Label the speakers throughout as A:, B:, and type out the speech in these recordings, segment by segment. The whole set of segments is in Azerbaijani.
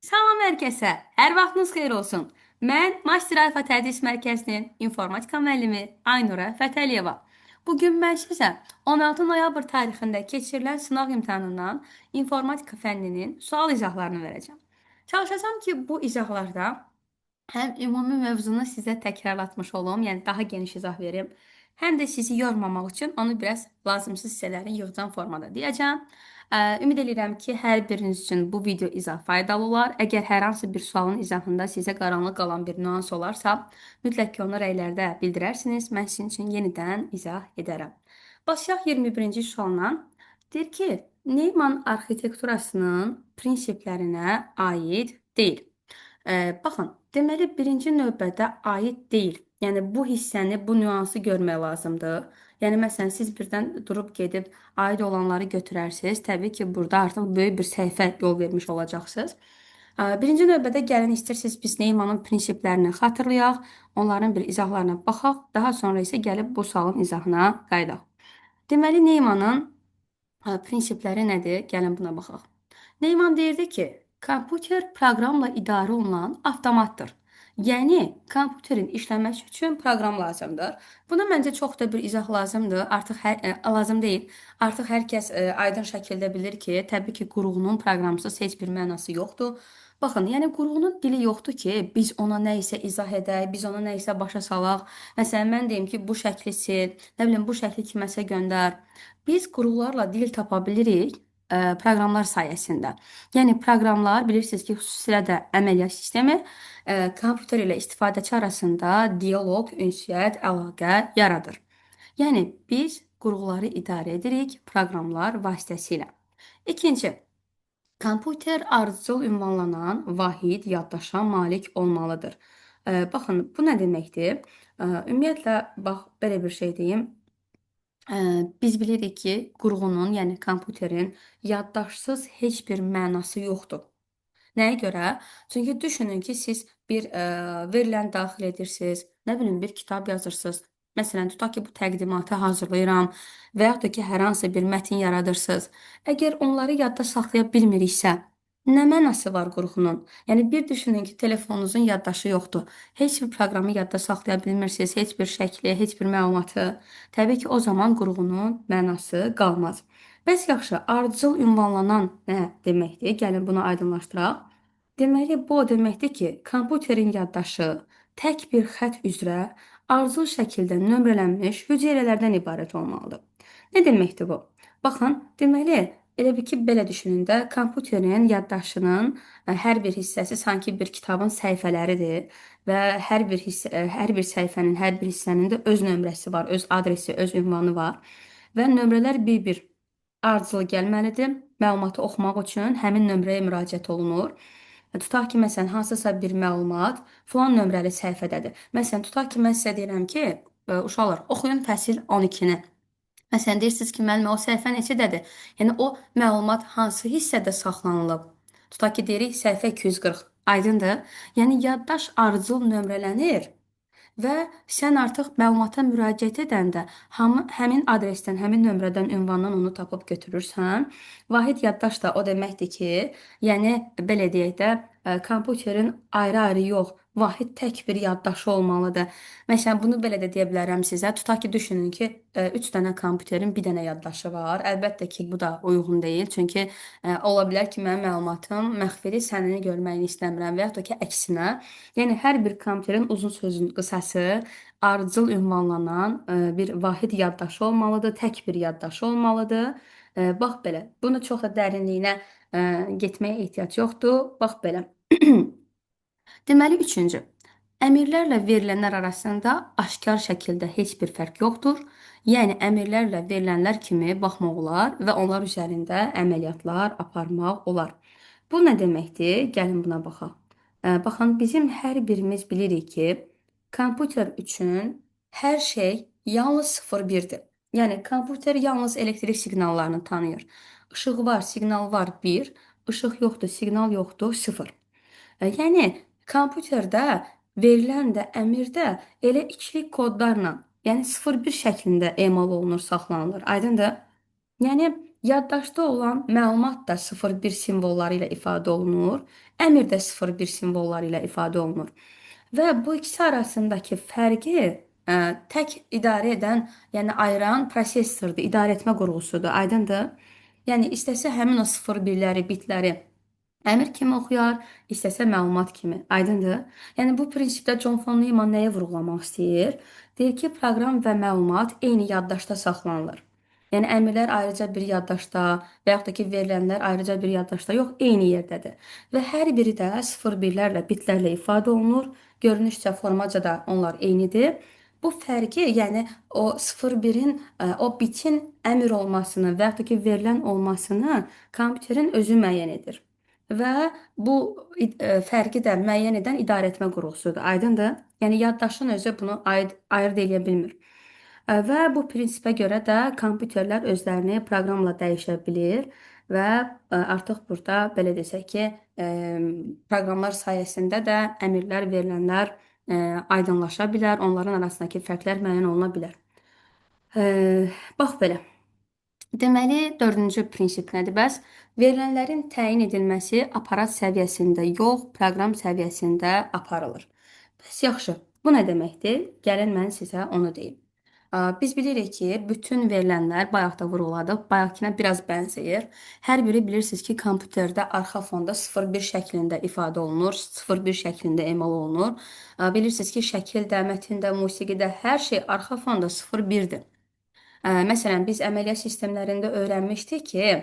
A: Salam hər kəsə, hər vaxtınız xeyir olsun. Mən Master Alfa Tədris Mərkəzinin informatika müəllimi Aynura Fətəliyeva. Bugün mən sizə 16 noyabr tarixində keçirilən sınaq imtahanından informatika fənninin sual izahlarını verəcəm. Çalışacağam ki, bu izahlarda həm ümumi mövzunu sizə təkrarlatmış olum, yəni daha geniş izah verim, həm də sizi yormamaq üçün onu biraz lazımsız hissələrini yığcam formada deyəcəm. Ümid edirəm ki, hər biriniz üçün bu video izah faydalı olar. Əgər hər hansı bir sualın izahında sizə qaranlıq qalan bir nüans olarsa, mütləq ki, onu rəylərdə bildirərsiniz. Mən sizin üçün yenidən izah edərəm. Başlayaq 21-ci sualla. Deyir ki, Neyman arxitekturasının prinsiplərinə aid deyil. Baxın, deməli birinci növbədə aid deyil. Yəni bu hissəni, bu nüansı görmək lazımdır. Yəni məsələn siz birdən durub gedib aid olanları götürərsiniz. Təbii ki, burada artıq böyük bir səhifə yol vermiş olacaqsınız. Birinci növbədə gəlin istəyirsiniz biz Neymanın prinsiplərini xatırlayaq, onların bir izahlarına baxaq. Daha sonra isə gəlib bu sualın izahına qayıdaq. Deməli Neymanın prinsipləri nədir? Gəlin buna baxaq. Neyman deyirdi ki, kompüter proqramla idarə olunan avtomatdır. Yəni, kompüterin işləməsi üçün proqram lazımdır. Buna məncə çox da bir izah lazımdır. Artıq lazım deyil. Artıq hər kəs aydın şəkildə bilir ki, təbii ki, qurğunun proqramsız heç bir mənası yoxdur. Baxın, yəni qurğunun dili yoxdur ki, biz ona nə isə izah edək, biz ona nə isə başa salaq. Məsələn, mən deyim ki, bu şəkli sil, nə bilim, bu şəkli kiməsə göndər. Biz qurğularla dil tapa bilirik proqramlar sayəsində. Yəni proqramlar bilirsiniz ki, xüsusilə də əməliyyat sistemi kompüter ilə istifadəçi arasında dialoq, ünsiyyət, əlaqə yaradır. Yəni biz qurğuları idarə edirik proqramlar vasitəsilə. İkinci, kompüter ardıcıl ünvanlanan vahid yaddaşa malik olmalıdır. Baxın, bu nə deməkdir? Ümumiyyətlə, bax, belə bir şey deyim. Biz bilirik ki, qurğunun, yəni kompüterin yaddaşsız heç bir mənası yoxdur. Nəyə görə? Çünki düşünün ki, siz bir verilən daxil edirsiniz, nə bilim bir kitab yazırsınız. Məsələn, tutaq ki, bu təqdimatı hazırlayıram və yaxud da ki, hər hansı bir mətn yaradırsınız. Əgər onları yadda saxlaya bilmiriksə, nə mənası var qurğunun? Yəni bir düşünün ki, telefonunuzun yaddaşı yoxdur. Heç bir proqramı yadda saxlaya bilmirsiniz, heç bir şəkli, heç bir məlumatı. Təbii ki, o zaman qurğunun mənası qalmaz. Bəs yaxşı, ardıcıl ünvanlanan nə deməkdir? Gəlin bunu aydınlaşdıraq. Deməli, bu o deməkdir ki, kompüterin yaddaşı tək bir xətt üzrə ardıcıl şəkildə nömrələnmiş hüceyrələrdən ibarət olmalıdır. Nə deməkdir bu? Baxın, deməli, elə bir ki, belə düşünün də, kompüterin yaddaşının hər bir hissəsi sanki bir kitabın səhifələridir və hər bir hissə, hər bir səhifənin, hər bir hissənin də öz nömrəsi var, öz adresi, öz ünvanı var və nömrələr bir-bir ardıcıl gəlməlidir. Məlumatı oxumaq üçün həmin nömrəyə müraciət olunur. Tutaq ki, məsələn, hansısa bir məlumat filan nömrəli səhifədədir. Məsələn, tutaq ki, mən sizə deyirəm ki, uşaqlar, oxuyun fəsil 12-ni. Məsələn, deyirsiniz ki, müəllim, o səhifə neçədədir? Yəni, o məlumat hansı hissədə saxlanılıb? Tutaq ki, deyirik, səhifə 240. Aydındır? Yəni, yaddaş ardıcıl nömrələnir və sən artıq məlumata müraciət edəndə həmin adresdən, həmin nömrədən, ünvandan onu tapıb götürürsən. Vahid yaddaş da o deməkdir ki, yəni belə deyək də, kompüterin ayrı-ayrı yox, vahid tək bir yaddaşı olmalıdır. Məsələn, bunu belə də deyə bilərəm sizə. Tutaq ki, düşünün ki, 3 dənə kompüterin bir dənə yaddaşı var. Əlbəttə ki, bu da uyğun deyil. Çünki ola bilər ki, mənim məlumatım məxfidir, sənini görməyini istəmirəm və yaxud da ki, əksinə. Yəni, hər bir kompüterin uzun sözün qısası ardıcıl ünvanlanan bir vahid yaddaşı olmalıdır, tək bir yaddaşı olmalıdır. Bax belə. Bunu çox da dərinliyinə getməyə ehtiyac yoxdur. Bax belə. Deməli, üçüncü, əmirlərlə verilənlər arasında aşkar şəkildə heç bir fərq yoxdur. Yəni, əmirlərlə verilənlər kimi baxmaq olar və onlar üzərində əməliyyatlar aparmaq olar. Bu nə deməkdir? Gəlin buna baxaq. Baxın, bizim hər birimiz bilirik ki, kompüter üçün hər şey yalnız 0-1-dir. Yəni, kompüter yalnız elektrik siqnallarını tanıyır. İşıq var, siqnal var 1, işıq yoxdur, siqnal yoxdur 0. Yəni, kompüterdə verilən də əmir də elə ikilik kodlarla, yəni 0-1 şəklində emal olunur, saxlanılır. Aydındır? Yəni, Yaddaşda olan məlumat da 0-1 simvolları ilə ifadə olunur, əmr də 0-1 simvolları ilə ifadə olunur. Və bu ikisi arasındakı fərqi tək idarə edən, yəni ayıran prosessordur, idarə etmə qurğusudur. Aydındır? Yəni istəsə həmin o 0-1-ləri, bitləri əmr kimi oxuyar, istəsə məlumat kimi. Aydındır? Yəni bu prinsipdə John von Neumann nəyə vurğulamaq istəyir? Deyir ki, proqram və məlumat eyni yaddaşda saxlanılır. Yəni əmrlər ayrıca bir yaddaşda və yaxud da ki, verilənlər ayrıca bir yaddaşda yox, eyni yerdədir. Və hər biri də 0-1-lərlə, bitlərlə ifadə olunur. Görünüşcə, formaca da onlar eynidir. Bu fərqi, yəni o 0-1-in, o bitin əmr olmasını və yaxud da ki, verilən olmasını kompüterin özü müəyyən edir. Və bu fərqi də müəyyən edən idarəetmə qurğusudur. Aydındır? Yəni yaddaşın özü bunu ayırd eləyə bilmir. Və bu prinsipə görə də kompüterlər özlərini proqramla dəyişə bilir və artıq burada belə desək ki, proqramlar sayəsində də əmrlər, verilənlər aydınlaşa bilər, onların arasındakı fərqlər müəyyən oluna bilər. Bax belə. Deməli, dördüncü prinsip nədir bəs? Verilənlərin təyin edilməsi aparat səviyyəsində yox, proqram səviyyəsində aparılır. Bəs yaxşı, bu nə deməkdir? Gəlin mən sizə onu deyim. Biz bilirik ki, bütün verilənlər, bayaq da vurğuladıq, bayaqkinə biraz bənzəyir. Hər biri bilirsiniz ki, kompüterdə arxa fonda 0-1 şəklində ifadə olunur, 0-1 şəklində emal olunur. Bilirsiniz ki, şəkildə, mətndə, musiqidə hər şey arxa fonda 0-1-dir. Məsələn, biz əməliyyat sistemlərində öyrənmişdik ki,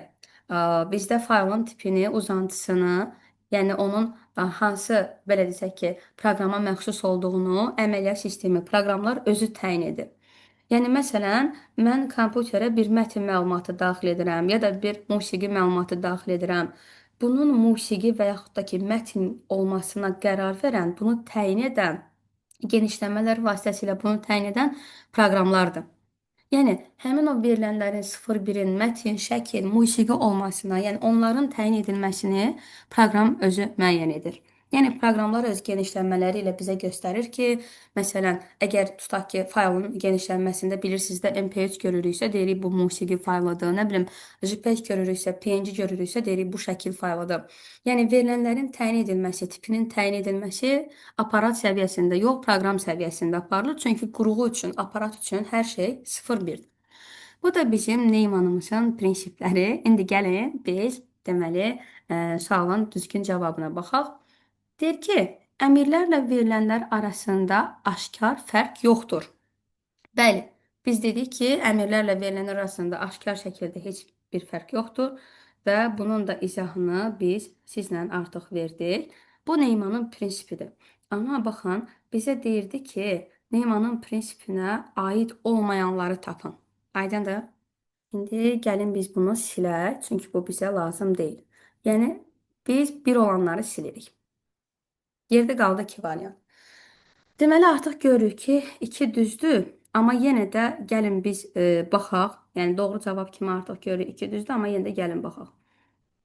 A: bizdə faylın tipini, uzantısını, yəni onun hansı, belə desək ki, proqrama məxsus olduğunu əməliyyat sistemi, proqramlar özü təyin edir. Yəni, məsələn, mən kompüterə bir mətn məlumatı daxil edirəm ya da bir musiqi məlumatı daxil edirəm. Bunun musiqi və yaxud da ki, mətn olmasına qərar verən, bunu təyin edən, genişlənmələr vasitəsilə bunu təyin edən proqramlardır. Yəni, həmin o verilənlərin 0-1-in mətn, şəkil, musiqi olmasına, yəni onların təyin edilməsini proqram özü müəyyən edir. Yəni, proqramlar öz genişlənmələri ilə bizə göstərir ki, məsələn, əgər tutaq ki, faylın genişlənməsində bilirsiniz də MP3 görürüksə, deyirik bu musiqi faylıdır, nə bilim, JPEG görürüksə, PNG görürüksə, deyirik bu şəkil faylıdır. Yəni, verilənlərin təyin edilməsi, tipinin təyin edilməsi aparat səviyyəsində yox, proqram səviyyəsində aparılır. Çünki qurğu üçün, aparat üçün hər şey 0-1-dir. Bu da bizim Neymannımızın prinsipləri. İndi gəlin biz, deməli, sualın düzgün cavabına baxaq. Deyir ki, əmrlərlə verilənlər arasında aşkar fərq yoxdur. Bəli, biz dedik ki, əmrlərlə verilənlər arasında aşkar şəkildə heç bir fərq yoxdur və bunun da izahını biz sizlə artıq verdik. Bu Neymannın prinsipidir. Amma baxın, bizə deyirdi ki, Neymannın prinsipinə aid olmayanları tapın. Aydındır? İndi gəlin biz bunu silək, çünki bu bizə lazım deyil. Yəni, biz bir olanları silirik. Yerdə qaldı 2 variant. Deməli, artıq görürük ki, 2 düzdür, amma yenə də gəlin biz baxaq. Yəni, doğru cavab kimi artıq görürük 2 düzdür, amma yenə də gəlin baxaq.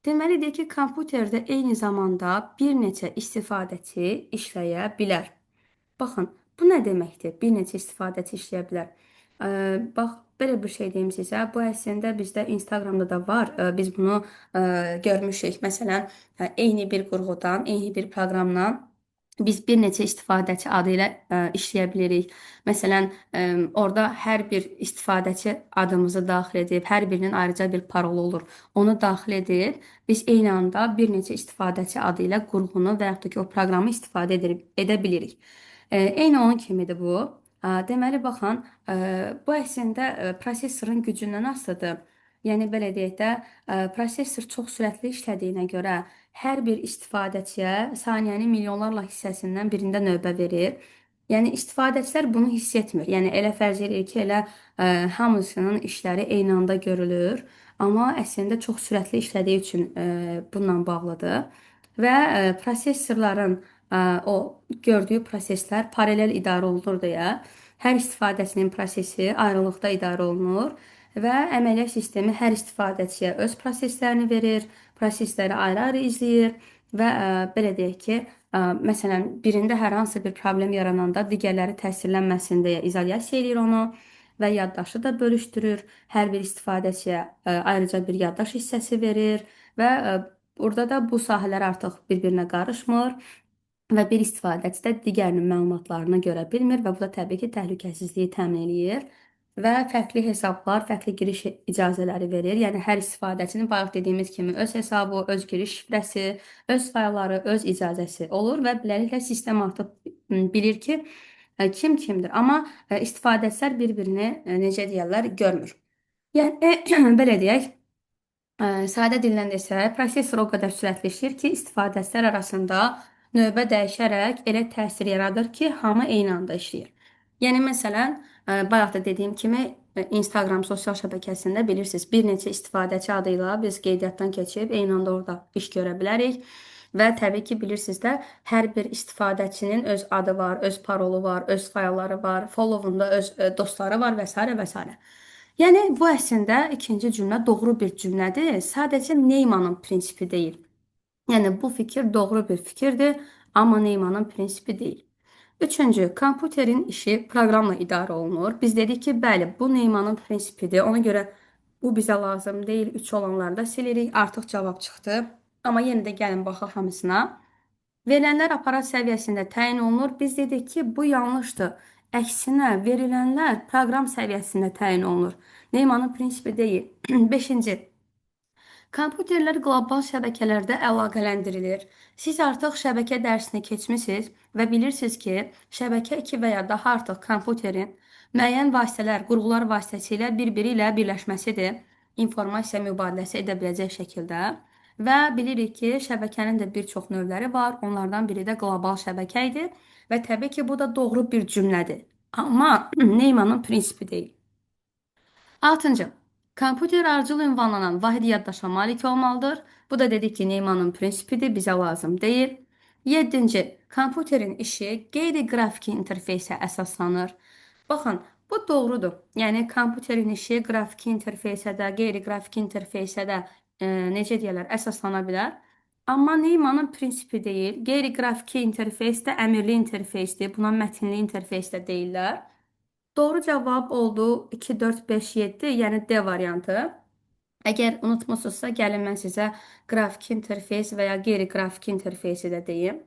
A: Deməli, deyir ki, kompüterdə eyni zamanda bir neçə istifadəçi işləyə bilər. Baxın, bu nə deməkdir? Bir neçə istifadəçi işləyə bilər. Bax, belə bir şey deyim sizə. Bu əslində bizdə Instagramda da var. Biz bunu görmüşük. Məsələn, eyni bir qurğudan, eyni bir proqramdan biz bir neçə istifadəçi adı ilə işləyə bilirik. Məsələn, orada hər bir istifadəçi adımızı daxil edib, hər birinin ayrıca bir parolu olur. Onu daxil edib, biz eyni anda bir neçə istifadəçi adı ilə qurğunu və yaxud da ki, o proqramı istifadə edə bilirik. Eyni onun kimidir bu. Deməli, baxın, bu əslində prosessorun gücündən asılıdır. Yəni, belə deyək də, prosesor çox sürətli işlədiyinə görə hər bir istifadəçiyə saniyənin milyonlarla hissəsindən birində növbə verir. Yəni, istifadəçilər bunu hiss etmir. Yəni, elə fərz edir ki, elə hamısının işləri eyni anda görülür. Amma əslində çox sürətli işlədiyi üçün bununla bağlıdır. Və prosesorların o gördüyü proseslər paralel idarə olunur deyə hər istifadəçinin prosesi ayrılıqda idarə olunur və əməliyyat sistemi hər istifadəçiyə öz proseslərini verir, prosesləri ayrı-ayrı izləyir və belə deyək ki, məsələn, birində hər hansı bir problem yarananda digərləri təsirlənməsin deyə izolyasiya eləyir onu və yaddaşı da bölüşdürür. Hər bir istifadəçiyə ayrıca bir yaddaş hissəsi verir və burada da bu sahələr artıq bir-birinə qarışmır və bir istifadəçi də digərinin məlumatlarını görə bilmir və bu da təbii ki, təhlükəsizliyi təmin eləyir və fərqli hesablar, fərqli giriş icazələri verir. Yəni hər istifadəçinin bayaq dediyimiz kimi öz hesabı, öz giriş şifrəsi, öz faylları, öz icazəsi olur və beləliklə sistem artıq bilir ki, kim kimdir. Amma istifadəçilər bir-birini necə deyərlər, görmür. Yəni belə deyək, sadə dillə desək, prosesor o qədər sürətli işləyir ki, istifadəçilər arasında növbə dəyişərək elə təsir yaradır ki, hamı eyni anda işləyir. Yəni məsələn, bayaq da dediyim kimi Instagram sosial şəbəkəsində bilirsiniz, bir neçə istifadəçi adı ilə biz qeydiyyatdan keçib eyni anda orada iş görə bilərik. Və təbii ki, bilirsiniz də, hər bir istifadəçinin öz adı var, öz parolu var, öz faylları var, followunda öz dostları var və s. və s. Yəni bu əslində ikinci cümlə doğru bir cümlədir. Sadəcə Neymanın prinsipi deyil. Yəni bu fikir doğru bir fikirdir, amma Neymanın prinsipi deyil. Üçüncü, kompüterin işi proqramla idarə olunur. Biz dedik ki, bəli, bu Neymanın prinsipidir. Ona görə bu bizə lazım deyil. 3 olanları da silirik. Artıq cavab çıxdı. Amma yenə də gəlin baxaq hamısına. Verilənlər aparat səviyyəsində təyin olunur. Biz dedik ki, bu yanlışdır. Əksinə, verilənlər proqram səviyyəsində təyin olunur. Neymanın prinsipi deyil. Beşinci, kompüterlər qlobal şəbəkələrdə əlaqələndirilir. Siz artıq şəbəkə dərsini keçmisiniz və bilirsiniz ki, şəbəkə 2 və ya daha artıq kompüterin müəyyən vasitələr, qurğular vasitəsilə bir-biri ilə birləşməsidir. İnformasiya mübadiləsi edə biləcək şəkildə. Və bilirik ki, şəbəkənin də bir çox növləri var. Onlardan biri də qlobal şəbəkə idi. Və təbii ki, bu da doğru bir cümlədir. Amma Neymanın prinsipi deyil. Altıncı, kompüter ardıcıl ünvanlanan vahid yaddaşa malik olmalıdır. Bu da dedik ki, Neymanın prinsipidir, bizə lazım deyil. Yeddinci, kompüterin işi qeyri-qrafiki interfeysə əsaslanır. Baxın, bu doğrudur. Yəni, kompüterin işi qrafiki interfeysə də, qeyri-qrafiki interfeysə də, necə deyərlər, əsaslana bilər. Amma Neymanın prinsipi deyil. Qeyri-qrafiki interfeys də əmirli interfeysdir. Buna mətnli interfeys də deyirlər. Doğru cavab oldu 2, 4, 5, 7, yəni D variantı. Əgər unutmusunuzsa, gəlin mən sizə qrafiki interfeys və ya qeyri-qrafiki interfeysi də deyim.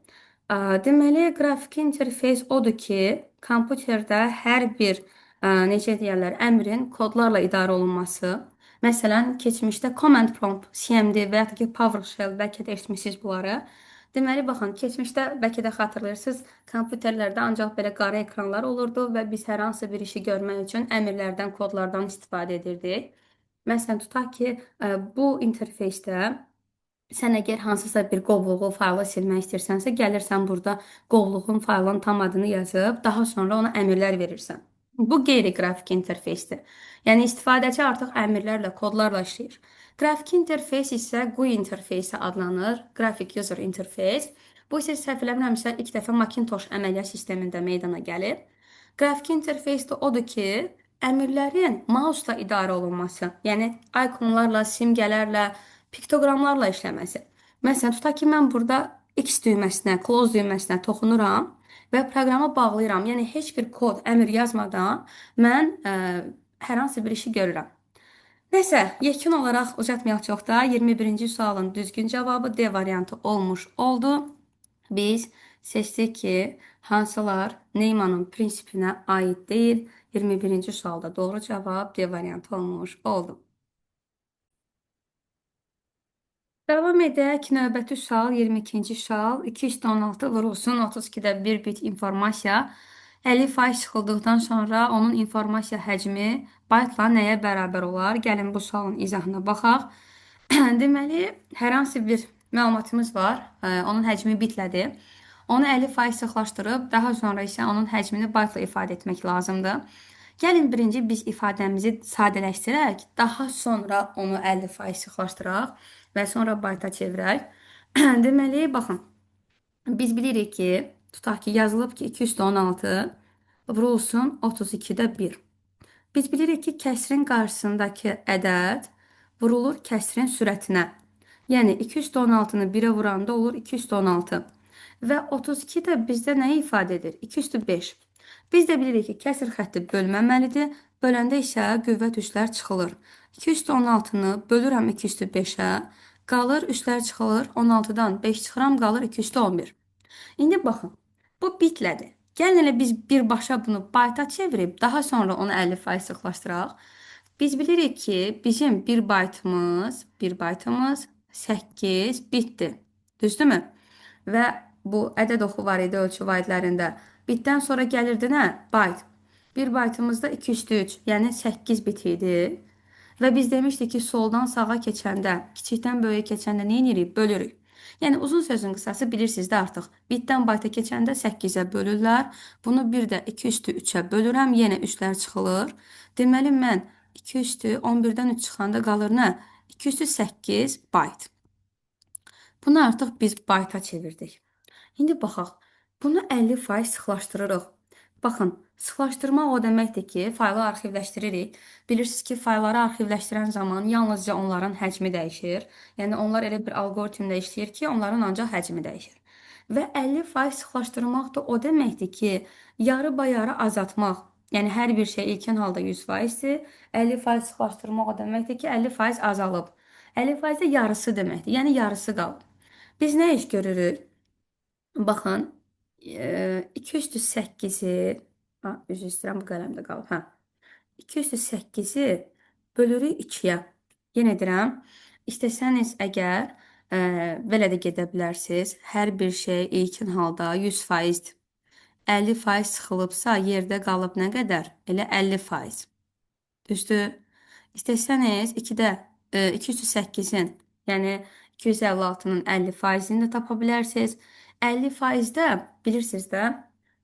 A: Deməli, qrafiki interfeys odur ki, kompüterdə hər bir, necə deyərlər, əmrin kodlarla idarə olunması. Məsələn, keçmişdə Command Prompt, CMD və ya ki, PowerShell, bəlkə də eşitmişsiniz bunları. Deməli, baxın, keçmişdə bəlkə də xatırlayırsınız, kompüterlərdə ancaq belə qara ekranlar olurdu və biz hər hansı bir işi görmək üçün əmrlərdən, kodlardan istifadə edirdik. Məsələn, tutaq ki, bu interfeysdə sən əgər hansısa bir qovluğu, faylı silmək istəyirsənsə, gəlirsən burada qovluğun faylın tam adını yazıb, daha sonra ona əmrlər verirsən. Bu qeyri-qrafiki interfeysdir. Yəni, istifadəçi artıq əmrlərlə, kodlarla işləyir. Qrafiki interfeys isə GUI interfeysi adlanır. Graphic User Interface. Bu isə səhv eləmirəmsə ilk dəfə Macintosh əməliyyat sistemində meydana gəlib. Qrafiki interfeys də odur ki, əmrlərin mouse-la idarə olunması, yəni ikonlarla, simgələrlə, piktoqramlarla işləməsi. Məsələn, tutaq ki, mən burada X düyməsinə, close düyməsinə toxunuram və proqrama bağlayıram. Yəni, heç bir kod, əmr yazmadan mən hər hansı bir işi görürəm. Nəsə, yekun olaraq uzatmayaq çox da 21-ci sualın düzgün cavabı D variantı olmuş oldu. Biz seçdik ki, hansılar Neymanın prinsipinə aid deyil. 21-ci sualda doğru cavab D variantı olmuş oldu. Davam edək. Növbəti sual 22-ci sual. 2,16 vurulsun 32-də 1 bit informasiya. 50% sıxıldıqdan sonra onun informasiya həcmi baytla nəyə bərabər olar? Gəlin bu sualın izahına baxaq. Deməli, hər hansı bir məlumatımız var. Onun həcmi bitlədir. Onu 50% sıxlaşdırıb, daha sonra isə onun həcmini baytla ifadə etmək lazımdır. Gəlin birinci biz ifadəmizi sadələşdirək, daha sonra onu 50% sıxlaşdıraq və sonra bayta çevirək. Deməli, baxın, biz bilirik ki, tutaq ki, yazılıb ki, 2,16 vurulsun 32-də 1. Biz bilirik ki, kəsrin qarşısındakı ədəd vurulur kəsrin sürətinə. Yəni, 2,16-nı 1-ə vuranda olur 2,16. Və 32 də bizdə nəyi ifadə edir? 2,5. Biz də bilirik ki, kəsir xətti bölməməlidir. Böləndə isə qüvvət üçlər çıxılır. 2 üstü 16-nı bölürəm 2 üstü 5-ə. Qalır, üçlər çıxılır. 16-dan 5 çıxıram, qalır 2 üstü 11. İndi baxın, bu bitlədir. Gəlin elə biz birbaşa bunu bayta çevirib, daha sonra onu 50% sıxlaşdıraq. Biz bilirik ki, bizim bir baytımız 8 bitdir. Düzdürmü? Və bu ədəd oxu var idi ölçü vahidlərində. Bitdən sonra gəlirdi nə? Bayt. Bir baytımızda 2 üstü 3, yəni 8 bit idi. Və biz demişdik ki, soldan sağa keçəndə, kiçikdən böyüyə keçəndə nə edirik? Bölürük. Yəni, uzun sözün qısası bilirsiniz də artıq. Bitdən bayta keçəndə 8-ə bölürlər. Bunu bir də 2 üstü 3-ə bölürəm. Yenə 3-lər çıxılır. Deməli, mən 2 üstü 11-dən 3 çıxanda qalır nə? 2 üstü 8 bayt. Bunu artıq biz bayta çevirdik. İndi baxaq. Bunu 50% sıxlaşdırırıq. Baxın, sıxlaşdırmaq o deməkdir ki, faylı arxivləşdiririk. Bilirsiniz ki, faylları arxivləşdirən zaman yalnızca onların həcmi dəyişir. Yəni, onlar elə bir algoritmlə işləyir ki, onların ancaq həcmi dəyişir. Və 50% sıxlaşdırmaq da o deməkdir ki, yarı bayarı azaltmaq. Yəni, hər bir şey ilkin halda 100%-dir. 50% sıxlaşdırmaq o deməkdir ki, 50% azalıb. 50% də yarısı deməkdir. Yəni, yarısı qalıb. Biz nə iş görürük? Baxın, 2 üstü 8-i, üzr istəyirəm, bu qələmdə qalıb. Hə. 2 üstü 8-i bölürük 2-yə. Yenə deyirəm, istəsəniz əgər belə də gedə bilərsiniz. Hər bir şey ilkin halda 100%-dir. 50% sıxılıbsa, yerdə qalıb nə qədər? Elə 50%. Düzdür? İstəsəniz 2 üstü 8-in, yəni 256-nın 50%-ni də tapa bilərsiniz. 50% də bilirsiniz də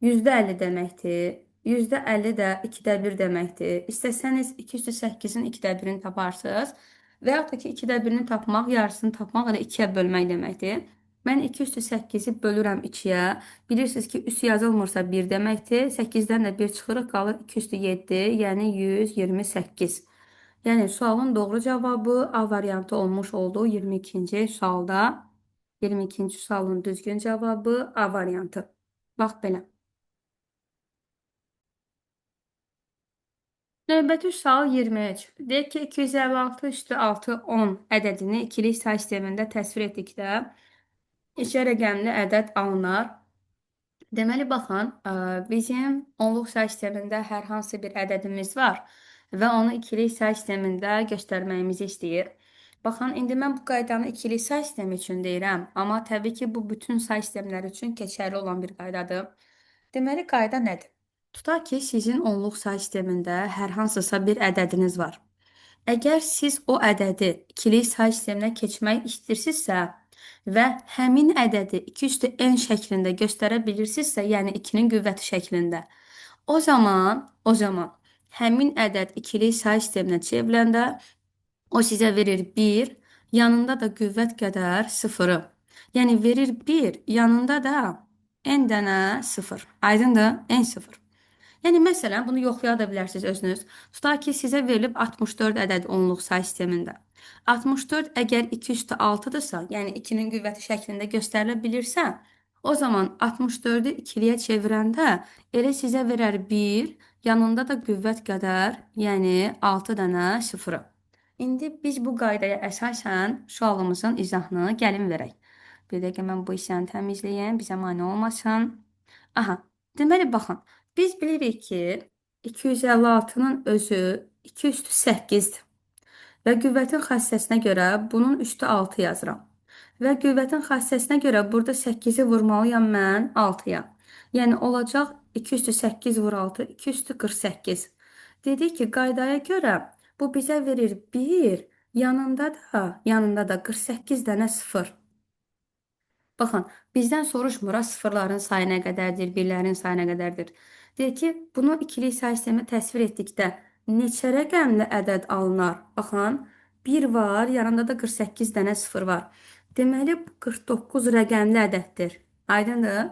A: %50 deməkdir. %50 də 2-də 1 deməkdir. İstəsəniz 2 üstü 8-in 2-də 1-ini taparsınız. Və yaxud da ki, 2-də 1-ini tapmaq, yarısını tapmaq elə 2-yə bölmək deməkdir. Mən 2 üstü 8-i bölürəm 2-yə. Bilirsiniz ki, üstü yazılmırsa 1 deməkdir. 8-dən də 1 çıxırıq, qalır 2 üstü 7, yəni 128. Yəni, sualın doğru cavabı A variantı olmuş oldu 22-ci sualda. 22-ci sualın düzgün cavabı A variantı. Bax belə. Növbəti sual 23. Deyək ki, 256 üstü 6, 10 ədədini ikilik say sistemində təsvir etdikdə neçə rəqəmli ədəd alınar? Deməli, baxın, bizim onluq say sistemində hər hansı bir ədədimiz var və onu ikilik say sistemində göstərməyimizi istəyir. Baxın, indi mən bu qaydanı ikilik say sistemi üçün deyirəm, amma təbii ki, bu bütün say sistemləri üçün keçərli olan bir qaydadır. Deməli, qayda nədir? Tutaq ki, sizin onluq say sistemində hər hansısa bir ədədiniz var. Əgər siz o ədədi ikilik say sisteminə keçmək istəyirsinizsə və həmin ədədi 2 üstü n şəklində göstərə bilirsinizsə, yəni 2-nin qüvvəti şəklində, o zaman həmin ədəd ikilik say sisteminə çevriləndə o sizə verir 1, yanında da qüvvət qədər 0-ı. Yəni verir 1, yanında da n dənə 0. Aydındır? N 0. Yəni, məsələn, bunu yoxlaya da bilərsiniz özünüz. Tutaq ki, sizə verilib 64 ədəd onluq say sistemində. 64 əgər 2 üstü 6-dırsa, yəni 2-nin qüvvəti şəklində göstərilə bilirsə, o zaman 64-ü ikiliyə çevirəndə elə sizə verər 1, yanında da qüvvət qədər, yəni 6 dənə 0-ı. İndi biz bu qaydaya əsasən sualımızın izahını gəlin verək. Bir dəqiqə mən bu hissəni təmizləyəm, bizə mane olmasın. Aha, deməli, baxın, biz bilirik ki, 256-nın özü 2 üstü 8-dir. Və qüvvətin xassəsinə görə bunun üstü 6 yazıram. Və qüvvətin xassəsinə görə burada 8-i vurmalıyam mən 6-ya. Yəni, olacaq 2 üstü 8 vur 6, 2 üstü 48. Dedik ki, qaydaya görə bu bizə verir 1, yanında da 48 dənə 0. Baxın, bizdən soruşmur, sıfırların sayı nə qədərdir, birlərin sayı nə qədərdir. Deyir ki, bunu ikilik say sistemi təsvir etdikdə neçə rəqəmli ədəd alınar? Baxın, 1 var, yanında da 48 dənə 0 var. Deməli, bu 49 rəqəmli ədəddir. Aydındır?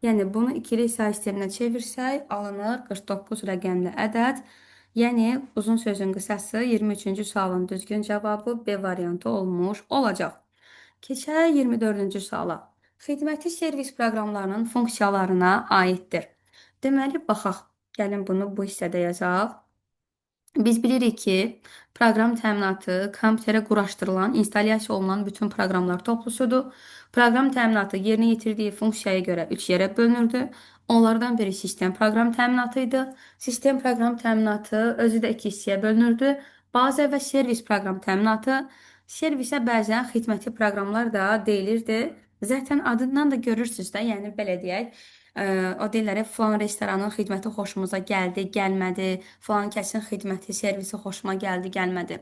A: Yəni, bunu ikilik say sisteminə çevirsək, alınır 49 rəqəmli ədəd. Yəni, uzun sözün qısası 23-cü sualın düzgün cavabı B variantı olmuş olacaq. Keçək 24-cü suala. Xidməti servis proqramlarının funksiyalarına aiddir. Deməli, baxaq. Gəlin bunu bu hissədə yazaq. Biz bilirik ki, proqram təminatı kompüterə quraşdırılan, instalyasiya olunan bütün proqramlar toplusudur. Proqram təminatı yerinə yetirdiyi funksiyaya görə 3 yerə bölünürdü. Onlardan biri sistem proqram təminatı idi. Sistem proqram təminatı özü də iki hissəyə bölünürdü. Bazə və servis proqram təminatı. Servisə bəzən xidməti proqramlar da deyilirdi. Zaten adından da görürsünüz də, yəni belə deyək. O deyirlər, filan restoranın xidməti xoşumuza gəldi, gəlmədi, filan kəsin xidməti, servisi xoşuma gəldi, gəlmədi.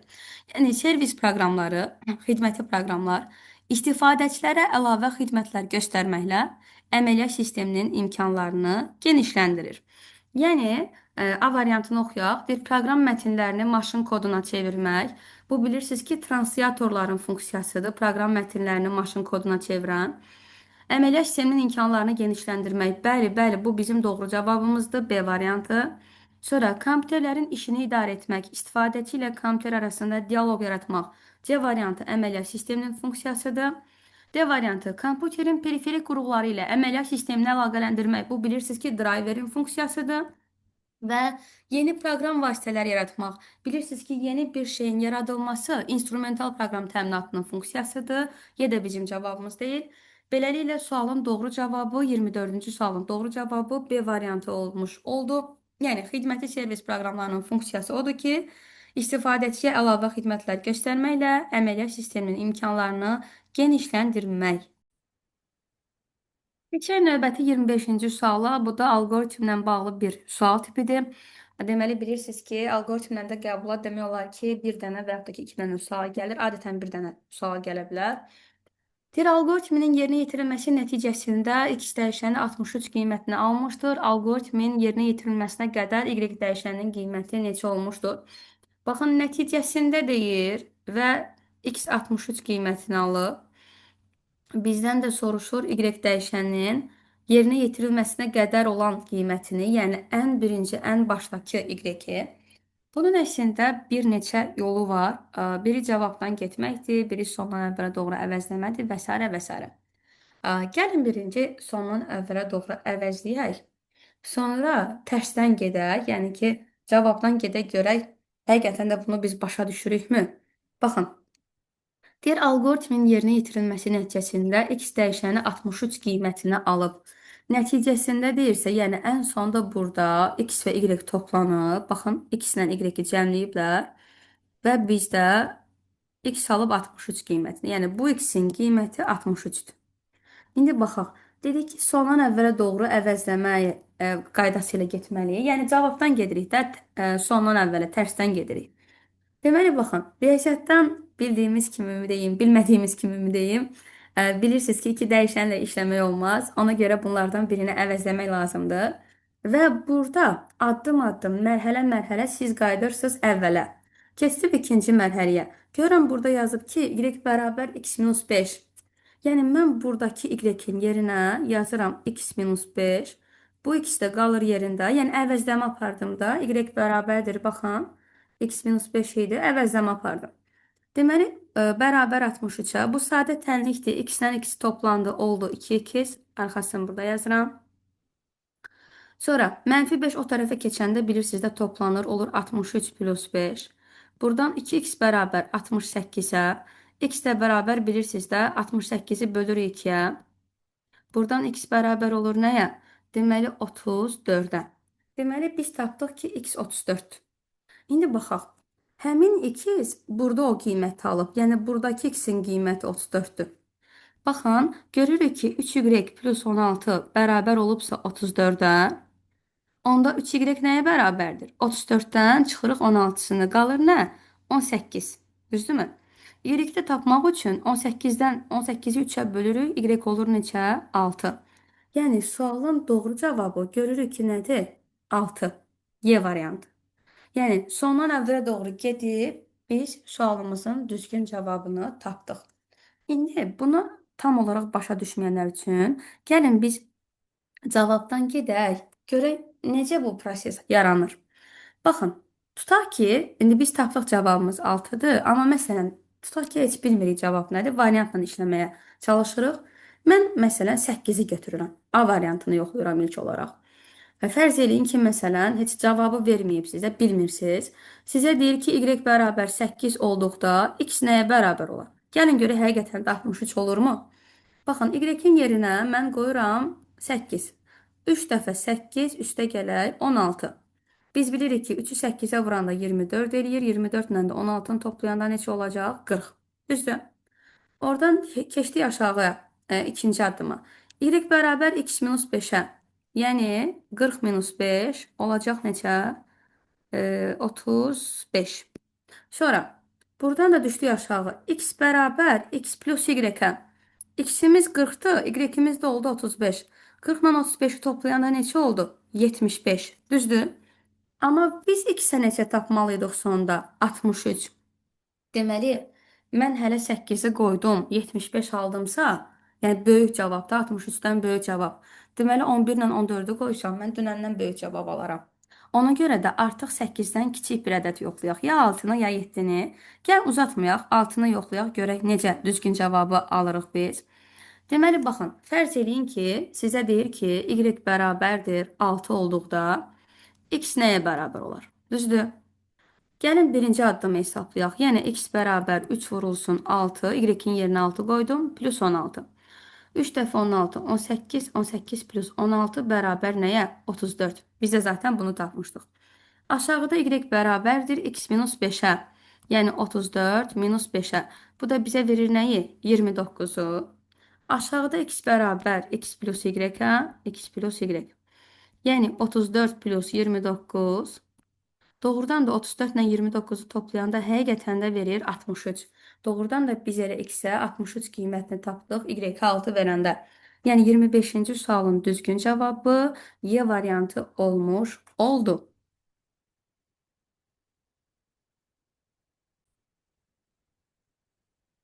A: Yəni servis proqramları, xidməti proqramlar istifadəçilərə əlavə xidmətlər göstərməklə əməliyyat sisteminin imkanlarını genişləndirir. Yəni A variantını oxuyaq. Bir proqram mətnlərini maşın koduna çevirmək. Bu bilirsiniz ki, translyatorların funksiyasıdır. Proqram mətnlərini maşın koduna çevirən. Əməliyyat sisteminin imkanlarını genişləndirmək. Bəli, bəli, bu bizim doğru cavabımızdır. B variantı. Sonra kompüterlərin işini idarə etmək, istifadəçi ilə kompüter arasında dialoq yaratmaq. C variantı əməliyyat sisteminin funksiyasıdır. D variantı kompüterin periferik qurğuları ilə əməliyyat sistemini əlaqələndirmək. Bu bilirsiniz ki, driverin funksiyasıdır. Və yeni proqram vasitələri yaratmaq. Bilirsiniz ki, yeni bir şeyin yaradılması instrumental proqram təminatının funksiyasıdır. Y də bizim cavabımız deyil. Beləliklə sualın doğru cavabı 24-cü sualın doğru cavabı B variantı olmuş oldu. Yəni xidməti servis proqramlarının funksiyası odur ki, istifadəçiyə əlavə xidmətlər göstərməklə əməliyyat sisteminin imkanlarını genişləndirmək. Keçək növbəti 25-ci suala. Bu da alqoritmlə bağlı bir sual tipidir. Deməli, bilirsiniz ki, alqoritmlə də qəbula demək olar ki, bir dənə və yaxud da ki, iki dənə sual gəlir. Adətən bir dənə sual gələ bilər. Deyir, alqoritminin yerinə yetirilməsi nəticəsində x dəyişəni 63 qiymətini almışdır. Alqoritmin yerinə yetirilməsinə qədər y dəyişəninin qiyməti neçə olmuşdur? Baxın, nəticəsində deyir və x 63 qiymətini alıb. Bizdən də soruşur y dəyişəninin yerinə yetirilməsinə qədər olan qiymətini, yəni ən birinci, ən başdakı y-i. Bunun əslində bir neçə yolu var. Biri cavabdan getməkdir, biri sondan əvvələ doğru əvəzləmədir və s. və s. Gəlin birinci sondan əvvələ doğru əvəzləyək. Sonra tərsdən gedək, yəni ki, cavabdan gedək görək, həqiqətən də bunu biz başa düşürükmü? Baxın, deyir, alqoritmin yerinə yetirilməsi nəticəsində x dəyişəni 63 qiymətini alıb. Nəticəsində deyirsə, yəni ən sonda burada x və y toplanıb. Baxın, x ilə y-i cəmləyiblər və bizdə x alıb 63 qiymətini. Yəni bu x-in qiyməti 63-dür. İndi baxaq. Dedik ki, sondan əvvələ doğru əvəzləmə qaydası ilə getməliyik. Yəni cavabdan gedirik də, sondan əvvələ tərsdən gedirik. Deməli, baxın, riyaziyyatdan bildiyimiz kimi mi deyim, bilmədiyimiz kimi mi deyim, bilirsiniz ki, iki dəyişənlə işləmək olmaz. Ona görə bunlardan birini əvəzləmək lazımdır. Və burada addım-addım, mərhələ-mərhələ siz qayıdırsınız əvvələ. Keçdim ikinci mərhələyə. Görürəm, burada yazıb ki, y bərabər x minus 5. Yəni, mən buradakı y-in yerinə yazıram x minus 5. Bu x də qalır yerində. Yəni, əvəzləmə apardım da. Y bərabərdir, baxın. X minus 5 idi. Əvəzləmə apardım. Deməli, bərabər 63-ə. Bu sadə tənlikdir. X-lə x toplandı, oldu 2x. Arxasını burada yazıram. Sonra mənfi 5 o tərəfə keçəndə bilirsiniz də toplanır, olur 63 plus 5. Buradan 2x bərabər 68-ə. X də bərabər bilirsiniz də 68-i bölürük 2-yə. Buradan x bərabər olur nəyə? Deməli 34-ə. Deməli biz tapdıq ki, x 34. İndi baxaq. Həmin x burada o qiyməti alıb. Yəni buradakı x-in qiyməti 34-dür. Baxın, görürük ki, 3y plus 16 bərabər olubsa 34-ə, onda 3y nəyə bərabərdir? 34-dən çıxırıq 16-sını. Qalır nə? 18. Düzdürmü? Y-i də tapmaq üçün 18-dən 18-i 3-ə bölürük. Y olur neçə? 6. Yəni sualın doğru cavabı görürük ki, nədir? 6. Y variantı. Yəni sondan əvvələ doğru gedib biz sualımızın düzgün cavabını tapdıq. İndi bunu tam olaraq başa düşməyənlər üçün gəlin biz cavabdan gedək, görək necə bu proses yaranır. Baxın, tutaq ki, indi biz tapdıq cavabımız 6-dır, amma məsələn, tutaq ki, heç bilmirik cavab nədir, variantla işləməyə çalışırıq. Mən məsələn 8-i götürürəm. A variantını yoxlayıram ilk olaraq. Və fərz eləyin ki, məsələn, heç cavabı verməyib sizə, bilmirsiniz. Sizə deyir ki, y bərabər 8 olduqda x nəyə bərabər olar? Gəlin görək, həqiqətən də 63 olurmu? Baxın, y-in yerinə mən qoyuram 8. 3 dəfə 8 üstə gələk 16. Biz bilirik ki, 3-ü 8-ə vuranda 24 eləyir. 24 ilə də 16-nı toplayanda neçə olacaq? 40. Düzdür? Oradan keçdik aşağıya, ikinci addıma. Y bərabər x minus 5-ə. Yəni 40 minus 5 olacaq neçə? 35. Sonra buradan da düşdük aşağı. X bərabər x plus y-ə. X-imiz 40-dır, y-imiz də oldu 35. 40 ilə 35-i toplayanda neçə oldu? 75. Düzdür? Amma biz x-ə neçə tapmalıydıq sonda? 63. Deməli, mən hələ 8-i qoydum, 75 aldımsa, yəni böyük cavabdır, 63-dən böyük cavab. Deməli, 11 ilə 14-ü qoysam, mən dünəndən böyük cavab alaram. Ona görə də artıq 8-dən kiçik bir ədəd yoxlayaq. Ya 6-nı, ya 7-ni. Gəl uzatmayaq, 6-nı yoxlayaq, görək necə düzgün cavabı alırıq biz. Deməli, baxın, fərz eləyin ki, sizə deyir ki, y bərabərdir 6 olduqda x nəyə bərabər olar? Düzdür? Gəlin birinci addımı hesablayaq. Yəni x bərabər 3 vurulsun 6, y-in yerinə 6 qoydum, plus 16. 3 dəfə 16, 18, 18 plus 16 bərabər nəyə? 34. Biz də zaten bunu tapmışdıq. Aşağıda y bərabərdir x minus 5-ə. Yəni 34 minus 5-ə. Bu da bizə verir nəyi? 29-u. Aşağıda x bərabər x plus y-ə, x plus y. Yəni 34 plus 29. Doğrudan da 34 ilə 29-u toplayanda həqiqətən də verir 63. Doğrudan da biz elə x-ə 63 qiymətini tapdıq, y-ə 6 verəndə. Yəni 25-ci sualın düzgün cavabı Y variantı olmuş oldu.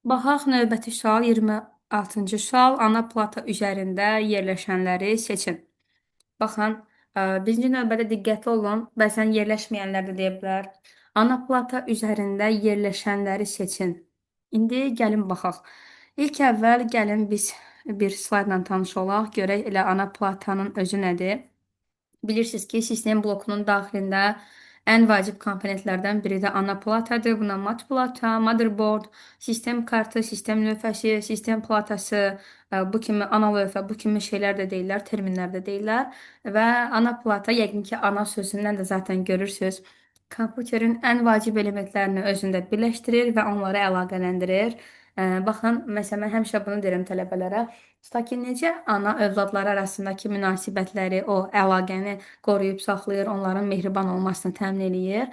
A: Baxaq növbəti sual 26-cı sual. Ana plata üzərində yerləşənləri seçin. Baxın, birinci növbədə diqqətli olun. Bəzən yerləşməyənlər də deyə bilər. Ana plata üzərində yerləşənləri seçin. İndi gəlin baxaq. İlk əvvəl gəlin biz bir slaydla tanış olaq. Görək elə ana platanın özü nədir? Bilirsiniz ki, sistem blokunun daxilində ən vacib komponentlərdən biri də ana platadır. Buna mat plata, motherboard, sistem kartı, sistem lövhəsi, sistem platası, bu kimi ana lövhə, bu kimi şeylər də deyirlər, terminlər də deyirlər. Və ana plata, yəqin ki, ana sözündən də zaten görürsünüz. Kompüterin ən vacib elementlərini özündə birləşdirir və onları əlaqələndirir. Baxın, məsələn, mən həmişə bunu deyirəm tələbələrə. Tutaq ki, necə ana övladları arasındakı münasibətləri, o əlaqəni qoruyub saxlayır, onların mehriban olmasını təmin eləyir.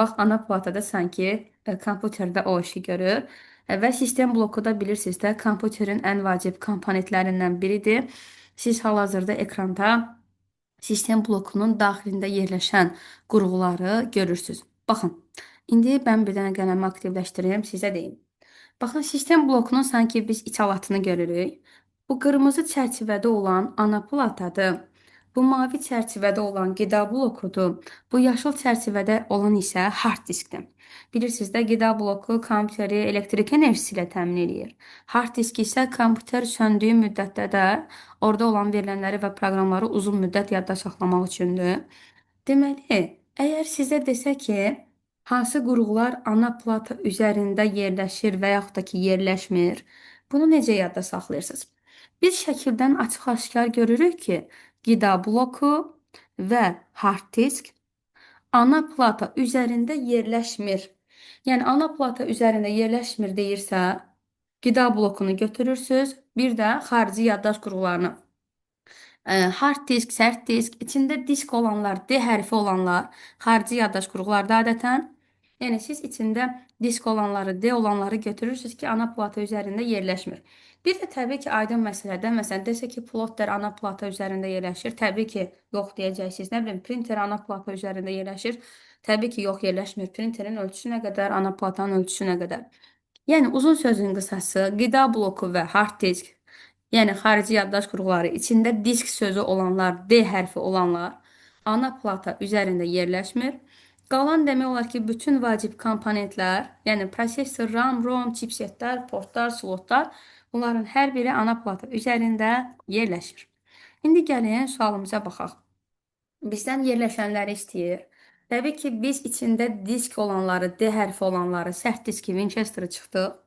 A: Bax, ana platada sanki kompüterdə o işi görür. Və sistem bloku da bilirsiniz də, kompüterin ən vacib komponentlərindən biridir. Siz hal-hazırda ekranda sistem blokunun daxilində yerləşən qurğuları görürsünüz. Baxın, indi mən bir dənə qələmi aktivləşdirim, sizə deyim. Baxın, sistem blokunun sanki biz içalatını görürük. Bu qırmızı çərçivədə olan ana platadır. Bu mavi çərçivədə olan qida blokudur. Bu yaşıl çərçivədə olan isə hard diskdir. Bilirsiniz də, qida bloku kompüteri elektrik enerjisi ilə təmin eləyir. Hard disk isə kompüter söndüyü müddətdə də orada olan verilənləri və proqramları uzun müddət yadda saxlamaq üçündür. Deməli, əgər sizə desə ki, hansı qurğular ana plata üzərində yerləşir və yaxud da ki, yerləşmir, bunu necə yadda saxlayırsınız? Biz şəkildən açıq-aşkar görürük ki, qida bloku və hard disk ana plata üzərində yerləşmir. Yəni, ana plata üzərində yerləşmir deyirsə, qida blokunu götürürsünüz, bir də xarici yaddaş qurğularını. Hard disk, sərt disk, içində disk olanlar, D hərfi olanlar, xarici yaddaş qurğularda adətən. Yəni, siz içində disk olanları, D olanları götürürsünüz ki, ana plata üzərində yerləşmir. Bir də təbii ki, aydın məsələdə, məsələn, desə ki, plotter ana plata üzərində yerləşir, təbii ki, yox deyəcəksiniz. Nə bilim, printer ana plata üzərində yerləşir, təbii ki, yox yerləşmir. Printerin ölçüsü nə qədər, ana platanın ölçüsü nə qədər. Yəni, uzun sözün qısası, qida bloku və hard disk, yəni xarici yaddaş qurğuları içində disk sözü olanlar, D hərfi olanlar ana plata üzərində yerləşmir. Qalan demək olar ki, bütün vacib komponentlər, yəni prosesor, RAM, ROM, chipsetlər, portlar, slotlar, bunların hər biri ana plata üzərində yerləşir. İndi gəlin sualımıza baxaq. Bizdən yerləşənləri istəyir. Təbii ki, biz içində disk olanları, D hərfi olanları, sərt diski Winchester'ı çıxdıq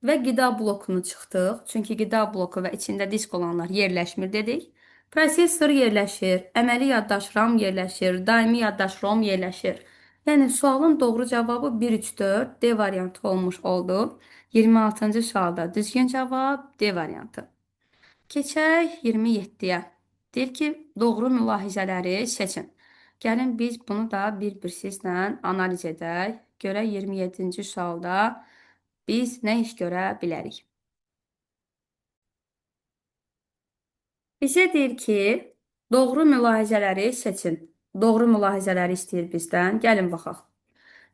A: və qida blokunu çıxdıq. Çünki qida bloku və içində disk olanlar yerləşmir dedik. Prosesor yerləşir, əməli yaddaş RAM yerləşir, daimi yaddaş ROM yerləşir. Yəni sualın doğru cavabı 1, 3, 4 D variantı olmuş oldu. 26-cı sualda düzgün cavab D variantı. Keçək 27-yə. Deyir ki, doğru mülahizələri seçin. Gəlin biz bunu da bir-bir sizlə analiz edək. Görək 27-ci sualda biz nə iş görə bilərik? Bizə deyir ki, doğru mülahizələri seçin. Doğru mülahizələri istəyir bizdən. Gəlin baxaq.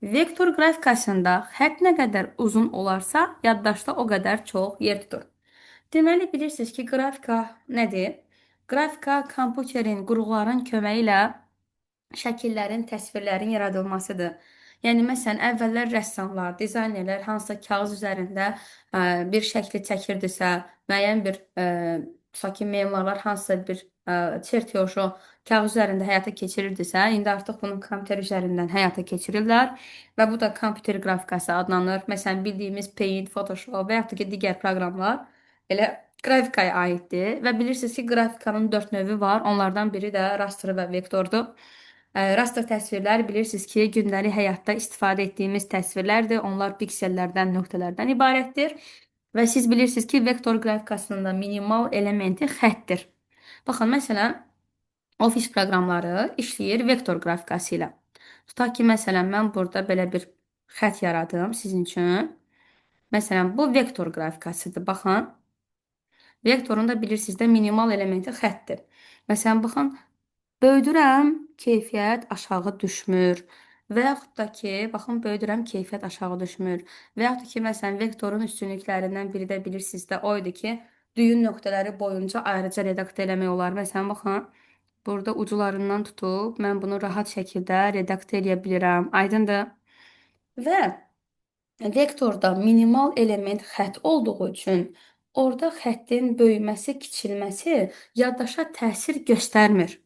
A: Vektor qrafikasında xətt nə qədər uzun olarsa, yaddaşda o qədər çox yer tutur. Deməli, bilirsiniz ki, qrafika nədir? Qrafika kompüterin, qurğuların köməyi ilə şəkillərin, təsvirlərin yaradılmasıdır. Yəni, məsələn, əvvəllər rəssamlar, dizaynerlər hansısa kağız üzərində bir şəkli çəkirdisə, müəyyən bir, tutaq ki, memarlar hansısa bir çertyoju kağız üzərində həyata keçirirdisə, indi artıq bunu kompüter üzərindən həyata keçirirlər və bu da kompüter qrafikası adlanır. Məsələn, bildiyimiz Paint, Photoshop və yaxud da ki, digər proqramlar elə qrafikaya aiddir və bilirsiniz ki, qrafikanın 4 növü var. Onlardan biri də raster və vektordur. Raster təsvirlər bilirsiniz ki, gündəlik həyatda istifadə etdiyimiz təsvirlərdir. Onlar piksellərdən, nöqtələrdən ibarətdir. Və siz bilirsiniz ki, vektor qrafikasının da minimal elementi xəttir. Baxın, məsələn, Office proqramları işləyir vektor qrafikası ilə. Tutaq ki, məsələn, mən burada belə bir xətt yaradım sizin üçün. Məsələn, bu vektor qrafikasıdır. Baxın, vektorun da bilirsiniz də minimal elementi xəttir. Məsələn, baxın, böyüdürəm, keyfiyyət aşağı düşmür. Və yaxud da ki, baxın, böyüdürəm, keyfiyyət aşağı düşmür. Və yaxud da ki, məsələn, vektorun üstünlüklərindən biri də bilirsiniz də o idi ki, düyün nöqtələri boyunca ayrıca redaktə eləmək olar. Məsələn, baxın, burada ucularından tutub mən bunu rahat şəkildə redaktə eləyə bilirəm. Aydındır? Və vektorda minimal element xətt olduğu üçün orada xəttin böyüməsi, kiçilməsi yaddaşa təsir göstərmir.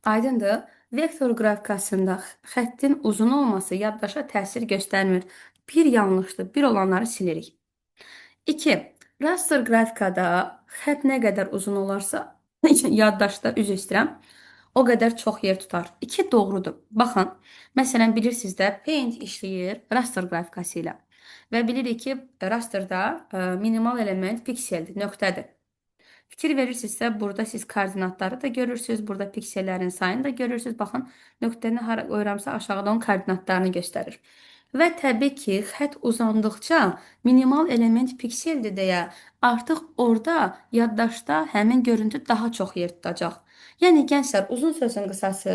A: Aydındır? Vektor qrafikasında xəttin uzun olması yaddaşa təsir göstərmir. Bir yanlışdır, bir olanları silirik. 2. Raster qrafikada xətt nə qədər uzun olarsa, yaddaşda, üzr istəyirəm, o qədər çox yer tutar. 2 doğrudur. Baxın, məsələn, bilirsiniz də, Paint işləyir raster qrafikası ilə. Və bilirik ki, rasterda minimal element pikseldir, nöqtədir. Fikir verirsinizsə, burada siz koordinatları da görürsünüz, burada piksellərin sayını da görürsünüz. Baxın, nöqtəni hara qoyuramsa aşağıda onun koordinatlarını göstərir. Və təbii ki, xətt uzandıqca minimal element pikseldir deyə artıq orada yaddaşda həmin görüntü daha çox yer tutacaq. Yəni, gənclər, uzun sözün qısası,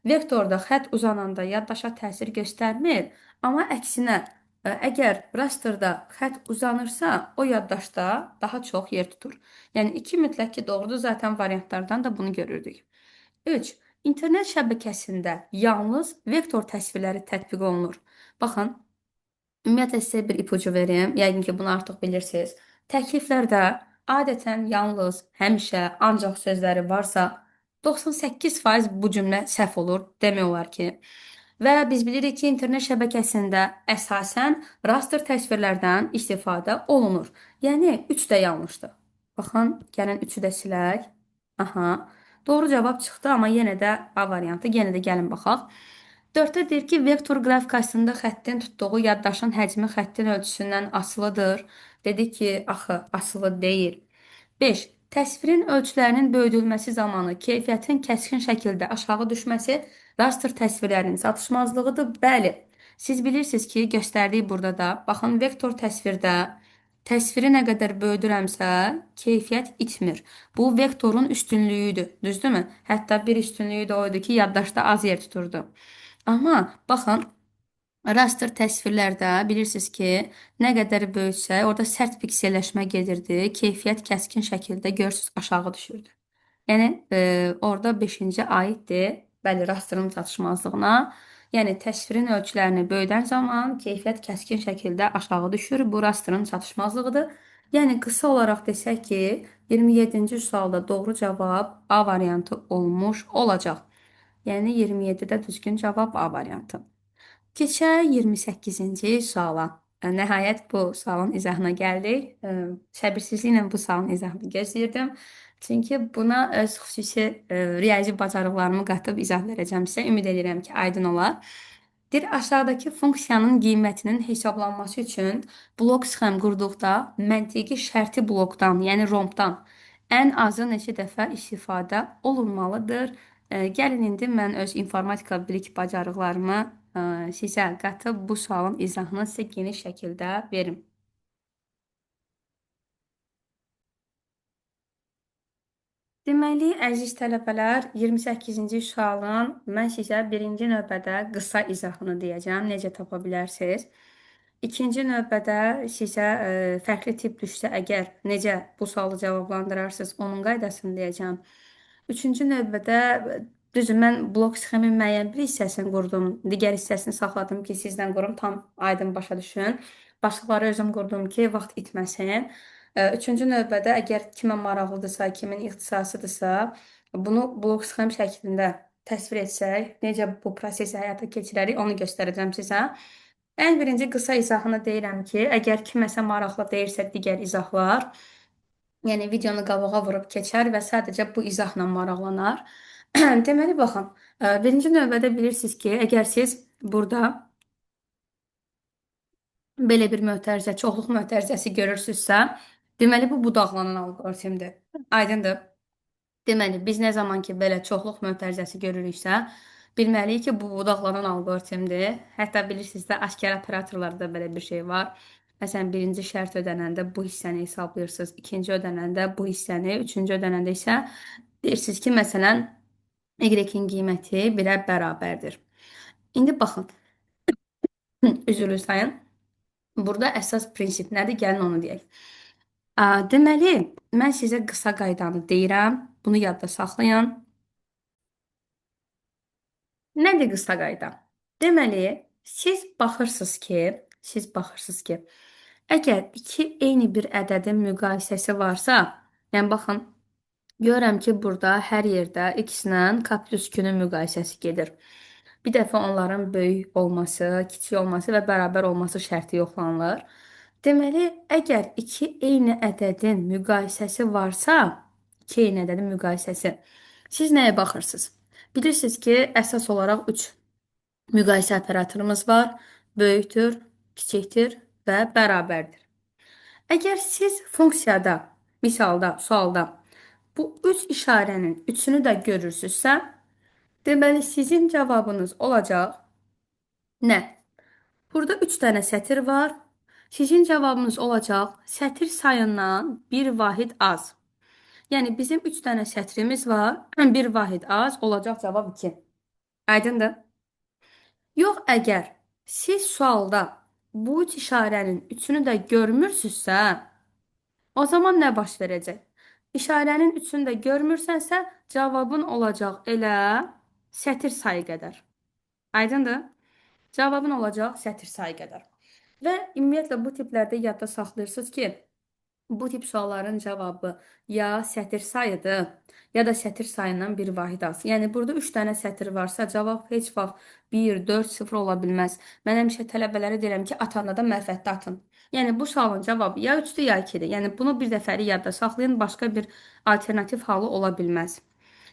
A: vektorda xətt uzananda yaddaşa təsir göstərmir, amma əksinə, əgər rasterda xətt uzanırsa, o yaddaşda daha çox yer tutur. Yəni, 2 mütləq ki, doğrudur. Zaten variantlardan da bunu görürdük. 3. İnternet şəbəkəsində yalnız vektor təsvirləri tətbiq olunur. Baxın, ümumiyyətlə sizə bir ipucu verim. Yəqin ki, bunu artıq bilirsiniz. Təkliflərdə adətən yalnız, həmişə, ancaq sözləri varsa, 98% bu cümlə səhv olur, demək olar ki. Və biz bilirik ki, internet şəbəkəsində əsasən raster təsvirlərdən istifadə olunur. Yəni, 3 də yanlışdır. Baxın, gəlin 3-ü də silək. Aha. Doğru cavab çıxdı, amma yenə də A variantı. Yenə də gəlin baxaq. 4-də deyir ki, vektor qrafikasında xəttin tutduğu yaddaşın həcmi xəttin ölçüsündən asılıdır. Dedi ki, axı, asılı deyil. 5. Təsvirin ölçülərinin böyüdülməsi zamanı keyfiyyətin kəskin şəkildə aşağı düşməsi raster təsvirlərinin çatışmazlığıdır. Bəli, siz bilirsiniz ki, göstərdiyi burada da, baxın, vektor təsvirdə təsviri nə qədər böyüdürəmsə, keyfiyyət itmir. Bu, vektorun üstünlüyüdür, düzdürmü? Hətta bir üstünlüyü də o idi ki, yaddaşda az yer tuturdu. Amma, baxın, raster təsvirlərdə bilirsiniz ki, nə qədər böyütsək, orada sərt pikselləşmə gedirdi, keyfiyyət kəskin şəkildə görürsünüz, aşağı düşürdü. Yəni, orada 5-ci aiddir, bəli, rasterın çatışmazlığına. Yəni, təsvirin ölçülərini böyüdən zaman keyfiyyət kəskin şəkildə aşağı düşür. Bu, rasterın çatışmazlığıdır. Yəni, qısa olaraq desək ki, 27-ci sualda doğru cavab A variantı olmuş olacaq. Yəni 27-də düzgün cavab A variantı. Keçək 28-ci suala. Nəhayət bu sualın izahına gəldik. Səbirsizliklə bu sualın izahını gözləyirdim. Çünki buna öz xüsusi riyazi bacarıqlarımı qatıb izah verəcəm sizə. Ümid edirəm ki, aydın olar. Deyir, aşağıdakı funksiyanın qiymətinin hesablanması üçün blok sxem qurduqda məntiqi şərti blokdan, yəni rompdan ən azı neçə dəfə istifadə olunmalıdır? Gəlin indi mən öz informatika bilik bacarıqlarımı sizə qatıb bu sualın izahını sizə geniş şəkildə verim. Deməli, əziz tələbələr, 28-ci sualın mən sizə birinci növbədə qısa izahını deyəcəm, necə tapa bilərsiniz. İkinci növbədə sizə fərqli tip düşsə əgər necə bu sualı cavablandırarsınız, onun qaydasını deyəcəm. Üçüncü növbədə, düzdür, mən blok sxemin müəyyən bir hissəsini qurdum, digər hissəsini saxladım ki, sizdən qurum, tam aydın başa düşün. Başlıqları özüm qurdum ki, vaxt itməsin. Üçüncü növbədə əgər kimə maraqlıdırsa, kimin ixtisasıdırsa, bunu blok sxem şəklində təsvir etsək, necə bu prosesi həyata keçirərik, onu göstərəcəm sizə. Ən birinci qısa izahını deyirəm ki, əgər kiməsə maraqlı deyilsə digər izahlar, yəni videonu qabağa vurub keçər və sadəcə bu izahla maraqlanar. Deməli, baxın, birinci növbədə bilirsiniz ki, əgər siz burada belə bir mötərizə, çoxluq mötərizəsi görürsünüzsə, deməli, bu budaqlanan algoritmdir. Aydındır. Deməli, biz nə zaman ki, belə çoxluq mötərizəsi görürüksə, bilməliyik ki, bu budaqlanan algoritmdir. Hətta bilirsiniz də, aşkar operatorlarda belə bir şey var. Məsələn, birinci şərt ödənəndə bu hissəni hesablayırsınız, ikinci ödənəndə bu hissəni, üçüncü ödənəndə isə deyirsiniz ki, məsələn, y-in qiyməti 1-ə bərabərdir. İndi baxın, üzrlü sayın. Burada əsas prinsip nədir? Gəlin onu deyək. Deməli, mən sizə qısa qaydanı deyirəm. Bunu yadda saxlayın. Nədir qısa qayda? Deməli, siz baxırsınız ki, əgər iki eyni bir ədədin müqayisəsi varsa, yəni baxın, görürəm ki, burada hər yerdə x-lə k plus q-nün müqayisəsi gedir. Bir dəfə onların böyük olması, kiçik olması və bərabər olması şərti yoxlanılır. Deməli, əgər iki eyni ədədin müqayisəsi varsa, iki eyni ədədin müqayisəsi, siz nəyə baxırsınız? Bilirsiniz ki, əsas olaraq 3 müqayisə operatorumuz var. Böyükdür, kiçikdir və bərabərdir. Əgər siz funksiyada, misalda, sualda bu 3 işarənin üçünü də görürsünüzsə, deməli, sizin cavabınız olacaq nə? Burada 3 dənə sətir var. Sizin cavabınız olacaq sətir sayından bir vahid az. Yəni, bizim 3 dənə sətrimiz var, bir vahid az, olacaq cavab 2. Aydındır? Yox, əgər siz sualda bu üç işarənin üçünü də görmürsünüzsə, o zaman nə baş verəcək? İşarənin üçünü də görmürsənsə, cavabın olacaq elə sətir sayı qədər. Aydındır? Cavabın olacaq sətir sayı qədər. Və ümumiyyətlə bu tiplərdə yadda saxlayırsınız ki, bu tip sualların cavabı ya sətir sayıdır, ya da sətir sayından bir vahid az. Yəni, burada 3 dənə sətir varsa, cavab heç vaxt 1, 4, 0 ola bilməz. Mən həmişə tələbələrə deyirəm ki, atanda da mərifətdə atın. Yəni, bu sualın cavabı ya 3-dür, ya 2-dir. Yəni, bunu bir dəfəlik yadda saxlayın, başqa bir alternativ halı ola bilməz.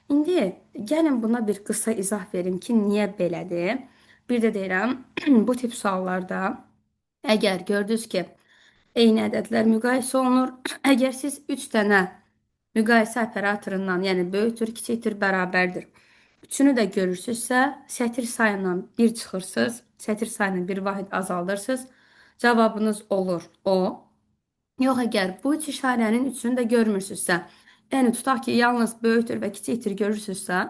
A: İndi gəlin buna bir qısa izah verim ki, niyə belədir? Bir də deyirəm, bu tip suallarda əgər gördünüz ki, eyni ədədlər müqayisə olunur, əgər siz 3 dənə müqayisə operatorundan, yəni böyükdür, kiçikdir, bərabərdir, üçünü də görürsünüzsə, sətir sayından 1 çıxırsınız, sətir sayını bir vahid azaldırsınız, cavabınız olur o. Yox, əgər bu üç işarənin üçünü də görmürsünüzsə, yəni tutaq ki, yalnız böyükdür və kiçikdir görürsünüzsə,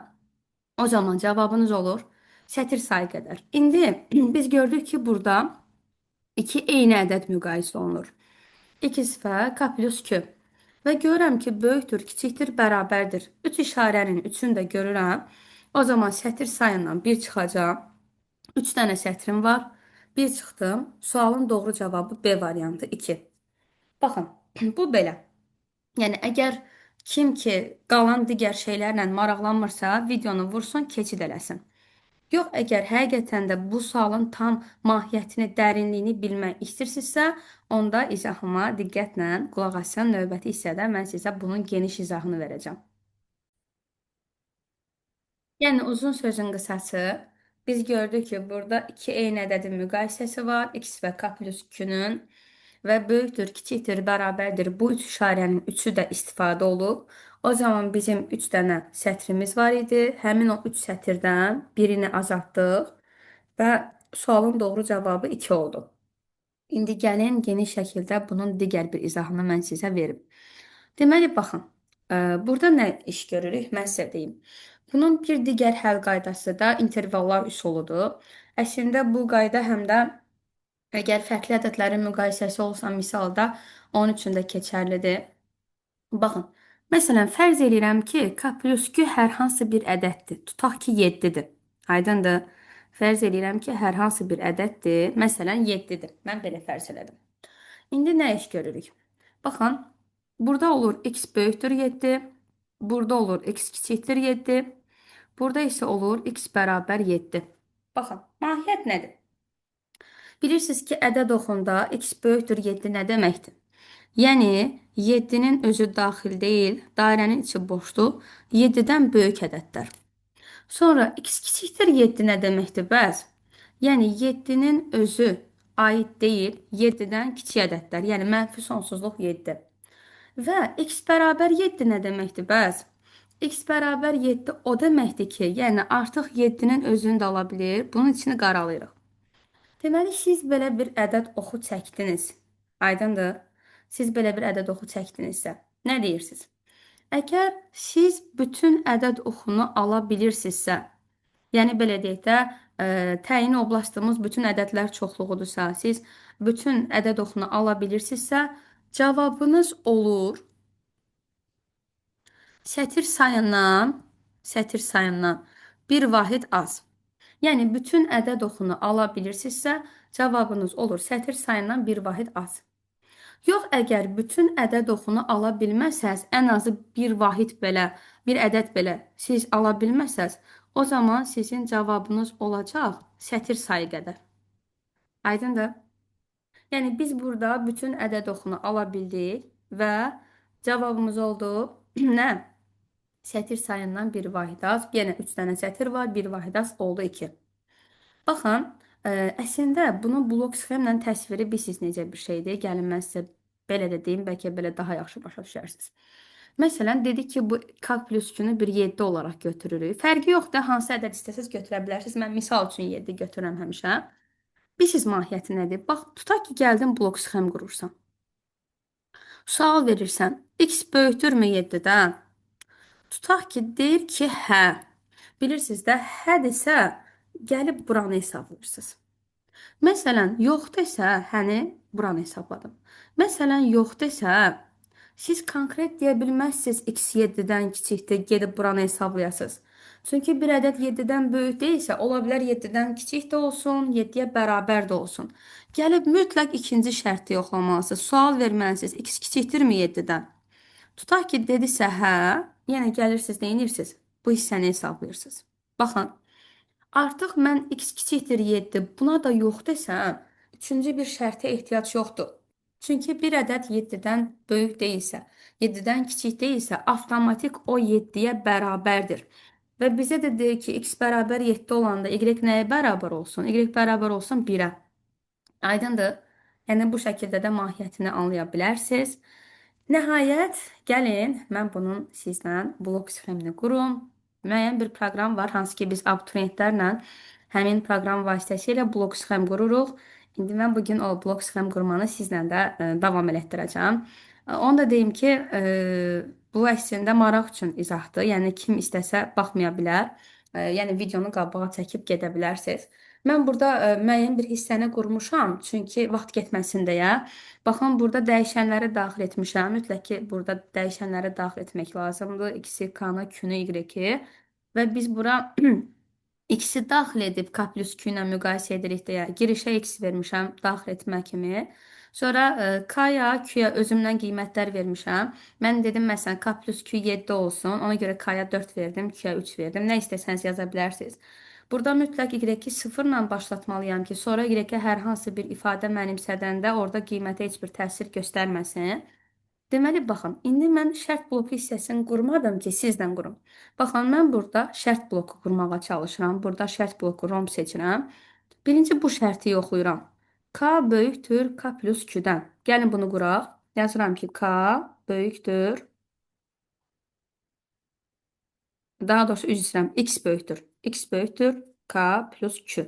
A: o zaman cavabınız olur sətir sayı qədər. İndi biz gördük ki, burada iki eyni ədəd müqayisə olunur. X və K plus Q. Və görürəm ki, böyükdür, kiçikdir, bərabərdir. Üç işarənin üçünü də görürəm. O zaman sətir sayından 1 çıxacaq. 3 dənə sətrim var. 1 çıxdım. Sualın doğru cavabı B variantı 2. Baxın, bu belə. Yəni, əgər Kim ki qalan digər şeylərlə maraqlanmırsa, videonu vursun, keçid eləsin. Yox, əgər həqiqətən də bu sualın tam mahiyyətini, dərinliyini bilmək istəyirsinizsə, onda izahıma diqqətlə qulaq asın. Növbəti hissədə mən sizə bunun geniş izahını verəcəm. Yəni uzun sözün qısası, biz gördük ki, burada iki eyni ədədin müqayisəsi var. X və K plus Q-nün və böyükdür, kiçikdir, bərabərdir. Bu üç işarənin üçü də istifadə olub. O zaman bizim 3 dənə sətrimiz var idi. Həmin o 3 sətirdən birini azaltdıq və sualın doğru cavabı 2 oldu. İndi gəlin geniş şəkildə bunun digər bir izahını mən sizə verim. Deməli, baxın, burada nə iş görürük? Mən sizə deyim. Bunun bir digər həll qaydası da intervallar üsuludur. Əslində, bu qayda həm də əgər fərqli ədədlərin müqayisəsi olsa misalda, onun üçün də keçərlidir. Baxın, məsələn, fərz eləyirəm ki, K plus Q hər hansı bir ədəddir. Tutaq ki, 7-dir. Aydındır. Fərz eləyirəm ki, hər hansı bir ədəddir. Məsələn, 7-dir. Mən belə fərz elədim. İndi nə iş görürük? Baxın, burada olur x böyükdür 7, burada olur x kiçikdir 7, burada isə olur x bərabər 7. Baxın, mahiyyət nədir? Bilirsiniz ki, ədəd oxunda x böyükdür 7 nə deməkdir? Yəni, 7-nin özü daxil deyil, dairənin içi boşdur, 7-dən böyük ədədlər. Sonra x kiçikdir 7 nə deməkdir bəs? Yəni, 7-nin özü aid deyil, 7-dən kiçik ədədlər, yəni mənfi sonsuzluq 7. Və x bərabər 7 nə deməkdir bəs? X bərabər 7 o deməkdir ki, yəni artıq 7-nin özünü də ala bilir, bunun içini qaralayırıq. Deməli, siz belə bir ədəd oxu çəkdiniz. Aydındır? Siz belə bir ədəd oxu çəkdinizsə, nə deyirsiniz? Əgər siz bütün ədəd oxunu ala bilirsinizsə, yəni belə deyək də, təyin oblastımız bütün ədədlər çoxluğudursa, siz bütün ədəd oxunu ala bilirsinizsə, cavabınız olur sətir sayından bir vahid az. Yəni, bütün ədəd oxunu ala bilirsinizsə, cavabınız olur sətir sayından bir vahid az. Yox, əgər bütün ədəd oxunu ala bilməsəz, ən azı bir vahid belə, bir ədəd belə siz ala bilməsəz, o zaman sizin cavabınız olacaq sətir sayı qədər. Aydındır? Yəni, biz burada bütün ədəd oxunu ala bildik və cavabımız oldu nə? Sətir sayından bir vahid az. Yenə 3 dənə sətir var, bir vahid az oldu 2. Baxın, əslində bunun blok sxemlə təsviri bilirsiniz necə bir şeydir. Gəlin mən sizə belə də deyim, bəlkə belə daha yaxşı başa düşərsiniz. Məsələn, dedik ki, bu K plus Q-nü bir 7 olaraq götürürük. Fərqi yoxdur, hansı ədəd istəsəz götürə bilərsiniz. Mən misal üçün 7 götürürəm həmişə. Bilirsiniz mahiyyəti nədir? Bax, tutaq ki, gəldin blok sxem qurursan. Sual verirsən, x böyükdürmü 7-dən? Tutaq ki, deyir ki, hə. Bilirsiniz də, hə desə, gəlib buranı hesablayırsınız. Məsələn, yox desə, həni buranı hesabladım. Məsələn, yox desə, siz konkret deyə bilməzsiniz x 7-dən kiçikdir, gedib buranı hesablayasınız. Çünki bir ədəd 7-dən böyük deyilsə, ola bilər 7-dən kiçik də olsun, 7-yə bərabər də olsun. Gəlib mütləq ikinci şərti yoxlamalısınız. Sual verməlisiniz, x kiçikdirmi 7-dən? Tutaq ki, dedisə hə, yenə gəlirsiniz, nə edirsiniz? Bu hissəni hesablayırsınız. Baxın, artıq mən x kiçikdir 7, buna da yox desəm, üçüncü bir şərtə ehtiyac yoxdur. Çünki bir ədəd 7-dən böyük deyilsə, 7-dən kiçik deyilsə, avtomatik o 7-yə bərabərdir. Və bizə də deyir ki, x bərabər 7 olanda y nəyə bərabər olsun? Y bərabər olsun 1-ə. Aydındır? Yəni, bu şəkildə də mahiyyətini anlaya bilərsiniz. Nəhayət, gəlin, mən bunun sizlə blok sxemini qurum. Müəyyən bir proqram var, hansı ki, biz abituriyentlərlə həmin proqram vasitəsilə blok sxem qururuq. İndi mən bugün o blok sxem qurmanı sizlə də davam elətdirəcəm. Onu da deyim ki, bu əslində maraq üçün izahdır. Yəni, kim istəsə baxmaya bilər. Yəni, videonu qabağa çəkib gedə bilərsiniz. Mən burada müəyyən bir hissəni qurmuşam, çünki vaxt getməsin deyə. Baxın, burada dəyişənləri daxil etmişəm. Mütləq ki, burada dəyişənləri daxil etmək lazımdır. X-i, K-nı, Q-nü, Y-i. Və biz bura X-i daxil edib K plus Q ilə müqayisə edirik deyə girişə X vermişəm daxil etmə kimi. Sonra K-ya, Q-ya özümdən qiymətlər vermişəm. Mən dedim məsələn K plus Q 7 olsun. Ona görə K-ya 4 verdim, Q-ya 3 verdim. Nə istəsəniz yaza bilərsiniz. Burada mütləq Y-i 0 ilə başlatmalıyam ki, sonra Y-ə hər hansı bir ifadə mənimsədəndə orada qiymətə heç bir təsir göstərməsin. Deməli, baxın, indi mən şərt bloku hissəsini qurmadım ki, sizlə qurum. Baxın, mən burada şərt bloku qurmağa çalışıram. Burada şərt bloku rom seçirəm. Birinci bu şərti yoxlayıram. K böyükdür K plus Q-dən. Gəlin bunu quraq. Yazıram ki, K böyükdür. Daha doğrusu üzr istəyirəm. X böyükdür. X böyükdür K plus Q.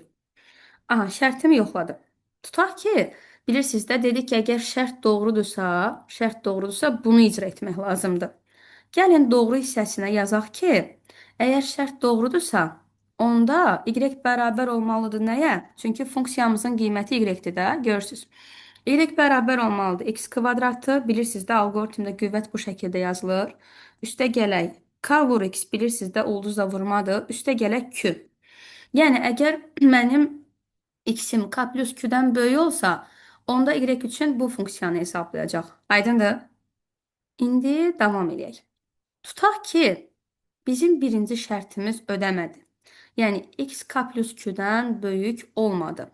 A: Aha, şərtimi yoxladım. Tutaq ki, bilirsiniz də, dedik ki, əgər şərt doğrudursa, şərt doğrudursa bunu icra etmək lazımdır. Gəlin doğru hissəsinə yazaq ki, əgər şərt doğrudursa, onda y bərabər olmalıdır nəyə? Çünki funksiyamızın qiyməti y-dir də, görürsünüz. Y bərabər olmalıdır x kvadratı, bilirsiniz də, algoritmdə qüvvət bu şəkildə yazılır. Üstə gələk k vur x, bilirsiniz də, ulduzla vurmadır. Üstə gələk q. Yəni, əgər mənim x-im k plus q-dən böyük olsa, onda y üçün bu funksiyanı hesablayacaq. Aydındır? İndi davam eləyək. Tutaq ki, bizim birinci şərtimiz ödəmədi. Yəni, x k plus q-dən böyük olmadı.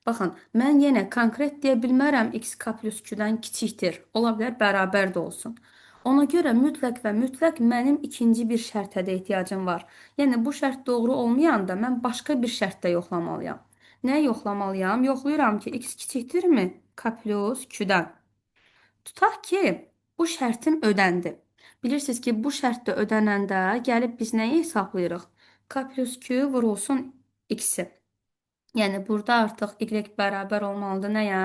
A: Baxın, mən yenə konkret deyə bilmərəm x k plus q-dən kiçikdir. Ola bilər, bərabər də olsun. Ona görə mütləq və mütləq mənim ikinci bir şərtə də ehtiyacım var. Yəni, bu şərt doğru olmayanda mən başqa bir şərtdə yoxlamalıyam. Nə yoxlamalıyam? Yoxlayıram ki, x kiçikdirmi k plus q-dən. Tutaq ki, bu şərtim ödəndi. Bilirsiniz ki, bu şərt də ödənəndə gəlib biz nəyi hesablayırıq? K plus q vurulsun x-i. Yəni, burada artıq y bərabər olmalıdır nəyə?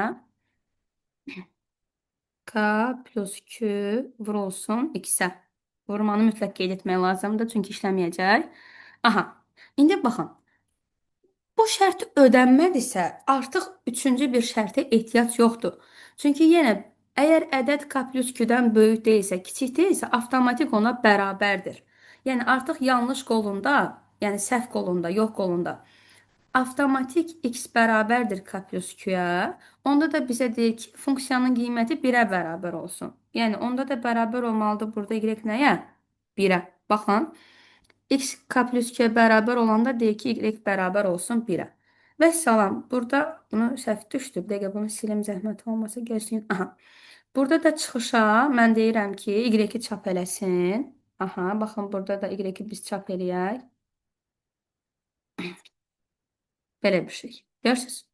A: K plus q vurulsun x-ə. Vurmanı mütləq qeyd etmək lazımdır, çünki işləməyəcək. Aha, indi baxın. Bu şərt ödənmədisə, artıq üçüncü bir şərtə ehtiyac yoxdur. Çünki yenə əgər ədəd k plus q-dən böyük deyilsə, kiçik deyilsə, avtomatik ona bərabərdir. Yəni, artıq yanlış qolunda, yəni səhv qolunda, yox qolunda avtomatik x bərabərdir k plus q-yə. Onda da bizə deyir ki, funksiyanın qiyməti 1-ə bərabər olsun. Yəni, onda da bərabər olmalıdır burada y nəyə? 1-ə. Baxın. X k plus q bərabər olanda deyir ki, y bərabər olsun 1-ə. Və salam. Burada bunu səhv düşdü. Bir dəqiqə bunu silim, zəhmət olmasa gözləyin. Aha. Burada da çıxışa mən deyirəm ki, y-i çap eləsin. Aha, baxın burada da y-i biz çap eləyək. Belə bir şey. Görürsünüz?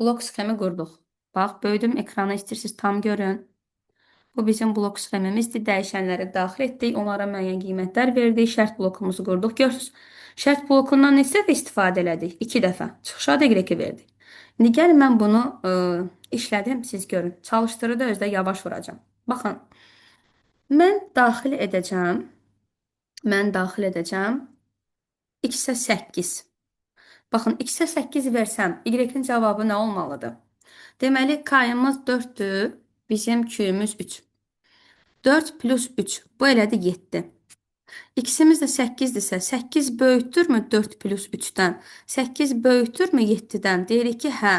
A: Blok sxemi qurduq. Bax, böyüdüm ekranı, istəyirsiniz tam görün. Bu bizim blok sxemimizdir. Dəyişənləri daxil etdik. Onlara müəyyən qiymətlər verdik. Şərt blokumuzu qurduq. Görürsünüz? Şərt blokundan neçə dəfə istifadə elədik? 2 dəfə. Çıxışa da y verdik. İndi gəlin mən bunu işlədim, siz görün. Çalışdırı da özdə yavaş vuracağam. Baxın, mən daxil edəcəm. Mən daxil edəcəm x-ə 8. Baxın, x-ə 8 versəm, y-in cavabı nə olmalıdır? Deməli, k-ımız 4-dür, bizim q-ümüz 3. 4 plus 3, bu elədi 7. X-imiz də 8-dirsə, 8 böyükdürmü 4 plus 3-dən? 8 böyükdürmü 7-dən? Deyirik ki, hə.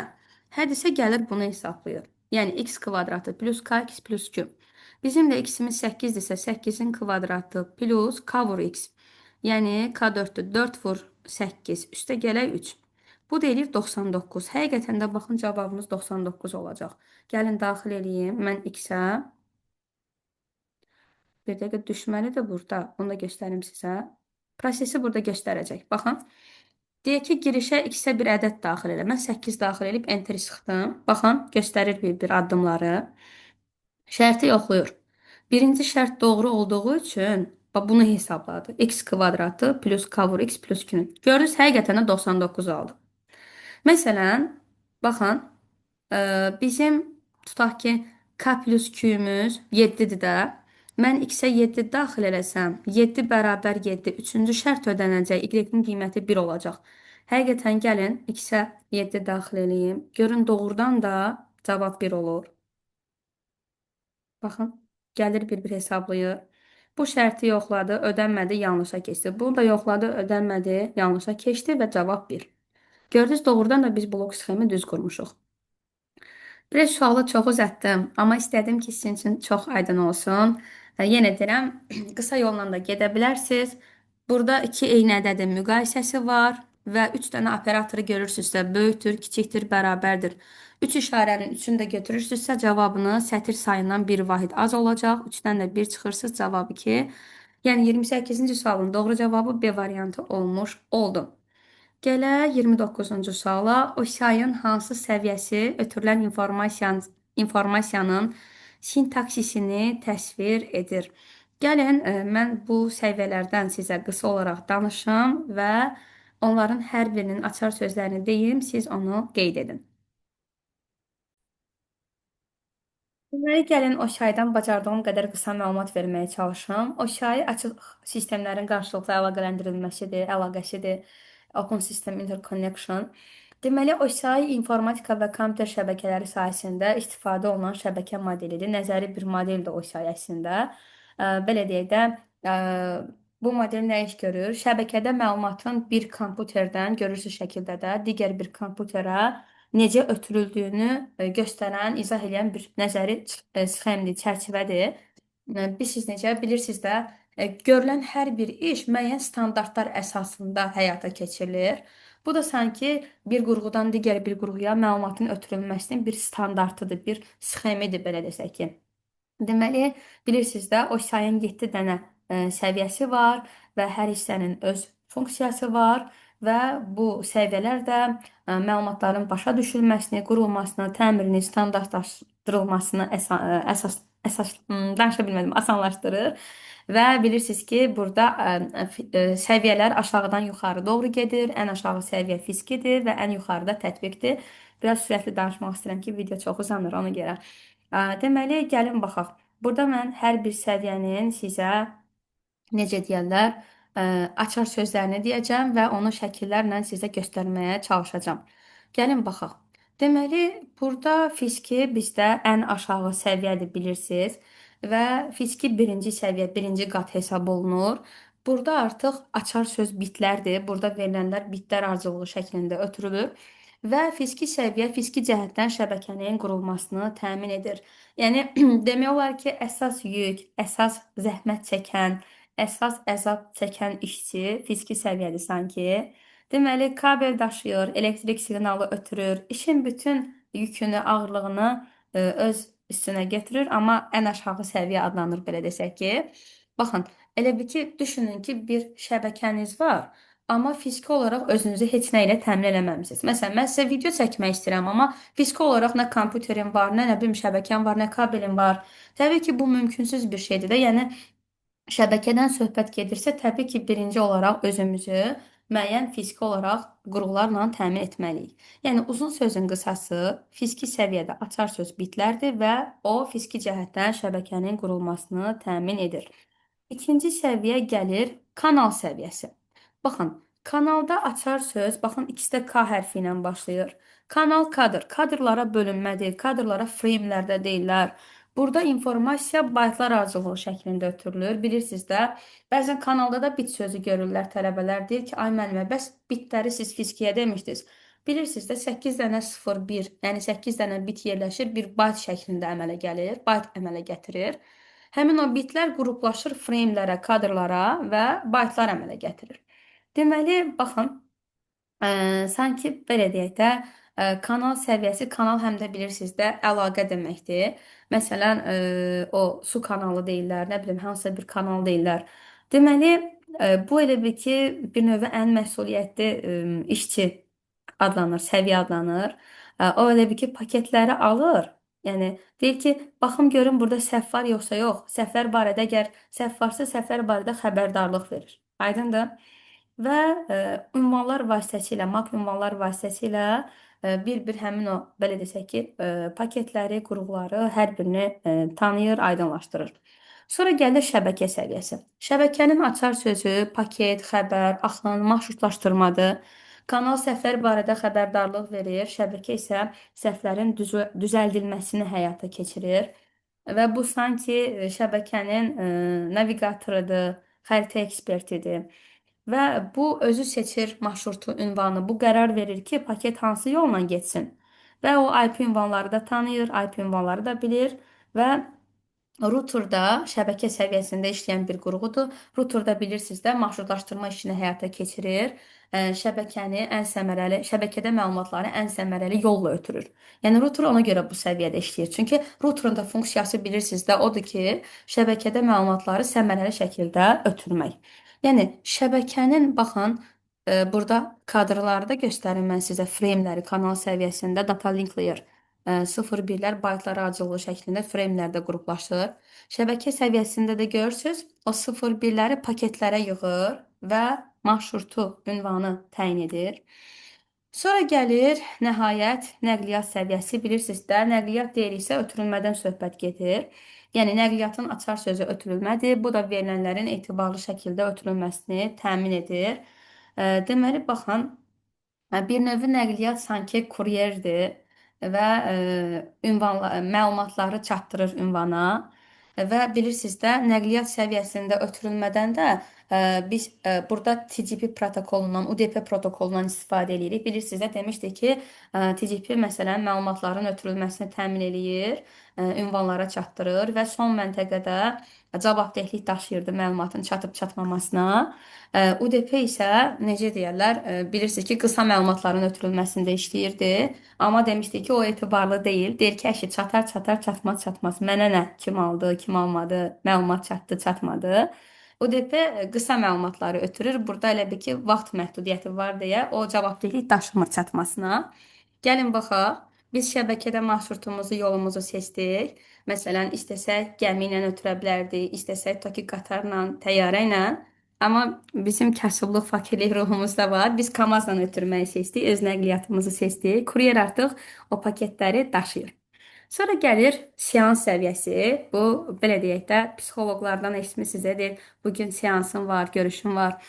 A: Hədisə gəlir bunu hesablayır. Yəni, x kvadratı plus kx plus q. Bizim də x-imiz 8-dirsə, 8-in kvadratı plus k vur x. Yəni, k 4-dür. 4 vur 8. Üstə gələk 3. Bu da eləyir 99. Həqiqətən də baxın, cavabımız 99 olacaq. Gəlin daxil eləyim. Mən x-ə. Bir dəqiqə düşməlidir burada. Onu da göstərim sizə. Prosesi burada göstərəcək. Baxın. Deyək ki, girişə x-ə bir ədəd daxil elə. Mən 8 daxil edib enter sıxdım. Baxın, göstərir bir-bir addımları. Şərti yoxlayır. Birinci şərt doğru olduğu üçün bax, bunu hesabladı. X kvadratı plus k vur x plus q. Gördünüz, həqiqətən də 99 aldı. Məsələn, baxın, bizim tutaq ki, k plus q-ümüz 7-dir də. Mən x-ə 7 daxil eləsəm, 7 bərabər 7. Üçüncü şərt ödənəcək. Y-in qiyməti 1 olacaq. Həqiqətən gəlin, x-ə 7 daxil eləyim. Görün, doğrudan da cavab 1 olur. Baxın, gəlir bir-bir hesablayır. Bu şərti yoxladı, ödənmədi, yanlışa keçdi. Bunu da yoxladı, ödənmədi, yanlışa keçdi və cavab 1. Gördünüz, doğrudan da biz blok sxemi düz qurmuşuq. Biraz sualı çox uzatdım, amma istədim ki, sizin üçün çox aydın olsun. Yenə deyirəm, qısa yolla da gedə bilərsiniz. Burada iki eyni ədədin müqayisəsi var və 3 dənə operatoru görürsünüzsə, böyükdür, kiçikdir, bərabərdir. 3 işarənin üçünü də götürürsünüzsə, cavabını sətir sayından bir vahid az olacaq. 3-dən də 1 çıxırsınız, cavabı 2. Yəni 28-ci sualın doğru cavabı B variantı olmuş oldu. Gələk 29-cu suala. OSI-ın hansı səviyyəsi ötürülən informasiyanın sintaksisini təsvir edir? Gəlin, mən bu səviyyələrdən sizə qısa olaraq danışım və onların hər birinin açar sözlərini deyim, siz onu qeyd edin. Deməli, gəlin OSI-dan bacardığım qədər qısa məlumat verməyə çalışım. OSI açıq sistemlərin qarşılıqlı əlaqələndirilməsidir, əlaqəsidir. Open System Interconnection. Deməli, OSI informatika və kompüter şəbəkələri sahəsində istifadə olunan şəbəkə modelidir. Nəzəri bir modeldir OSI əslində. Belə deyək də, bu model nə iş görür? Şəbəkədə məlumatın bir kompüterdən, görürsünüz şəkildə də, digər bir kompüterə necə ötürüldüyünü göstərən, izah edən bir nəzəri sxemdir, çərçivədir. Siz necə bilirsiniz də, görülən hər bir iş müəyyən standartlar əsasında həyata keçirilir. Bu da sanki bir qurğudan digər bir qurğuya məlumatın ötürülməsinin bir standartıdır, bir sxemidir, belə desək ki. Deməli, bilirsiniz də, OSI-ın 7 dənə səviyyəsi var və hər hissənin öz funksiyası var və bu səviyyələr də məlumatların başa düşülməsini, qurulmasını, təmirini, standartlaşdırılmasını əsas danışa bilmədim, asanlaşdırır. Və bilirsiniz ki, burada səviyyələr aşağıdan yuxarı doğru gedir. Ən aşağı səviyyə fizkidir və ən yuxarıda tətbiqdir. Biraz sürətli danışmaq istəyirəm ki, video çox uzanır ona görə. Deməli, gəlin baxaq. Burada mən hər bir səviyyənin sizə, necə deyərlər, açar sözlərini deyəcəm və onu şəkillərlə sizə göstərməyə çalışacağam. Gəlin baxaq. Deməli, burada fiziki bizdə ən aşağı səviyyədir, bilirsiniz. Və fiziki birinci səviyyə, birinci qat hesab olunur. Burada artıq açar söz bitlərdir. Burada verilənlər bitlər ardıcıllığı şəklində ötürülür. Və fiziki səviyyə fiziki cəhətdən şəbəkənin qurulmasını təmin edir. Yəni, demək olar ki, əsas yük, əsas zəhmət çəkən, əsas əzab çəkən işçi fiziki səviyyədir sanki. Deməli, kabel daşıyır, elektrik siqnalı ötürür, işin bütün yükünü, ağırlığını öz üstünə götürür, amma ən aşağı səviyyə adlanır, belə desək ki. Baxın, elə bil ki, düşünün ki, bir şəbəkəniz var, amma fiziki olaraq özünüzü heç nə ilə təmin eləməmisiniz. Məsələn, mən sizə video çəkmək istəyirəm, amma fiziki olaraq nə kompüterim var, nə bilim şəbəkəm var, nə kabelim var. Təbii ki, bu mümkünsüz bir şeydir də. Yəni, şəbəkədən söhbət gedirsə, təbii ki, birinci olaraq özümüzü müəyyən fiziki olaraq qurğularla təmin etməliyik. Yəni, uzun sözün qısası, fiziki səviyyədə açar söz bitlərdir və o, fiziki cəhətdən şəbəkənin qurulmasını təmin edir. İkinci səviyyə gəlir kanal səviyyəsi. Baxın, kanalda açar söz, baxın, ikisi də K hərfi ilə başlayır. Kanal kadr, kadrlara bölünmədir, kadrlara framelərdə deyirlər. Burada informasiya baytlar ardıcıllığı şəklində ötürülür. Bilirsiniz də, bəzən kanalda da bit sözü görürlər tələbələr. Deyir ki, ay müəllimə, bəs bitləri siz fizikiyə demişdiniz. Bilirsiniz də, 8 dənə 0, 1, yəni 8 dənə bit yerləşir, bir bayt şəklində əmələ gəlir, bayt əmələ gətirir. Həmin o bitlər qruplaşır framelərə, kadrlara və baytlar əmələ gətirir. Deməli, baxın, sanki belə deyək də, kanal səviyyəsi, kanal həm də bilirsiniz də əlaqə deməkdir. Məsələn, o su kanalı deyirlər, nə bilim, hansısa bir kanal deyirlər. Deməli, bu elə bil ki, bir növə ən məsuliyyətli işçi adlanır, səviyyə adlanır. O elə bil ki, paketləri alır. Yəni, deyir ki, baxım görüm burada səhv var yoxsa yox. Səhvlər barədə əgər səhv varsa, səhvlər barədə xəbərdarlıq verir. Aydındır? Və ünvanlar vasitəsilə, MAC ünvanlar vasitəsilə bir-bir həmin o, belə desək ki, paketləri, qurğuları hər birini tanıyır, aydınlaşdırır. Sonra gəlir şəbəkə səviyyəsi. Şəbəkənin açar sözü paket, xəbər, axın, marşrutlaşdırmadır. Kanal səhvlər barədə xəbərdarlıq verir, şəbəkə isə səhvlərin düzəldilməsini həyata keçirir. Və bu sanki şəbəkənin naviqatorudur, xəritə ekspertidir. Və bu özü seçir marşrutu, ünvanı. Bu qərar verir ki, paket hansı yolla getsin. Və o IP ünvanları da tanıyır, IP ünvanları da bilir və routerda şəbəkə səviyyəsində işləyən bir qurğudur. Routerda bilirsiniz də marşrutlaşdırma işini həyata keçirir. Şəbəkəni ən səmərəli, şəbəkədə məlumatları ən səmərəli yolla ötürür. Yəni router ona görə bu səviyyədə işləyir. Çünki routerun da funksiyası bilirsiniz də odur ki, şəbəkədə məlumatları səmərəli şəkildə ötürmək. Yəni şəbəkənin baxın burada kadrlarda göstərim mən sizə frameləri kanal səviyyəsində data link layer 0-1-lər baytlar aracılığı şəklində framelərdə qruplaşır. Şəbəkə səviyyəsində də görürsüz, o 0-1-ləri paketlərə yığır və marşrutu, ünvanı təyin edir. Sonra gəlir nəhayət nəqliyyat səviyyəsi. Bilirsiniz də, nəqliyyat deyiriksə ötürülmədən söhbət gedir. Yəni nəqliyyatın açar sözü ötürülmədir. Bu da verilənlərin etibarlı şəkildə ötürülməsini təmin edir. Deməli, baxın, bir növ nəqliyyat sanki kuryerdir və ünvanla, məlumatları çatdırır ünvana. Və bilirsiniz də, nəqliyyat səviyyəsində ötürülmədən də biz burada TCP protokolundan, UDP protokolundan istifadə edirik. Bilirsiniz də, demişdik ki, TCP məsələn məlumatların ötürülməsini təmin eləyir, ünvanlara çatdırır və son məntəqədə cavabdehlik daşıyırdı məlumatın çatıb çatmamasına. UDP isə necə deyərlər, bilirsiniz ki, qısa məlumatların ötürülməsində işləyirdi. Amma demişdik ki, o etibarlı deyil. Deyir ki, əşi çatar, çatar, çatmaz, çatmaz. Mənə nə? Kim aldı, kim almadı, məlumat çatdı, çatmadı. UDP qısa məlumatları ötürür. Burada elə bil ki, vaxt məhdudiyyəti var deyə o cavabdehlik daşımır çatmasına. Gəlin baxaq. Biz şəbəkədə marşrutumuzu, yolumuzu seçdik. Məsələn, istəsək gəmi ilə ötürə bilərdik, istəsək tutaq ki, qatarla, təyyarə ilə. Amma bizim kasıblıq, fakirlik ruhumuzda var. Biz KAMAZ-la ötürməyi seçdik, öz nəqliyyatımızı seçdik. Kuryer artıq o paketləri daşıyır. Sonra gəlir seans səviyyəsi. Bu, belə deyək də, psixoloqlardan eşitmisiniz, deyir, bugün seansım var, görüşüm var.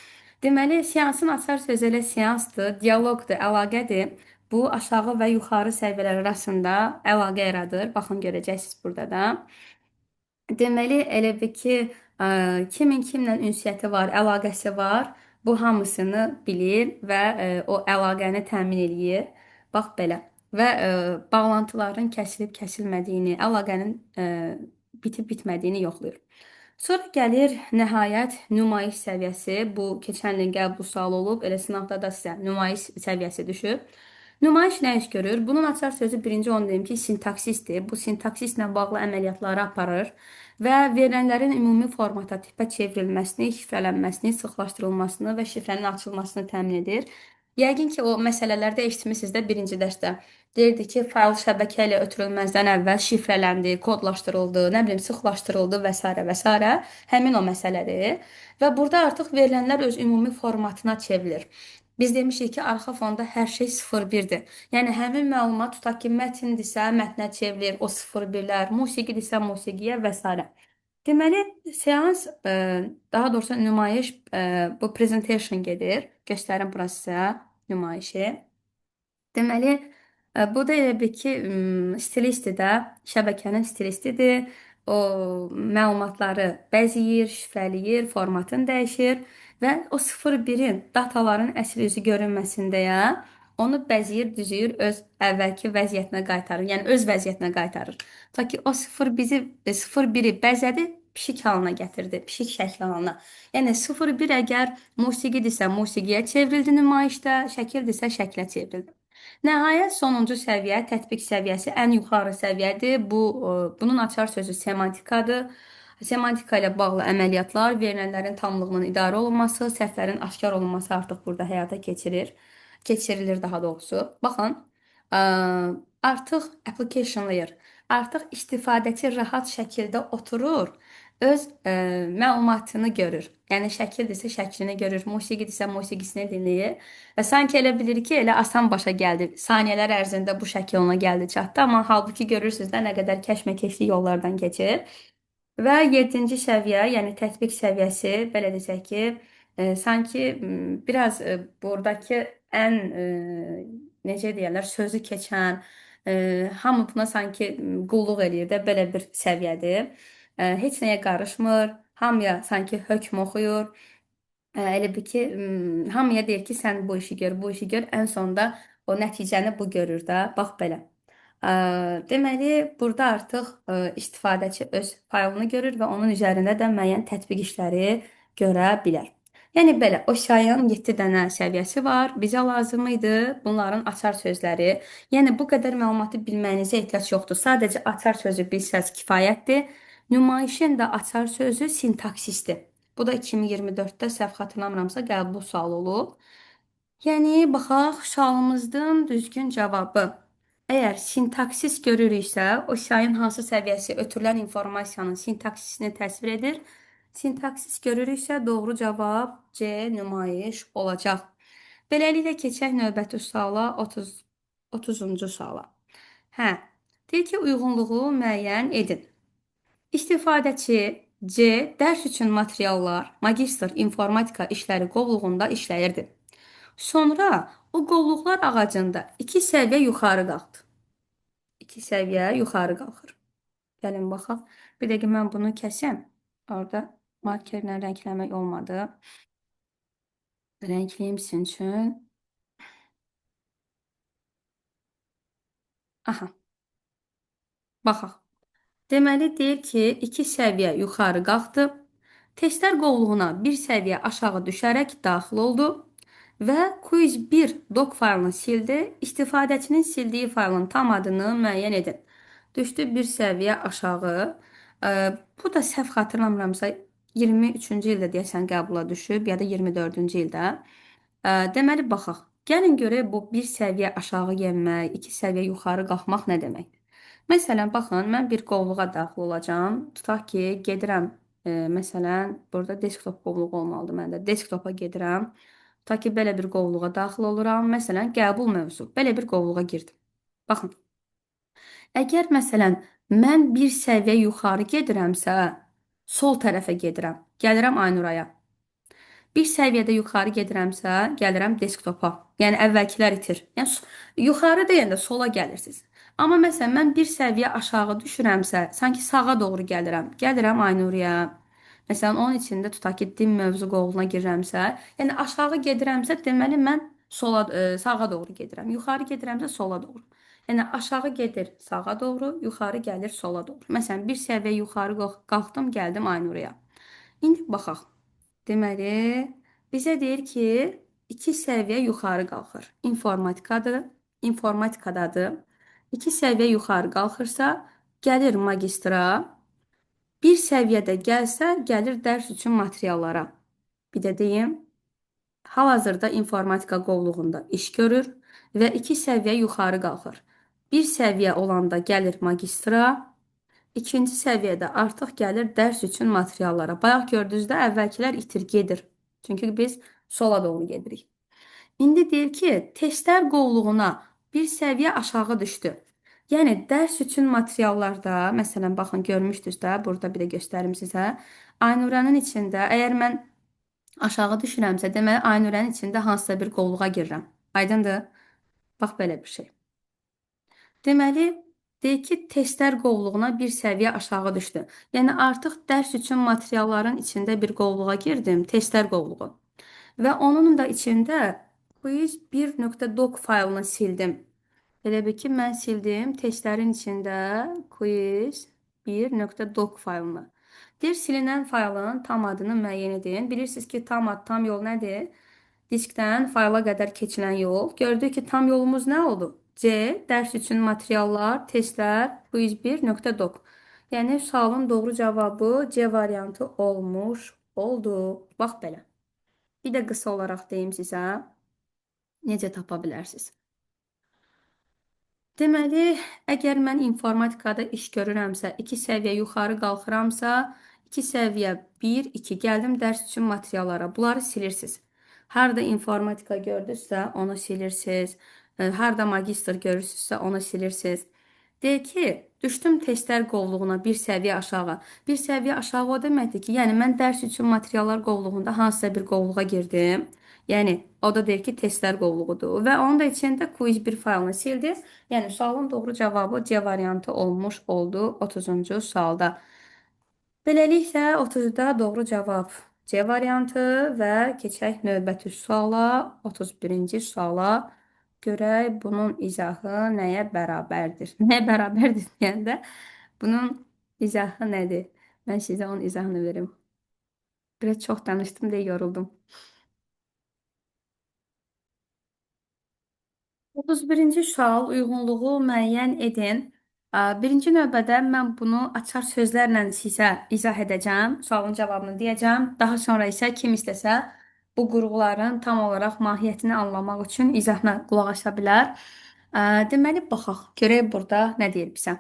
A: Deməli, seansın açar sözü elə seansdır, dialoqdur, əlaqədir. Bu, aşağı və yuxarı səviyyələr arasında əlaqə yaradır. Baxın, görəcəksiniz burada da. Deməli, elə bil ki, kimin kimlə ünsiyyəti var, əlaqəsi var, bu hamısını bilir və o əlaqəni təmin eləyir. Bax belə. Və bağlantıların kəsilib kəsilmədiyini, əlaqənin bitib bitmədiyini yoxlayır. Sonra gəlir nəhayət nümayiş səviyyəsi. Bu keçən ilin qəbul sualı olub, elə sınavda da sizə nümayiş səviyyəsi düşüb. Nümayiş nə iş görür? Bunun açar sözü birinci onu deyim ki, sintaksisdir. Bu sintaksislə bağlı əməliyyatları aparır və verilənlərin ümumi formata, tipə çevrilməsini, şifrələnməsini, sıxlaşdırılmasını və şifrənin açılmasını təmin edir. Yəqin ki, o məsələlərdə eşitmişsiniz də birinci dərsdə. Deyirdi ki, fayl şəbəkə ilə ötürülməzdən əvvəl şifrələndi, kodlaşdırıldı, nə bilim, sıxlaşdırıldı və s. və s. Həmin o məsələdir. Və burada artıq verilənlər öz ümumi formatına çevrilir. Biz demişik ki, arxa fonda hər şey 0-1-dir. Yəni, həmin məlumat tutaq ki, mətndirsə, mətnə çevrilir, o 0-1-lər, musiqidirsə, musiqiyə və s. Deməli, seans, daha doğrusu nümayiş, bu presentation gedir. Göstərim bura sizə nümayişi. Deməli, bu da elə bil ki, stilistdir də, şəbəkənin stilistidir. O məlumatları bəzəyir, şifrələyir, formatını dəyişir və o 0-1-in dataların əsl üzü görünməsin deyə onu bəzəyir, düzüyür, öz əvvəlki vəziyyətinə qaytarır. Yəni öz vəziyyətinə qaytarır. Ta ki o 0-1-i bəzədi, pişik halına gətirdi, pişik şəkli halına. Yəni 0-1 əgər musiqidirsə, musiqiyə çevrildi nümayişdə, şəkildirsə, şəklə çevrildi. Nəhayət sonuncu səviyyə, tətbiq səviyyəsi ən yuxarı səviyyədir. Bunun açar sözü semantikadır. Semantika ilə bağlı əməliyyatlar, verilənlərin tamlığının idarə olunması, səhvlərin aşkar olunması artıq burada həyata keçirir. Keçirilir daha doğrusu. Baxın, artıq application layer, artıq istifadəçi rahat şəkildə oturur, öz məlumatını görür. Yəni şəkildirsə şəklini görür, musiqidirsə musiqisini dinləyir və sanki elə bilir ki, elə asan başa gəldi. Saniyələr ərzində bu şəkil ona gəldi, çatdı, amma halbuki görürsünüz də nə qədər kəşməkeşli yollardan keçir. Və 7-ci səviyyə, yəni tətbiq səviyyəsi, belə desək ki, sanki biraz buradakı ən necə deyərlər, sözü keçən, Hamı buna sanki qulluq eləyir də, belə bir səviyyədir. Heç nəyə qarışmır, hamıya sanki hökm oxuyur. Elə bil ki, hamıya deyir ki, sən bu işi gör, bu işi gör. Ən sonda o nəticəni bu görür də. Bax belə. Deməli, burada artıq istifadəçi öz faylını görür və onun üzərində də müəyyən tətbiq işləri görə bilər. Yəni belə, OSI-ın 7 dənə səviyyəsi var. Bizə lazım idi bunların açar sözləri. Yəni bu qədər məlumatı bilməyinizə ehtiyac yoxdur. Sadəcə açar sözü bilsəz kifayətdir. Nümayişin də açar sözü sintaksisdir. Bu da 2024-də səhv xatırlamıramsa qəbul sualı olub. Yəni baxaq sualımızın düzgün cavabı. Əgər sintaksis görürüksə, OSI-ın hansı səviyyəsi ötürülən informasiyanın sintaksisini təsvir edir? Sintaksis görürüksə, doğru cavab C nümayiş olacaq. Beləliklə keçək növbəti suala, 30-cu suala. Hə, deyir ki, uyğunluğu müəyyən edin. İstifadəçi C dərs üçün materiallar, magistr informatika işləri qovluğunda işləyirdi. Sonra o qovluqlar ağacında 2 səviyyə yuxarı qalxdı. 2 səviyyə yuxarı qalxır. Gəlin baxaq. Bir dəqiqə mən bunu kəsim. Orada markerlə rəngləmək olmadı. Rəngliyim sizin üçün. Aha. Baxaq. Deməli, deyir ki, 2 səviyyə yuxarı qalxdı. Testlər qovluğuna 1 səviyyə aşağı düşərək daxil oldu və quiz 1 doc faylını sildi. İstifadəçinin sildiyi faylın tam adını müəyyən edin. Düşdü 1 səviyyə aşağı. Bu da səhv xatırlamıramsa 23-cü ildə deyəsən qəbula düşüb ya da 24-cü ildə. Deməli, baxaq. Gəlin görək bu 1 səviyyə aşağı yenmək, 2 səviyyə yuxarı qalxmaq nə deməkdir? Məsələn, baxın, mən bir qovluğa daxil olacağam. Tutaq ki, gedirəm, məsələn, burada desktop qovluğu olmalıdır məndə. Desktopa gedirəm. Tutaq ki, belə bir qovluğa daxil oluram. Məsələn, qəbul mövzu. Belə bir qovluğa girdim. Baxın, əgər məsələn, mən bir səviyyə yuxarı gedirəmsə, sol tərəfə gedirəm. Gəlirəm Aynuraya. Bir səviyyədə yuxarı gedirəmsə, gəlirəm desktopa. Yəni, əvvəlkilər itir. Yəni, yuxarı deyəndə sola gəlirsiniz. Amma məsələn, mən bir səviyyə aşağı düşürəmsə, sanki sağa doğru gəlirəm. Gəlirəm Aynuraya. Məsələn, onun içində tutaq ki, din mövzu qovluğuna girirəmsə, yəni aşağı gedirəmsə, deməli mən sağa doğru gedirəm. Yuxarı gedirəmsə, sola doğru. Yəni aşağı gedir sağa doğru, yuxarı gəlir sola doğru. Məsələn, bir səviyyə yuxarı qalxdım, gəldim Aynuraya. İndi baxaq. Deməli, bizə deyir ki, 2 səviyyə yuxarı qalxır. İnformatikadır, informatikadadır. 2 səviyyə yuxarı qalxırsa, gəlir magistra. Bir səviyyədə gəlsə, gəlir dərs üçün materiallara. Bir də deyim, hal-hazırda informatika qovluğunda iş görür və 2 səviyyə yuxarı qalxır. Bir səviyyə olanda gəlir magistra, ikinci səviyyədə artıq gəlir dərs üçün materiallara. Bayaq gördüyünüzdə əvvəlkilər itir, gedir. Çünki biz sola doğru gedirik. İndi deyir ki, testlər qovluğuna bir səviyyə aşağı düşdü. Yəni, dərs üçün materiallarda, məsələn, baxın, görmüşdünüz də, burada bir də göstərim sizə. Aynuranın içində, əgər mən aşağı düşürəmsə, deməli, Aynuranın içində hansısa bir qovluğa girirəm. Aydındır? Bax, belə bir şey. Deməli, deyir ki, testlər qovluğuna bir səviyyə aşağı düşdü. Yəni, artıq dərs üçün materialların içində bir qovluğa girdim, testlər qovluğu. Və onun da içində quiz 1.doc faylını sildim. Elə bil ki, mən sildim testlərin içində quiz 1.doc faylını. Deyir, silinən faylın tam adını müəyyən edin. Bilirsiniz ki, tam ad, tam yol nədir? Diskdən fayla qədər keçilən yol. Gördük ki, tam yolumuz nə oldu? C, dərs üçün materiallar, testlər, quiz 1.doc. Yəni, sualın doğru cavabı C variantı olmuş oldu. Bax belə. Bir də qısa olaraq deyim sizə, necə tapa bilərsiniz? Deməli, əgər mən informatikada iş görürəmsə, 2 səviyyə yuxarı qalxıramsa, 2 səviyyə 1, 2 gəldim dərs üçün materiallara. Bunları silirsiniz. Harada informatika gördünüzsə, onu silirsiniz. Harada magistr görürsünüzsə, onu silirsiniz. Deyir ki, düşdüm testlər qovluğuna bir səviyyə aşağı. Bir səviyyə aşağı o deməkdir ki, yəni mən dərs üçün materiallar qovluğunda hansısa bir qovluğa girdim. Yəni o da deyir ki, testlər qovluğudur və onun da içində quiz 1 faylını sildi. Yəni sualın doğru cavabı C variantı olmuş oldu 30-cu sualda. Beləliklə 30-da doğru cavab C variantı və keçək növbəti suala, 31-ci suala. Görək bunun izahı nəyə bərabərdir? Nəyə bərabərdir deyəndə bunun izahı nədir? Mən sizə onun izahını verim. Biraz çox danışdım deyə yoruldum. 31-ci sual uyğunluğu müəyyən edin. Birinci növbədə mən bunu açar sözlərlə sizə izah edəcəm. Sualın cavabını deyəcəm. Daha sonra isə kim istəsə bu qurğuların tam olaraq mahiyyətini anlamaq üçün izahına qulaq asa bilər. Deməli, baxaq, görək burada nə deyir bizə.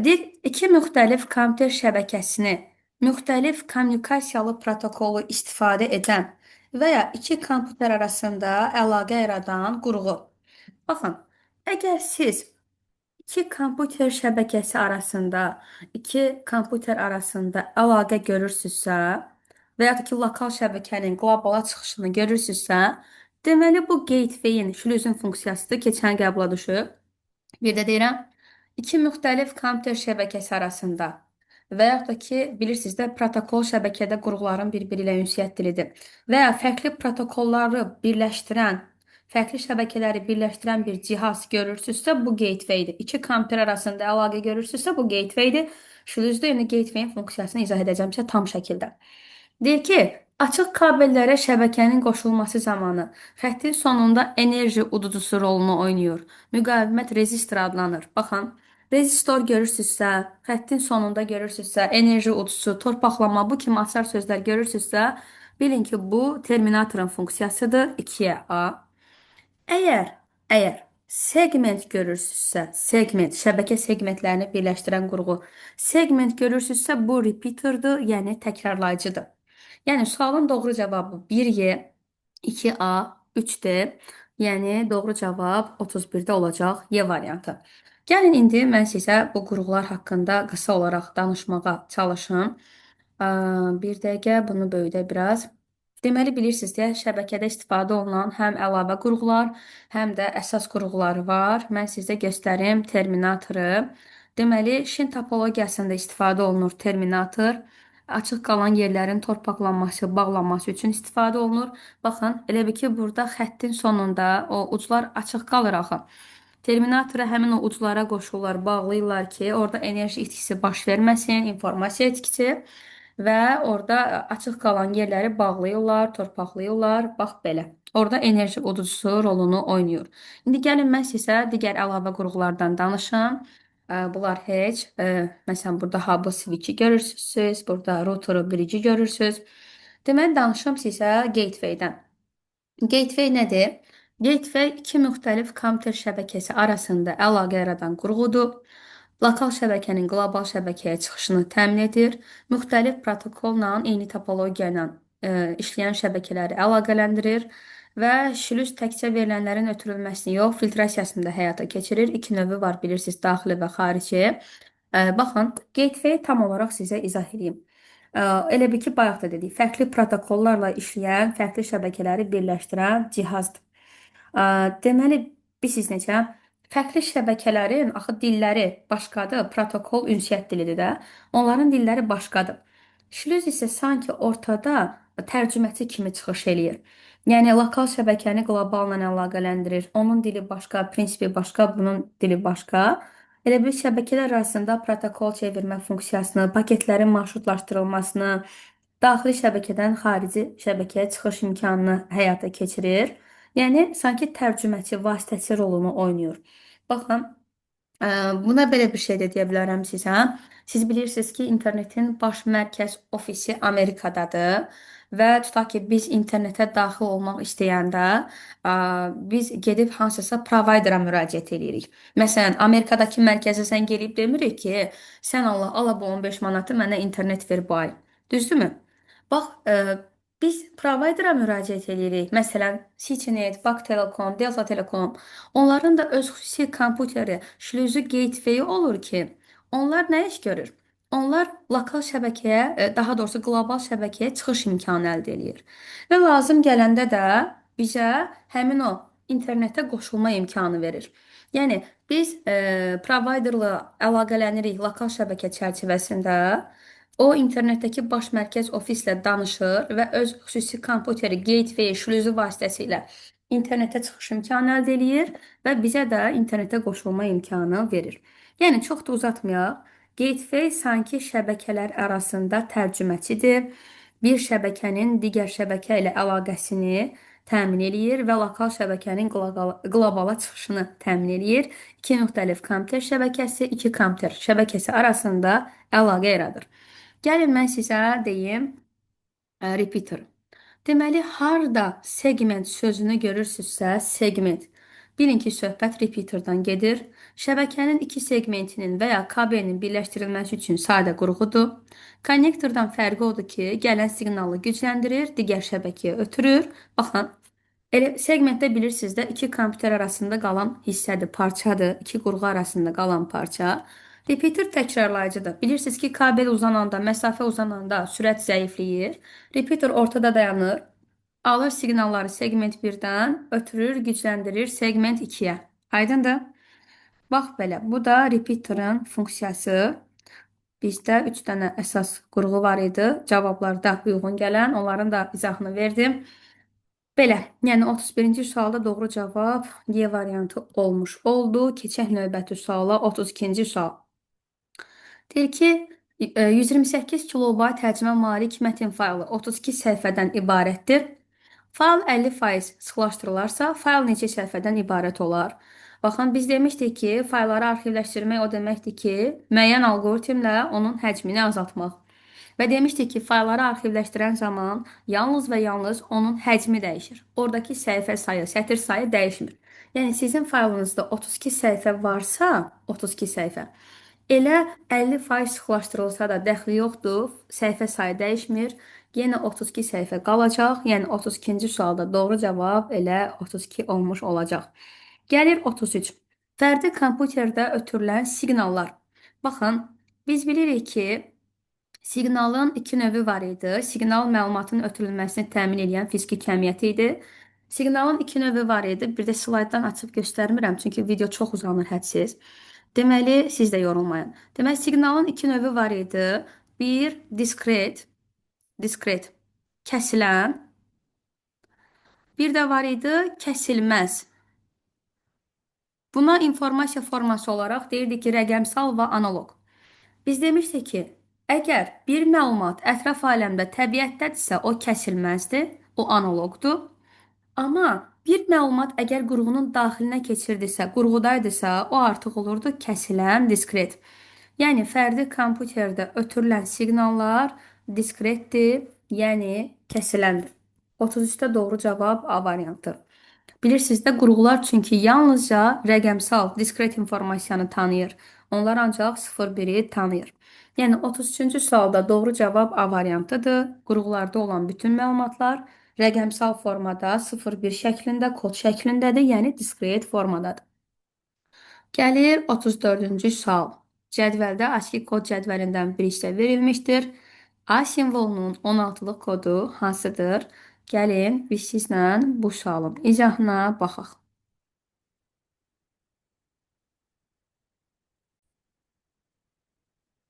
A: Deyir, iki müxtəlif kompüter şəbəkəsini müxtəlif kommunikasiyalı protokolu istifadə edən və ya iki kompüter arasında əlaqə yaradan qurğu. Baxın, əgər siz iki kompüter şəbəkəsi arasında, iki kompüter arasında əlaqə görürsünüzsə və ya da ki, lokal şəbəkənin qlobala çıxışını görürsünüzsə, deməli bu gateway-in, şlüzün funksiyasıdır, keçən qəbula düşüb. Bir də deyirəm, iki müxtəlif kompüter şəbəkəsi arasında və yaxud da ki, bilirsiniz də, protokol şəbəkədə qurğuların bir-biri ilə ünsiyyət dilidir və ya fərqli protokolları birləşdirən, fərqli şəbəkələri birləşdirən bir cihaz görürsünüzsə, bu gateway-dir. İki kompüter arasında əlaqə görürsünüzsə, bu gateway-dir. Şlüzdə indi gateway-in funksiyasını izah edəcəm sizə tam şəkildə. Deyir ki, açıq kabellərə şəbəkənin qoşulması zamanı xəttin sonunda enerji uducusu rolunu oynayır. Müqavimət rezistor adlanır. Baxın, rezistor görürsünüzsə, xəttin sonunda görürsünüzsə, enerji uducusu, torpaqlama, bu kimi açar sözlər görürsünüzsə, bilin ki, bu terminatorun funksiyasıdır. 2-yə A. Əgər segment görürsünüzsə, segment, şəbəkə segmentlərini birləşdirən qurğu, segment görürsünüzsə, bu repeaterdir, yəni təkrarlayıcıdır. Yəni sualın doğru cavabı 1Y, 2A, 3D, yəni doğru cavab 31-də olacaq Y variantı. Gəlin indi mən sizə bu qurğular haqqında qısa olaraq danışmağa çalışım. Bir dəqiqə bunu böyüdək biraz. Deməli, bilirsiniz deyə, şəbəkədə istifadə olunan həm əlavə qurğular, həm də əsas qurğuları var. Mən sizə göstərim terminatoru. Deməli, şin topologiyasında istifadə olunur terminator. Açıq qalan yerlərin torpaqlanması, bağlanması üçün istifadə olunur. Baxın, elə bil ki, burada xəttin sonunda o uclar açıq qalır axı. Terminatora həmin o uclara qoşurlar, bağlayırlar ki, orada enerji itkisi baş verməsin, informasiya itkisi və orada açıq qalan yerləri bağlayırlar, torpaqlayırlar. Bax belə. Orada enerji uducusu rolunu oynayır. İndi gəlin mən sizə digər əlavə qurğulardan danışım. Bunlar heç. Məsələn, burada hub switch-i görürsünüz siz, burada routeru bridge-i görürsünüz. Deməli, danışım sizə gateway-dən. Gateway nədir? Gateway iki müxtəlif kompüter şəbəkəsi arasında əlaqə yaradan qurğudur. Lokal şəbəkənin qlobal şəbəkəyə çıxışını təmin edir. Müxtəlif protokolla, eyni topologiya ilə işləyən şəbəkələri əlaqələndirir və şlüz təkcə verilənlərin ötürülməsini yox, filtrasiyasını da həyata keçirir. İki növü var, bilirsiniz, daxili və xarici. Baxın, gateway tam olaraq sizə izah edeyim. Elə bil ki, bayaq da dedik, fərqli protokollarla işləyən, fərqli şəbəkələri birləşdirən cihazdır. Deməli, bilirsiniz necə? Fərqli şəbəkələrin axı dilləri başqadır, protokol ünsiyyət dilidir də. Onların dilləri başqadır. Şlüz isə sanki ortada tərcüməçi kimi çıxış eləyir. Yəni lokal şəbəkəni qloballa əlaqələndirir. Onun dili başqa, prinsipi başqa, bunun dili başqa. Elə bil şəbəkələr arasında protokol çevirmə funksiyasını, paketlərin marşrutlaşdırılmasını, daxili şəbəkədən xarici şəbəkəyə çıxış imkanını həyata keçirir. Yəni sanki tərcüməçi, vasitəçi rolunu oynayır. Baxın, buna belə bir şey də deyə bilərəm sizə. Siz bilirsiniz ki, internetin baş mərkəz ofisi Amerikadadır və tutaq ki, biz internetə daxil olmaq istəyəndə biz gedib hansısa provaydera müraciət edirik. Məsələn, Amerikadakı mərkəzə sən gelib demirik ki, sən Allah, ala bu 15 manatı mənə internet ver bu ay. Düzdürmü? Bax, biz provaydera müraciət edirik. Məsələn, Citynet, Bak Telekom, Delta Telekom. Onların da öz xüsusi kompüteri, şlüzü gateway olur ki, onlar nə iş görür? Onlar lokal şəbəkəyə, daha doğrusu qlobal şəbəkəyə çıxış imkanı əldə eləyir. Və lazım gələndə də bizə həmin o internetə qoşulma imkanı verir. Yəni biz providerla əlaqələnirik lokal şəbəkə çərçivəsində. O internetdəki baş mərkəz ofislə danışır və öz xüsusi kompüteri gateway şlüzü vasitəsilə internetə çıxış imkanı əldə eləyir və bizə də internetə qoşulma imkanı verir. Yəni çox da uzatmayaq. Gateway sanki şəbəkələr arasında tərcüməçidir. Bir şəbəkənin digər şəbəkə ilə əlaqəsini təmin eləyir və lokal şəbəkənin qlobala çıxışını təmin eləyir. İki müxtəlif kompüter şəbəkəsi, iki kompüter şəbəkəsi arasında əlaqə yaradır. Gəlin mən sizə deyim, repeater. Deməli, harda segment sözünü görürsünüzsə, segment. Bilin ki, söhbət repeaterdən gedir. Şəbəkənin iki segmentinin və ya kabelinin birləşdirilməsi üçün sadə qurğudur. Konnektordan fərqi odur ki, gələn siqnalı gücləndirir, digər şəbəkəyə ötürür. Baxın, elə segmentdə bilirsiniz də iki kompüter arasında qalan hissədir, parçadır, iki qurğu arasında qalan parça. Repeater təkrarlayıcıdır. Bilirsiniz ki, kabel uzananda, məsafə uzananda sürət zəifləyir. Repeater ortada dayanır. Alır siqnalları segment 1-dən, ötürür, gücləndirir segment 2-yə. Aydındır? Bax belə, bu da repeaterın funksiyası. Bizdə 3 dənə əsas qurğu var idi. Cavablarda uyğun gələn, onların da izahını verdim. Belə, yəni 31-ci sualda doğru cavab G variantı olmuş oldu. Keçək növbəti suala, 32-ci sual. Deyir ki, 128 kilobayt həcmə malik mətn faylı 32 səhifədən ibarətdir. Fayl 50% sıxlaşdırılarsa, fayl neçə səhifədən ibarət olar? Baxın, biz demişdik ki, faylları arxivləşdirmək o deməkdir ki, müəyyən alqoritmlə onun həcmini azaltmaq. Və demişdik ki, faylları arxivləşdirən zaman yalnız və yalnız onun həcmi dəyişir. Oradakı səhifə sayı, sətir sayı dəyişmir. Yəni, sizin faylınızda 32 səhifə varsa, 32 səhifə, elə 50% sıxlaşdırılsa da dəxli yoxdur, səhifə sayı dəyişmir. Yenə 32 səhifə qalacaq. Yəni 32-ci sualda doğru cavab elə 32 olmuş olacaq. Gəlir 33. Fərdi kompüterdə ötürülən siqnallar. Baxın, biz bilirik ki, siqnalın iki növü var idi. Siqnal məlumatın ötürülməsini təmin edən fiziki kəmiyyəti idi. Siqnalın iki növü var idi. Bir də slayddan açıb göstərmirəm, çünki video çox uzanır hədsiz. Deməli, siz də yorulmayın. Deməli, siqnalın iki növü var idi. Bir, diskret, kəsilən. Bir də var idi, kəsilməz. Buna informasiya forması olaraq deyirdik ki, rəqəmsal və analoq. Biz demişdik ki, əgər bir məlumat ətraf aləmdə təbiətdədirsə, o kəsilməzdir, o analoqdur. Amma bir məlumat əgər qurğunun daxilinə keçirdisə, qurğudaydısa, o artıq olurdu kəsilən diskret. Yəni, fərdi kompüterdə ötürülən siqnallar diskretdir, yəni kəsiləndir. 33-də doğru cavab A variantı. Bilirsiniz də, qurğular çünki yalnızca rəqəmsal diskret informasiyanı tanıyır. Onlar ancaq 0-1-i tanıyır. Yəni, 33-cü sualda doğru cavab A variantıdır. Qurğularda olan bütün məlumatlar rəqəmsal formada 0-1 şəklində, kod şəklindədir, yəni diskret formadadır. Gəlir 34-cü sual. Cədvəldə ASCII kod cədvəlindən bir hissə verilmişdir. A simvolunun 16-lıq kodu hansıdır? Gəlin, biz sizlə bu sualın izahına baxaq.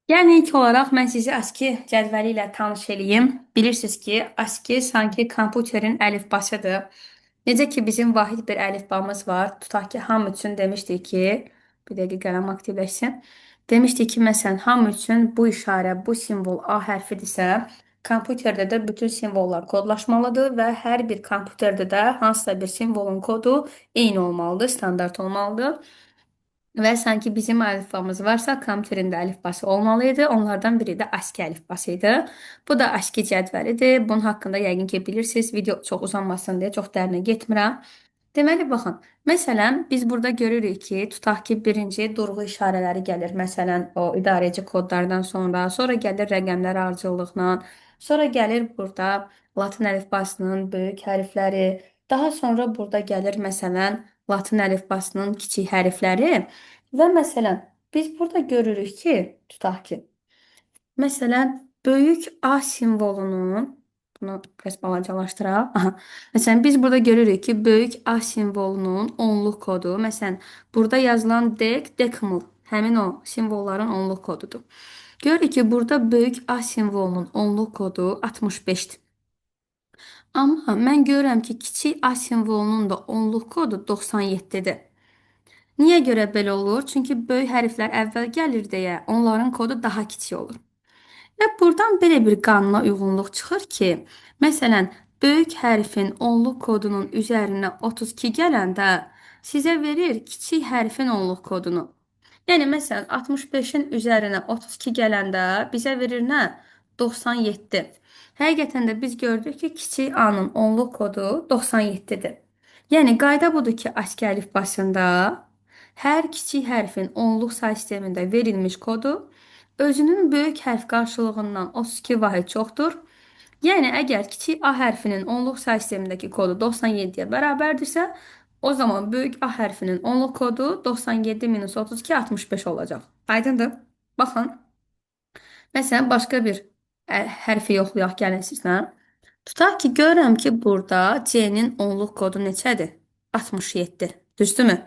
A: Gəlin, ilk olaraq mən sizi ASCII cədvəli ilə tanış eləyim. Bilirsiniz ki, ASCII sanki kompüterin əlifbasıdır. Necə ki, bizim vahid bir əlifbamız var. Tutaq ki, hamı üçün demişdik ki, bir dəqiqə qələm aktivləşsin. Demişdik ki, məsələn, hamı üçün bu işarə, bu simvol A hərfidirsə, kompüterdə də bütün simvollar kodlaşmalıdır və hər bir kompüterdə də hansısa bir simvolun kodu eyni olmalıdır, standart olmalıdır. Və sanki bizim əlifbamız varsa, kompüterin də əlifbası olmalı idi. Onlardan biri də ASCII əlifbası idi. Bu da ASCII cədvəlidir. Bunun haqqında yəqin ki, bilirsiniz. Video çox uzanmasın deyə çox dərinə getmirəm. Deməli, baxın, məsələn, biz burada görürük ki, tutaq ki, birinci durğu işarələri gəlir. Məsələn, o idarəci kodlardan sonra, sonra gəlir rəqəmlər ardıcıllıqla, sonra gəlir burada Latın əlifbasının böyük hərfləri, daha sonra burada gəlir, məsələn, Latın əlifbasının kiçik hərfləri və məsələn, biz burada görürük ki, tutaq ki, Məsələn, böyük A simvolunun, bunu biraz balacalaşdıraq. Aha. Məsələn, biz burada görürük ki, böyük A simvolunun onluq kodu, məsələn, burada yazılan dec, decimal, həmin o simvolların onluq kodudur. Görürük ki, burada böyük A simvolunun onluq kodu 65-dir. Amma mən görürəm ki, kiçik A simvolunun da onluq kodu 97-dir. Niyə görə belə olur? Çünki böyük hərflər əvvəl gəlir deyə onların kodu daha kiçik olur. Və buradan belə bir qanuna uyğunluq çıxır ki, məsələn, böyük hərfin onluq kodunun üzərinə 32 gələndə sizə verir kiçik hərfin onluq kodunu. Yəni, məsələn, 65-in üzərinə 32 gələndə bizə verir nə? 97. Həqiqətən də biz gördük ki, kiçik A-nın onluq kodu 97-dir. Yəni, qayda budur ki, ASCII əlifbasında hər kiçik hərfin onluq say sistemində verilmiş kodu özünün böyük hərf qarşılığından 32 vahid çoxdur. Yəni, əgər kiçik A hərfinin onluq say sistemindəki kodu 97-yə bərabərdirsə, o zaman böyük A hərfinin onluq kodu 97 minus 32, 65 olacaq. Aydındır? Baxın. Məsələn, başqa bir hərfi yoxlayaq, gəlin sizlə. Tutaq ki, görürəm ki, burada C-nin onluq kodu neçədir? 67. Düzdürmü?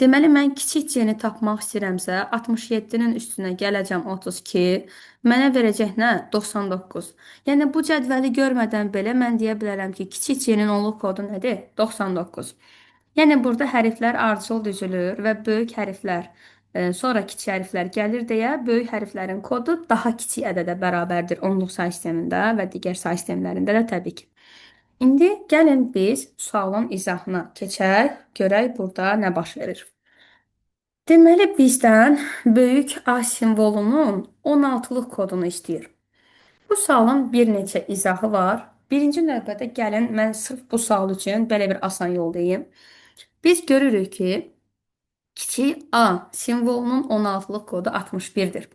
A: Deməli, mən kiçik C-ni tapmaq istəyirəmsə, 67-nin üstünə gələcəm 32, mənə verəcək nə? 99. Yəni, bu cədvəli görmədən belə mən deyə bilərəm ki, kiçik C-nin onluq kodu nədir? 99. Yəni, burada hərflər ardıcıl düzülür və böyük hərflər, sonra kiçik hərflər gəlir deyə böyük hərflərin kodu daha kiçik ədədə bərabərdir onluq say sistemində və digər say sistemlərində də təbii ki. İndi gəlin biz sualın izahına keçək, görək burada nə baş verir. Deməli, bizdən böyük A simvolunun 16-lıq kodunu istəyir. Bu sualın bir neçə izahı var. Birinci növbədə gəlin, mən sırf bu sual üçün belə bir asan yol deyim. Biz görürük ki, kiçik A simvolunun 16-lıq kodu 61-dir.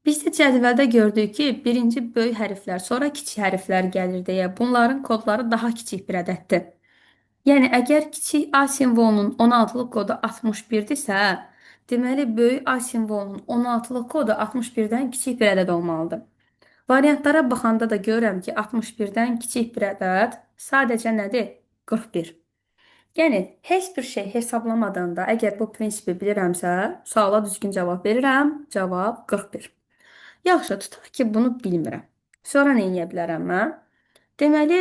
A: Biz də cədvəldə gördük ki, birinci böyük hərflər, sonra kiçik hərflər gəlir deyə bunların kodları daha kiçik bir ədəddir. Yəni, əgər kiçik A simvolunun 16-lıq kodu 61-dirsə, deməli, böyük A simvolunun 16-lıq kodu 61-dən kiçik bir ədəd olmalıdır. Variantlara baxanda da görürəm ki, 61-dən kiçik bir ədəd sadəcə nədir? 41. Yəni, heç bir şey hesablamadan da, əgər bu prinsipi bilirəmsə, suala düzgün cavab verirəm. Cavab 41. Yaxşı, tutaq ki, bunu bilmirəm. Sonra nə edə bilərəm mən? Deməli,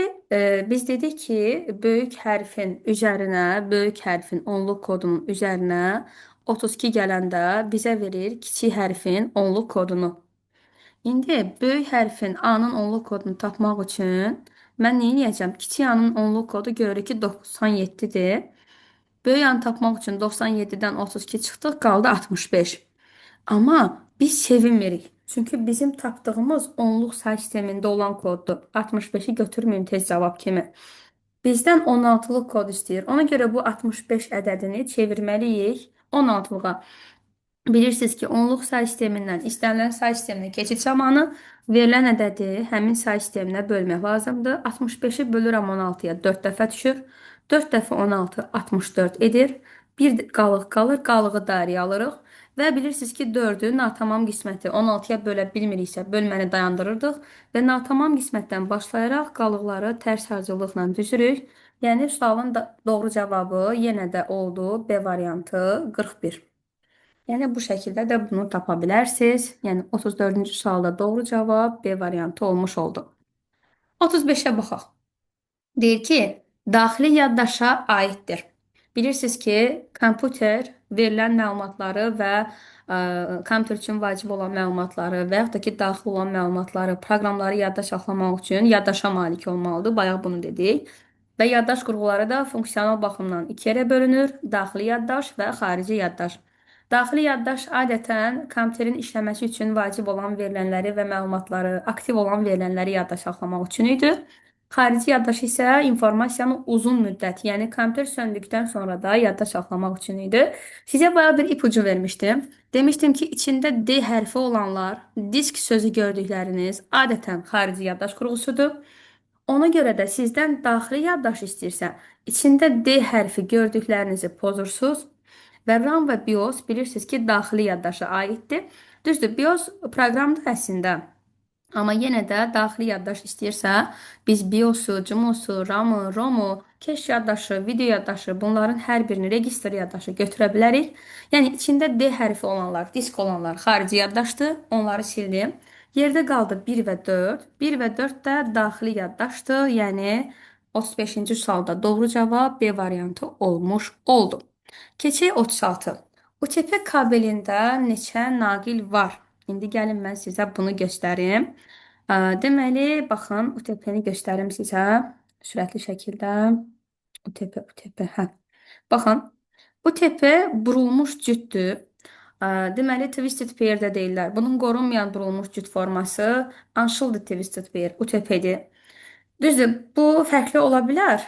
A: biz dedik ki, böyük hərfin üzərinə, böyük hərfin onluq kodunun üzərinə 32 gələndə bizə verir kiçik hərfin onluq kodunu. İndi böyük hərfin A-nın onluq kodunu tapmaq üçün mən nə edəcəm? Kiçik A-nın onluq kodu görürük ki, 97-dir. Böyük A-nı tapmaq üçün 97-dən 32 çıxdıq, qaldı 65. Amma biz sevinmirik. Çünki bizim tapdığımız onluq say sistemində olan koddur. 65-i götürməyim tez cavab kimi. Bizdən 16-lıq kod istəyir. Ona görə bu 65 ədədini çevirməliyik 16-lığa. Bilirsiniz ki, onluq say sistemindən istənilən say sisteminə keçid zamanı verilən ədədi həmin say sisteminə bölmək lazımdır. 65-i bölürəm 16-ya, 4 dəfə düşür. 4 dəfə 16, 64 edir. Bir qalıq qalır, qalığı dairəyə alırıq. Və bilirsiniz ki, 4-ü natamam qisməti 16-ya bölə bilmiriksə, bölməni dayandırırdıq və natamam qismətdən başlayaraq qalıqları tərs ardıcıllıqla düzürük. Yəni, sualın da doğru cavabı yenə də oldu B variantı 41. Yəni, bu şəkildə də bunu tapa bilərsiniz. Yəni, 34-cü sualda doğru cavab B variantı olmuş oldu. 35-ə baxaq. Deyir ki, daxili yaddaşa aiddir. Bilirsiniz ki, kompüter verilən məlumatları və kompüter üçün vacib olan məlumatları və yaxud da ki, daxil olan məlumatları, proqramları yadda saxlamaq üçün yaddaşa malik olmalıdır. Bayaq bunu dedik. Və yaddaş qurğuları da funksional baxımdan iki yerə bölünür. Daxili yaddaş və xarici yaddaş. Daxili yaddaş adətən kompüterin işləməsi üçün vacib olan verilənləri və məlumatları, aktiv olan verilənləri yadda saxlamaq üçün idi. Xarici yaddaş isə informasiyanı uzun müddət, yəni kompüter söndükdən sonra da yadda saxlamaq üçün idi. Sizə bayaq bir ipucu vermişdim. Demişdim ki, içində D hərfi olanlar, disk sözü gördükləriniz adətən xarici yaddaş qurğusudur. Ona görə də sizdən daxili yaddaş istəyirsə, içində D hərfi gördüklərinizi pozursuz və RAM və BIOS bilirsiniz ki, daxili yaddaşa aiddir. Düzdür, BIOS proqramdır əslində. Amma yenə də daxili yaddaş istəyirsə, biz BIOS-u, CMOS-u, RAM-ı, ROM-u, cache yaddaşı, video yaddaşı, bunların hər birini registr yaddaşı götürə bilərik. Yəni içində D hərfi olanlar, disk olanlar xarici yaddaşdır. Onları sildim. Yerdə qaldı 1 və 4. 1 və 4 də daxili yaddaşdır. Yəni 35-ci sualda doğru cavab B variantı olmuş oldu. Keçək 36. UTP kabelində neçə naqil var? İndi gəlin mən sizə bunu göstərim. Deməli, baxın, UTP-ni göstərim sizə sürətli şəkildə. UTP, UTP, hə. Baxın, UTP burulmuş cütdür. Deməli, twisted pair də deyirlər. Bunun qorunmayan burulmuş cüt forması unshielded twisted pair, UTP-dir. Düzdür, bu fərqli ola bilər,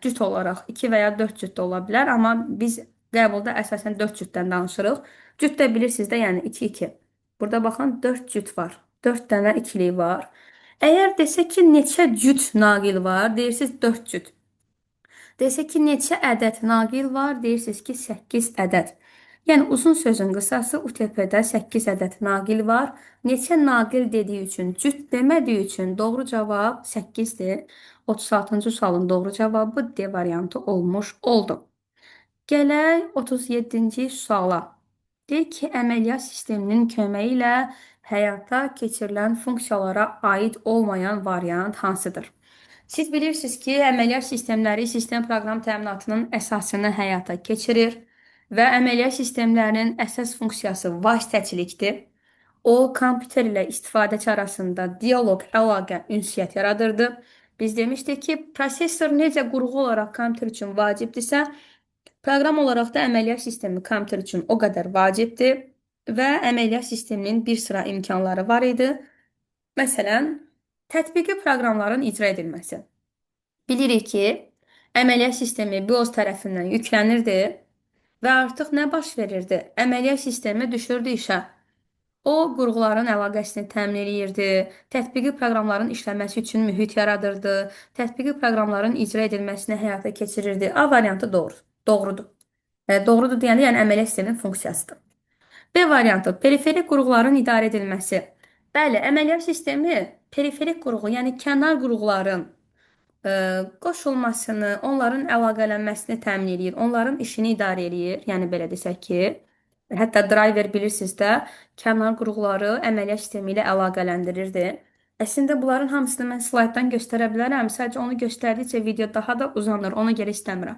A: cüt olaraq 2 və ya 4 cüt də ola bilər, amma biz qəbulda əsasən 4 cütdən danışırıq. Cüt də bilirsiniz də, yəni 2-2. Burada baxın, 4 cüt var. 4 dənə ikilik var. Əgər desə ki, neçə cüt naqil var, deyirsiniz 4 cüt. Desə ki, neçə ədəd naqil var, deyirsiniz ki, 8 ədəd. Yəni, uzun sözün qısası UTP-də 8 ədəd naqil var. Neçə naqil dediyi üçün, cüt demədiyi üçün doğru cavab 8-dir. 36-cı sualın doğru cavabı D variantı olmuş oldu. Gələk 37-ci suala. Deyir ki, əməliyyat sisteminin köməyi ilə həyata keçirilən funksiyalara aid olmayan variant hansıdır? Siz bilirsiniz ki, əməliyyat sistemləri sistem proqram təminatının əsasını həyata keçirir və əməliyyat sistemlərinin əsas funksiyası vasitəçilikdir. O, kompüter ilə istifadəçi arasında dialoq, əlaqə, ünsiyyət yaradırdı. Biz demişdik ki, prosesor necə qurğu olaraq kompüter üçün vacibdirsə, proqram olaraq da əməliyyat sistemi kompüter üçün o qədər vacibdir və əməliyyat sisteminin bir sıra imkanları var idi. Məsələn, tətbiqi proqramların icra edilməsi. Bilirik ki, əməliyyat sistemi BIOS tərəfindən yüklənirdi və artıq nə baş verirdi? Əməliyyat sistemi düşürdü işə. O, qurğuların əlaqəsini təmin eləyirdi, tətbiqi proqramların işləməsi üçün mühit yaradırdı, tətbiqi proqramların icra edilməsini həyata keçirirdi. A variantı doğrudur. Doğrudur deyəndə, yəni əməliyyat sisteminin funksiyasıdır. B variantı, periferik qurğuların idarə edilməsi. Bəli, əməliyyat sistemi periferik qurğu, yəni kənar qurğuların qoşulmasını, onların əlaqələnməsini təmin eləyir, onların işini idarə eləyir. Yəni belə desək ki, hətta driver bilirsiniz də, kənar qurğuları əməliyyat sistemi ilə əlaqələndirirdi. Əslində bunların hamısını mən slayddan göstərə bilərəm. Sadəcə onu göstərdikcə video daha da uzanır, ona görə istəmirəm.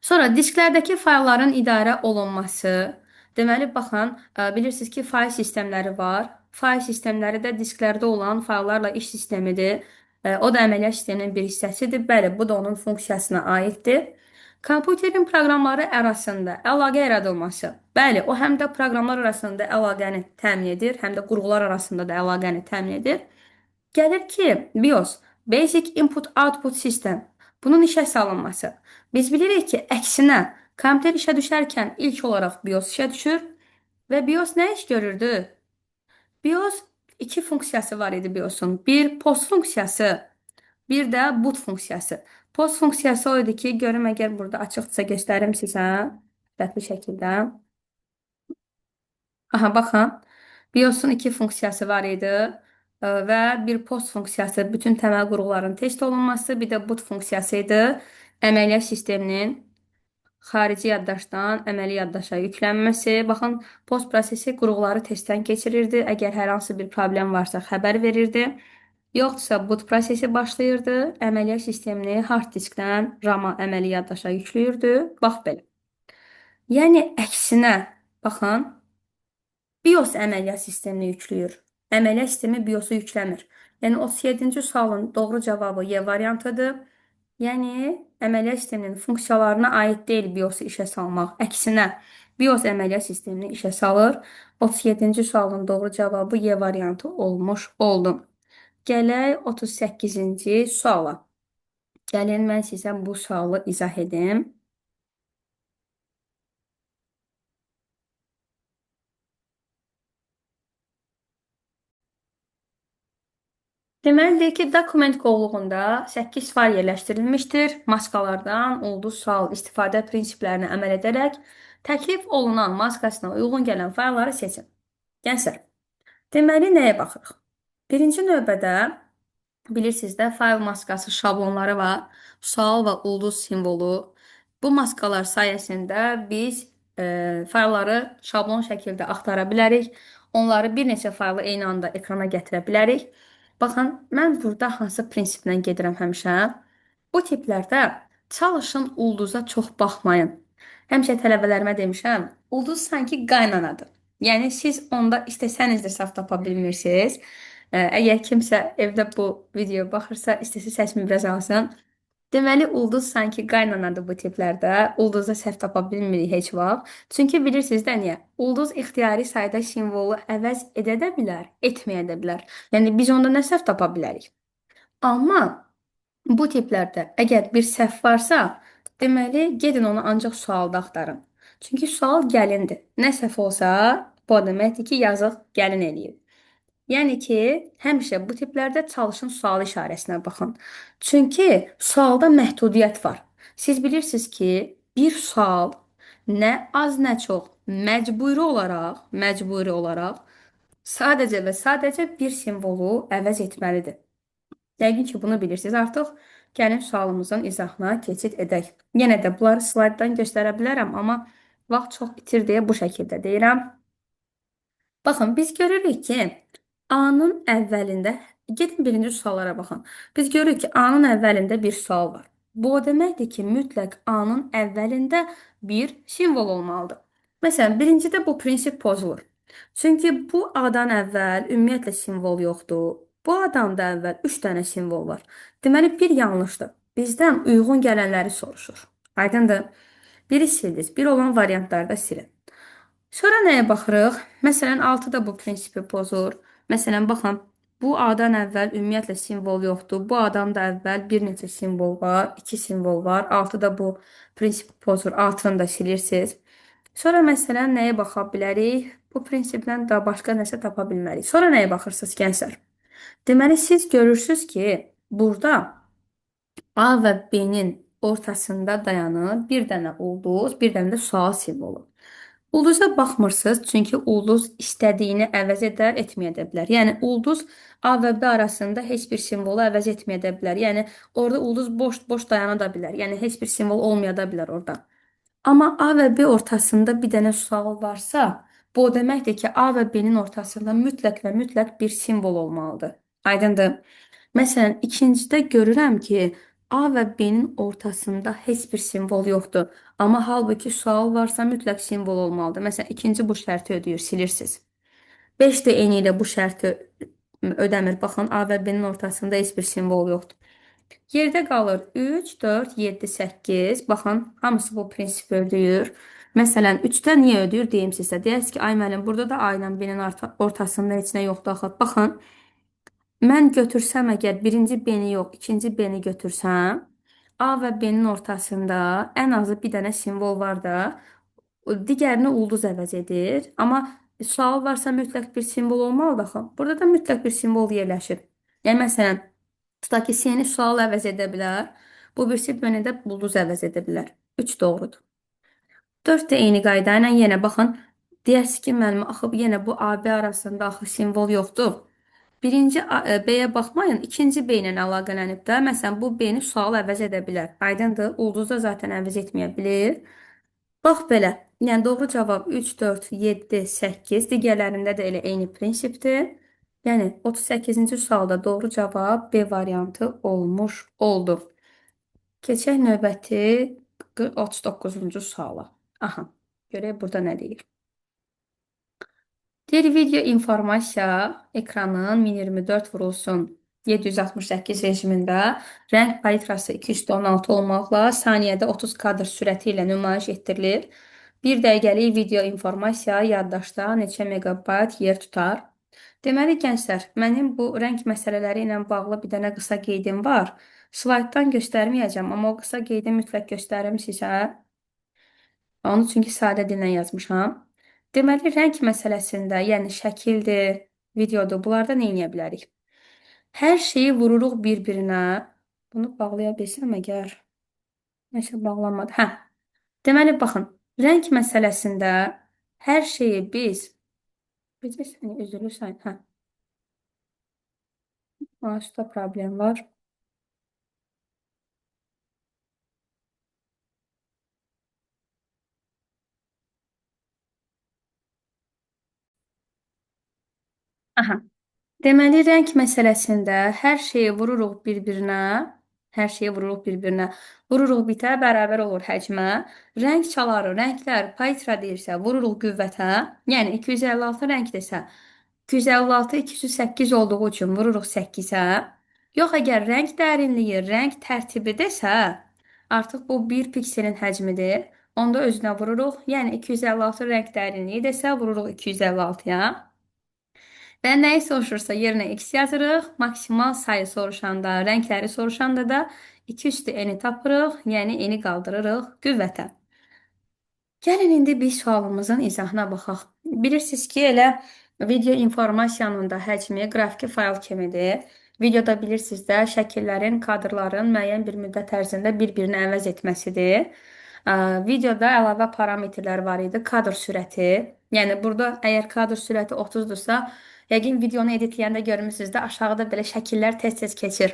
A: Sonra disklərdəki faylların idarə olunması. Deməli, baxın, bilirsiniz ki, fayl sistemləri var. Fayl sistemləri də disklərdə olan fayllarla iş sistemidir. O da əməliyyat sisteminin bir hissəsidir. Bəli, bu da onun funksiyasına aiddir. Kompüterin proqramları arasında əlaqə yaradılması. Bəli, o həm də proqramlar arasında əlaqəni təmin edir, həm də qurğular arasında da əlaqəni təmin edir. Gəlir ki, BIOS, Basic Input Output System, bunun işə salınması. Biz bilirik ki, əksinə, kompüter işə düşərkən ilk olaraq BIOS işə düşür və BIOS nə iş görürdü? BIOS iki funksiyası var idi BIOS-un. Bir post funksiyası, bir də boot funksiyası. Post funksiyası o idi ki, görüm əgər burada açıqdırsa göstərim sizə sürətli şəkildə. Aha, baxın. BIOS-un iki funksiyası var idi və bir post funksiyası bütün təməl qurğuların test olunması, bir də boot funksiyası idi. Əməliyyat sisteminin xarici yaddaşdan əməli yaddaşa yüklənməsi. Baxın, post prosesi qurğuları testdən keçirirdi. Əgər hər hansı bir problem varsa xəbər verirdi. Yoxdursa boot prosesi başlayırdı. Əməliyyat sistemini hard diskdən RAM-a əməli yaddaşa yükləyirdi. Bax belə. Yəni əksinə, baxın, BIOS əməliyyat sistemini yükləyir. Əməliyyat sistemi BIOS-u yükləmir. Yəni 37-ci sualın doğru cavabı Y variantıdır. Yəni əməliyyat sisteminin funksiyalarına aid deyil BIOS-u işə salmaq. Əksinə, BIOS əməliyyat sistemini işə salır. 37-ci sualın doğru cavabı Y variantı olmuş oldu. Gələk 38-ci suala. Gəlin mən sizə bu sualı izah edim. Deməli, deyir ki, dokument qovluğunda 8 fayl yerləşdirilmişdir. Maskalardan ulduz sual istifadə prinsiplərinə əməl edərək təklif olunan maskasına uyğun gələn faylları seçin. Gənclər, deməli, nəyə baxırıq? Birinci növbədə bilirsiniz də fayl maskası şablonları var. Sual və ulduz simvolu. Bu maskalar sayəsində biz faylları şablon şəkildə axtara bilərik. Onları bir neçə faylı eyni anda ekrana gətirə bilərik. Baxın, mən burada hansı prinsiplə gedirəm həmişə? Bu tiplərdə çalışın ulduza çox baxmayın. Həmişə tələbələrimə demişəm, ulduz sanki qaynanadır. Yəni siz onda istəsəniz də səhv tapa bilmirsiniz. Əgər kimsə evdə bu videoya baxırsa, istəsə səsimi biraz alsın. Deməli, ulduz sanki qaynanadır bu tiplərdə. Ulduzda səhv tapa bilmirik heç vaxt. Çünki bilirsiniz də niyə? Ulduz ixtiyari sayda simvolu əvəz edə də bilər, etməyə də bilər. Yəni, biz onda nə səhv tapa bilərik? Amma bu tiplərdə əgər bir səhv varsa, deməli, gedin onu ancaq sualda axtarın. Çünki sual gəlindir. Nə səhv olsa, bu o deməkdir ki, yazıq gəlin eləyib. Yəni ki, həmişə bu tiplərdə çalışın sual işarəsinə baxın. Çünki sualda məhdudiyyət var. Siz bilirsiniz ki, bir sual nə az nə çox məcburi olaraq sadəcə və sadəcə bir simvolu əvəz etməlidir. Yəqin ki, bunu bilirsiniz. Artıq gəlin sualımızın izahına keçid edək. Yenə də bunları slayddan göstərə bilərəm, amma vaxt çox itir deyə bu şəkildə deyirəm. Baxın, biz görürük ki, A-nın əvvəlində, gedin birinci suallara baxın. Biz görürük ki, A-nın əvvəlində bir sual var. Bu o deməkdir ki, mütləq A-nın əvvəlində bir simvol olmalıdır. Məsələn, birincidə bu prinsip pozulur. Çünki bu A-dan əvvəl ümumiyyətlə simvol yoxdur. Bu A-dan da əvvəl 3 dənə simvol var. Deməli, bir yanlışdır. Bizdən uyğun gələnləri soruşur. Aydındır? Biri sildiniz, bir olan variantlarda silin. Sonra nəyə baxırıq? Məsələn, 6 da bu prinsipi pozur. Məsələn, baxın, bu A-dan əvvəl ümumiyyətlə simvol yoxdur. Bu A-dan da əvvəl bir neçə simvol var, 2 simvol var. 6 da bu prinsipi pozur. 6-nı da silirsiniz. Sonra məsələn, nəyə baxa bilərik? Bu prinsiplə da başqa nəsə tapa bilmərik. Sonra nəyə baxırsınız, gənclər? Deməli, siz görürsünüz ki, burada A və B-nin ortasında dayanır bir dənə ulduz, bir dənə də sual simvolu. Ulduza baxmırsınız, çünki ulduz istədiyini əvəz edər, etməyə də bilər. Yəni, ulduz A və B arasında heç bir simvolu əvəz etməyə də bilər. Yəni, orada ulduz boş-boş dayana da bilər. Yəni, heç bir simvol olmaya da bilər orada. Amma A və B ortasında bir dənə sual varsa, bu o deməkdir ki, A və B-nin ortasında mütləq və mütləq bir simvol olmalıdır. Aydındır? Məsələn, ikincidə görürəm ki, A və B-nin ortasında heç bir simvol yoxdur. Amma halbuki sual varsa mütləq simvol olmalıdır. Məsələn, ikinci bu şərti ödəyir, silirsiniz. 5 də eyni ilə bu şərti ödəmir. Baxın, A və B-nin ortasında heç bir simvol yoxdur. Yerdə qalır 3, 4, 7, 8. Baxın, hamısı bu prinsipi ödəyir. Məsələn, 3-də niyə ödəyir deyim sizə. Deyərsiniz ki, ay müəllim, burada da A ilə B-nin ortasında heç nə yoxdur axı. Baxın, mən götürsəm əgər birinci B-ni yox, ikinci B-ni götürsəm, A və B-nin ortasında ən azı bir dənə simvol var da, digərini ulduz əvəz edir. Amma sual varsa mütləq bir simvol olmalıdır axı. Burada da mütləq bir simvol yerləşir. Yəni, məsələn, tutaq ki, C-ni sual əvəz edə bilər. Bu birisi B-ni də ulduz əvəz edə bilər. 3 doğrudur. 4 də eyni qayda ilə yenə baxın, deyərsiniz ki, müəllim, axı yenə bu AB arasında axı simvol yoxdur. Birinci B-yə baxmayın, ikinci B ilə əlaqələnib də. Məsələn, bu B-ni sual əvəz edə bilər. Aydındır, ulduz da zaten əvəz etməyə bilir. Bax belə. Yəni, doğru cavab 3, 4, 7, 8. Digərlərində də elə eyni prinsipdir. Yəni, 38-ci sualda doğru cavab B variantı olmuş oldu. Keçək növbəti 39-cu suala. Aha, görək burada nə deyir. Deyir, video informasiya ekranın 1024 vurulsun 768 rejimində rəng palitrası 216 olmaqla saniyədə 30 kadr sürəti ilə nümayiş etdirilir. Bir dəqiqəlik video informasiya yaddaşda neçə megabayt yer tutar? Deməli, gənclər, mənim bu rəng məsələləri ilə bağlı bir dənə qısa qeydim var. Slayddan göstərməyəcəm, amma o qısa qeydi mütləq göstərim sizə. Onu çünki sadə dillə yazmışam. Deməli, rəng məsələsində, yəni şəkildir, videodur, bunlarda nə edə bilərik? Hər şeyi vururuq bir-birinə. Bunu bağlaya bilsəm əgər. Nəsə bağlanmadı. Hə. Deməli, baxın, rəng məsələsində hər şeyi biz... Bir saniyə, üzrlü sayın. Hə. Mouse'da problem var. Aha. Deməli, rəng məsələsində hər şeyi vururuq bir-birinə. Hər şeyi vururuq bir-birinə. Vururuq bitə, bərabər olur həcmə. Rəng çaları, rənglər palitra deyirsə, vururuq qüvvətə. Yəni, 256 rəng desə, 256, 208 olduğu üçün vururuq 8-ə. Yox, əgər rəng dərinliyi, rəng tərtibi desə, artıq bu 1 pikselin həcmidir. Onda özünə vururuq. Yəni, 256 rəng dərinliyi desə, vururuq 256-ya. Və nəyi soruşursa yerinə x yazırıq. Maksimal sayı soruşanda, rəngləri soruşanda da 2 üstü n-i tapırıq. Yəni, n-i qaldırırıq qüvvətə. Gəlin indi biz sualımızın izahına baxaq. Bilirsiniz ki, elə video informasiyanın da həcmi qrafiki fayl kimidir. Videoda bilirsiniz də şəkillərin, kadrların müəyyən bir müddət ərzində bir-birini əvəz etməsidir. Videoda əlavə parametrlər var idi. Kadr sürəti. Yəni, burada əgər kadr sürəti 30-dursa, yəqin videonu editləyəndə görmüsünüz də, aşağıda belə şəkillər tez-tez keçir.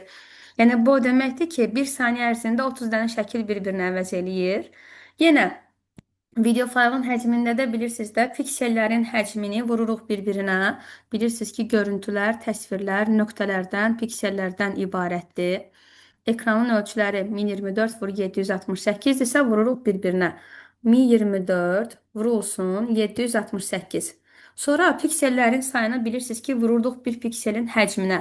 A: Yəni, bu o deməkdir ki, bir saniyə ərzində 30 dənə şəkil bir-birini əvəz eləyir. Yenə, video faylın həcmində də bilirsiniz də, piksellərin həcmini vururuq bir-birinə. Bilirsiniz ki, görüntülər, təsvirlər nöqtələrdən, piksellərdən ibarətdir. Ekranın ölçüləri 1024 vur 768 isə vururuq bir-birinə. 1024 vurulsun 768. Sonra piksellərin sayını bilirsiniz ki, vururduq bir pikselin həcminə.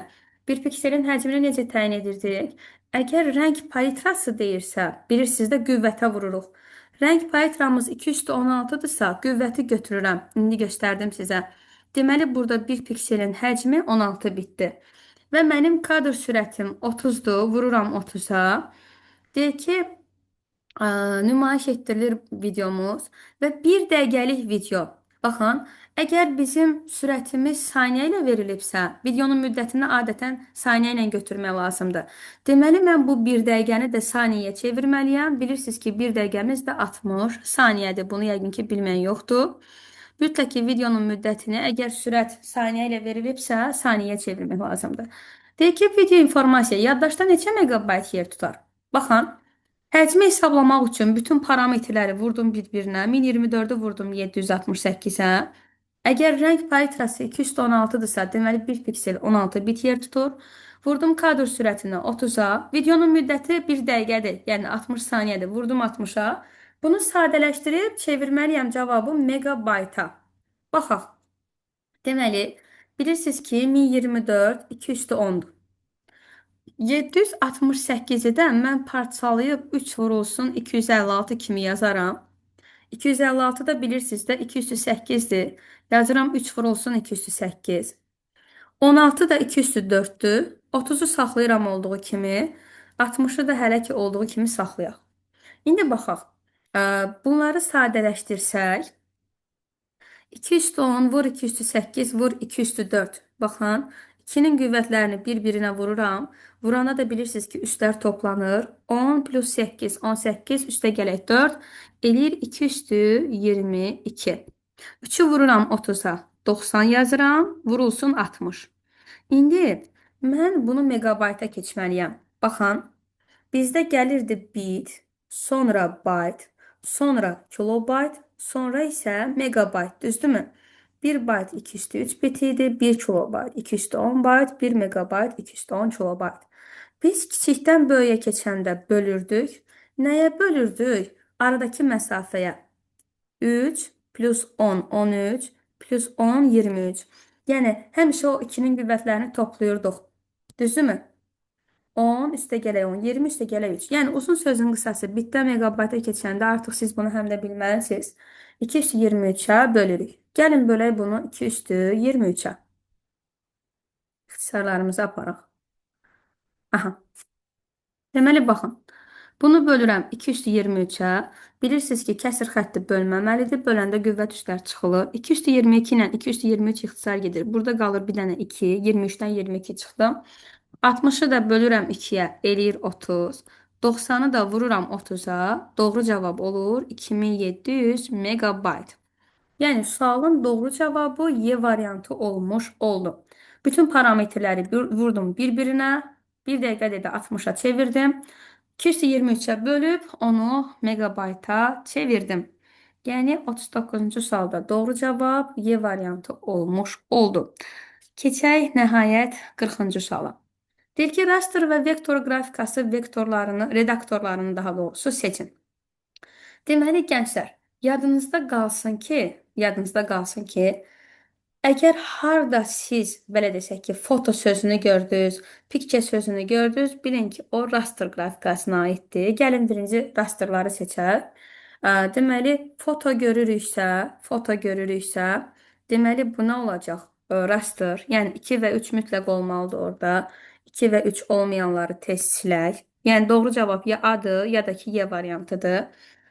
A: Bir pikselin həcmini necə təyin edirdik? Əgər rəng palitrası deyirsə, bilirsiniz də qüvvətə vururuq. Rəng palitramız 2 üstü 16-dırsa, qüvvəti götürürəm. İndi göstərdim sizə. Deməli, burada bir pikselin həcmi 16 bitdir. Və mənim kadr sürətim 30-dur. Vururam 30-a. Deyir ki, nümayiş etdirilir videomuz və bir dəqiqəlik video. Baxın, əgər bizim sürətimiz saniyə ilə verilibsə, videonun müddətini adətən saniyə ilə götürmək lazımdır. Deməli, mən bu bir dəqiqəni də saniyəyə çevirməliyəm. Bilirsiniz ki, bir dəqiqəmiz də 60 saniyədir. Bunu yəqin ki, bilməyən yoxdur. Mütləq ki, videonun müddətini əgər sürət saniyə ilə verilibsə, saniyəyə çevirmək lazımdır. Deyir ki, video informasiya yaddaşda neçə meqabayt yer tutar? Baxın, həcmi hesablamaq üçün bütün parametrləri vurdum bir-birinə. 1024-ü vurdum 768-ə. Əgər rəng palitrası 216-dırsa, deməli 1 piksel 16 bit yer tutur. Vurdum kadr sürətini 30-a. Videonun müddəti 1 dəqiqədir, yəni 60 saniyədir. Vurdum 60-a. Bunu sadələşdirib çevirməliyəm cavabı meqabayta. Baxaq. Deməli, bilirsiniz ki, 1024 2 üstü 10-dur. 768-i də mən parçalayıb 3 vurulsun 256 kimi yazaram. 256 da bilirsiniz də 2 üstü 8-dir. Yazıram 3 vurulsun 2 üstü 8. 16 da 2 üstü 4-dür. 30-u saxlayıram olduğu kimi. 60-ı da hələ ki olduğu kimi saxlayaq. İndi baxaq. Bunları sadələşdirsək, 2 üstü 10 vur 2 üstü 8 vur 2 üstü 4. Baxın, 2-nin qüvvətlərini bir-birinə vururam. Vuranda da bilirsiniz ki, üstlər toplanır. 10 plus 8, 18, üstə gələk 4. Eləyir 2 üstü 22. 3-ü vururam 30-a, 90 yazıram, vurulsun 60. İndi mən bunu meqabayta keçməliyəm. Baxın, bizdə gəlirdi bit, sonra bayt, sonra kilobayt, sonra isə meqabayt, düzdürmü? 1 bayt 2 üstü 3 bit idi, 1 kilobayt 2 üstü 10 bayt, 1 meqabayt 2 üstü 10 kilobayt. Biz kiçikdən böyüyə keçəndə bölürdük. Nəyə bölürdük? Aradakı məsafəyə. 3 plus 10, 13, plus 10, 23. Yəni, həmişə o 2-nin qüvvətlərini toplayırdıq. Düzdürmü? 10 üstə gələk 10, 20 üstə gələk 3. Yəni, uzun sözün qısası bitdən meqabayta keçəndə artıq siz bunu həm də bilməlisiniz. 2 üstü 23-ə bölürük. Gəlin bölək bunu 2 üstü 23-ə. İxtisarlarımızı aparaq. Aha. Deməli, baxın. Bunu bölürəm 2 üstü 23-ə. Bilirsiniz ki, kəsir xətti bölməməlidir. Böləndə qüvvət üstlər çıxılır. 2 üstü 22 ilə 2 üstü 23 ixtisar gedir. Burada qalır bir dənə 2. 23-dən 22 çıxdı. 60-ı da bölürəm 2-yə, eləyir 30. 90-ı da vururam 30-a. Doğru cavab olur 2700 meqabayt. Yəni, sualın doğru cavabı Y variantı olmuş oldu. Bütün parametrləri vurdum bir-birinə. Bir dəqiqədə də 60-a çevirdim. 223-ə bölüb onu megabayta çevirdim. Yəni 39-cu sualda doğru cavab Y variantı olmuş oldu. Keçək nəhayət 40-cı suala. Deyir ki, raster və vektor qrafikası vektorlarını, redaktorlarını daha doğrusu seçin. Deməli, gənclər, yadınızda qalsın ki, əgər harda siz, belə desək ki, foto sözünü gördünüz, picture sözünü gördünüz, bilin ki, o raster qrafikasına aiddir. Gəlin birinci rasterları seçək. Deməli, foto görürüksə, deməli, bu nə olacaq? Raster, yəni 2 və 3 mütləq olmalıdır orada. 2 və 3 olmayanları tez silək. Yəni, doğru cavab ya A-dır, ya da ki, Y variantıdır.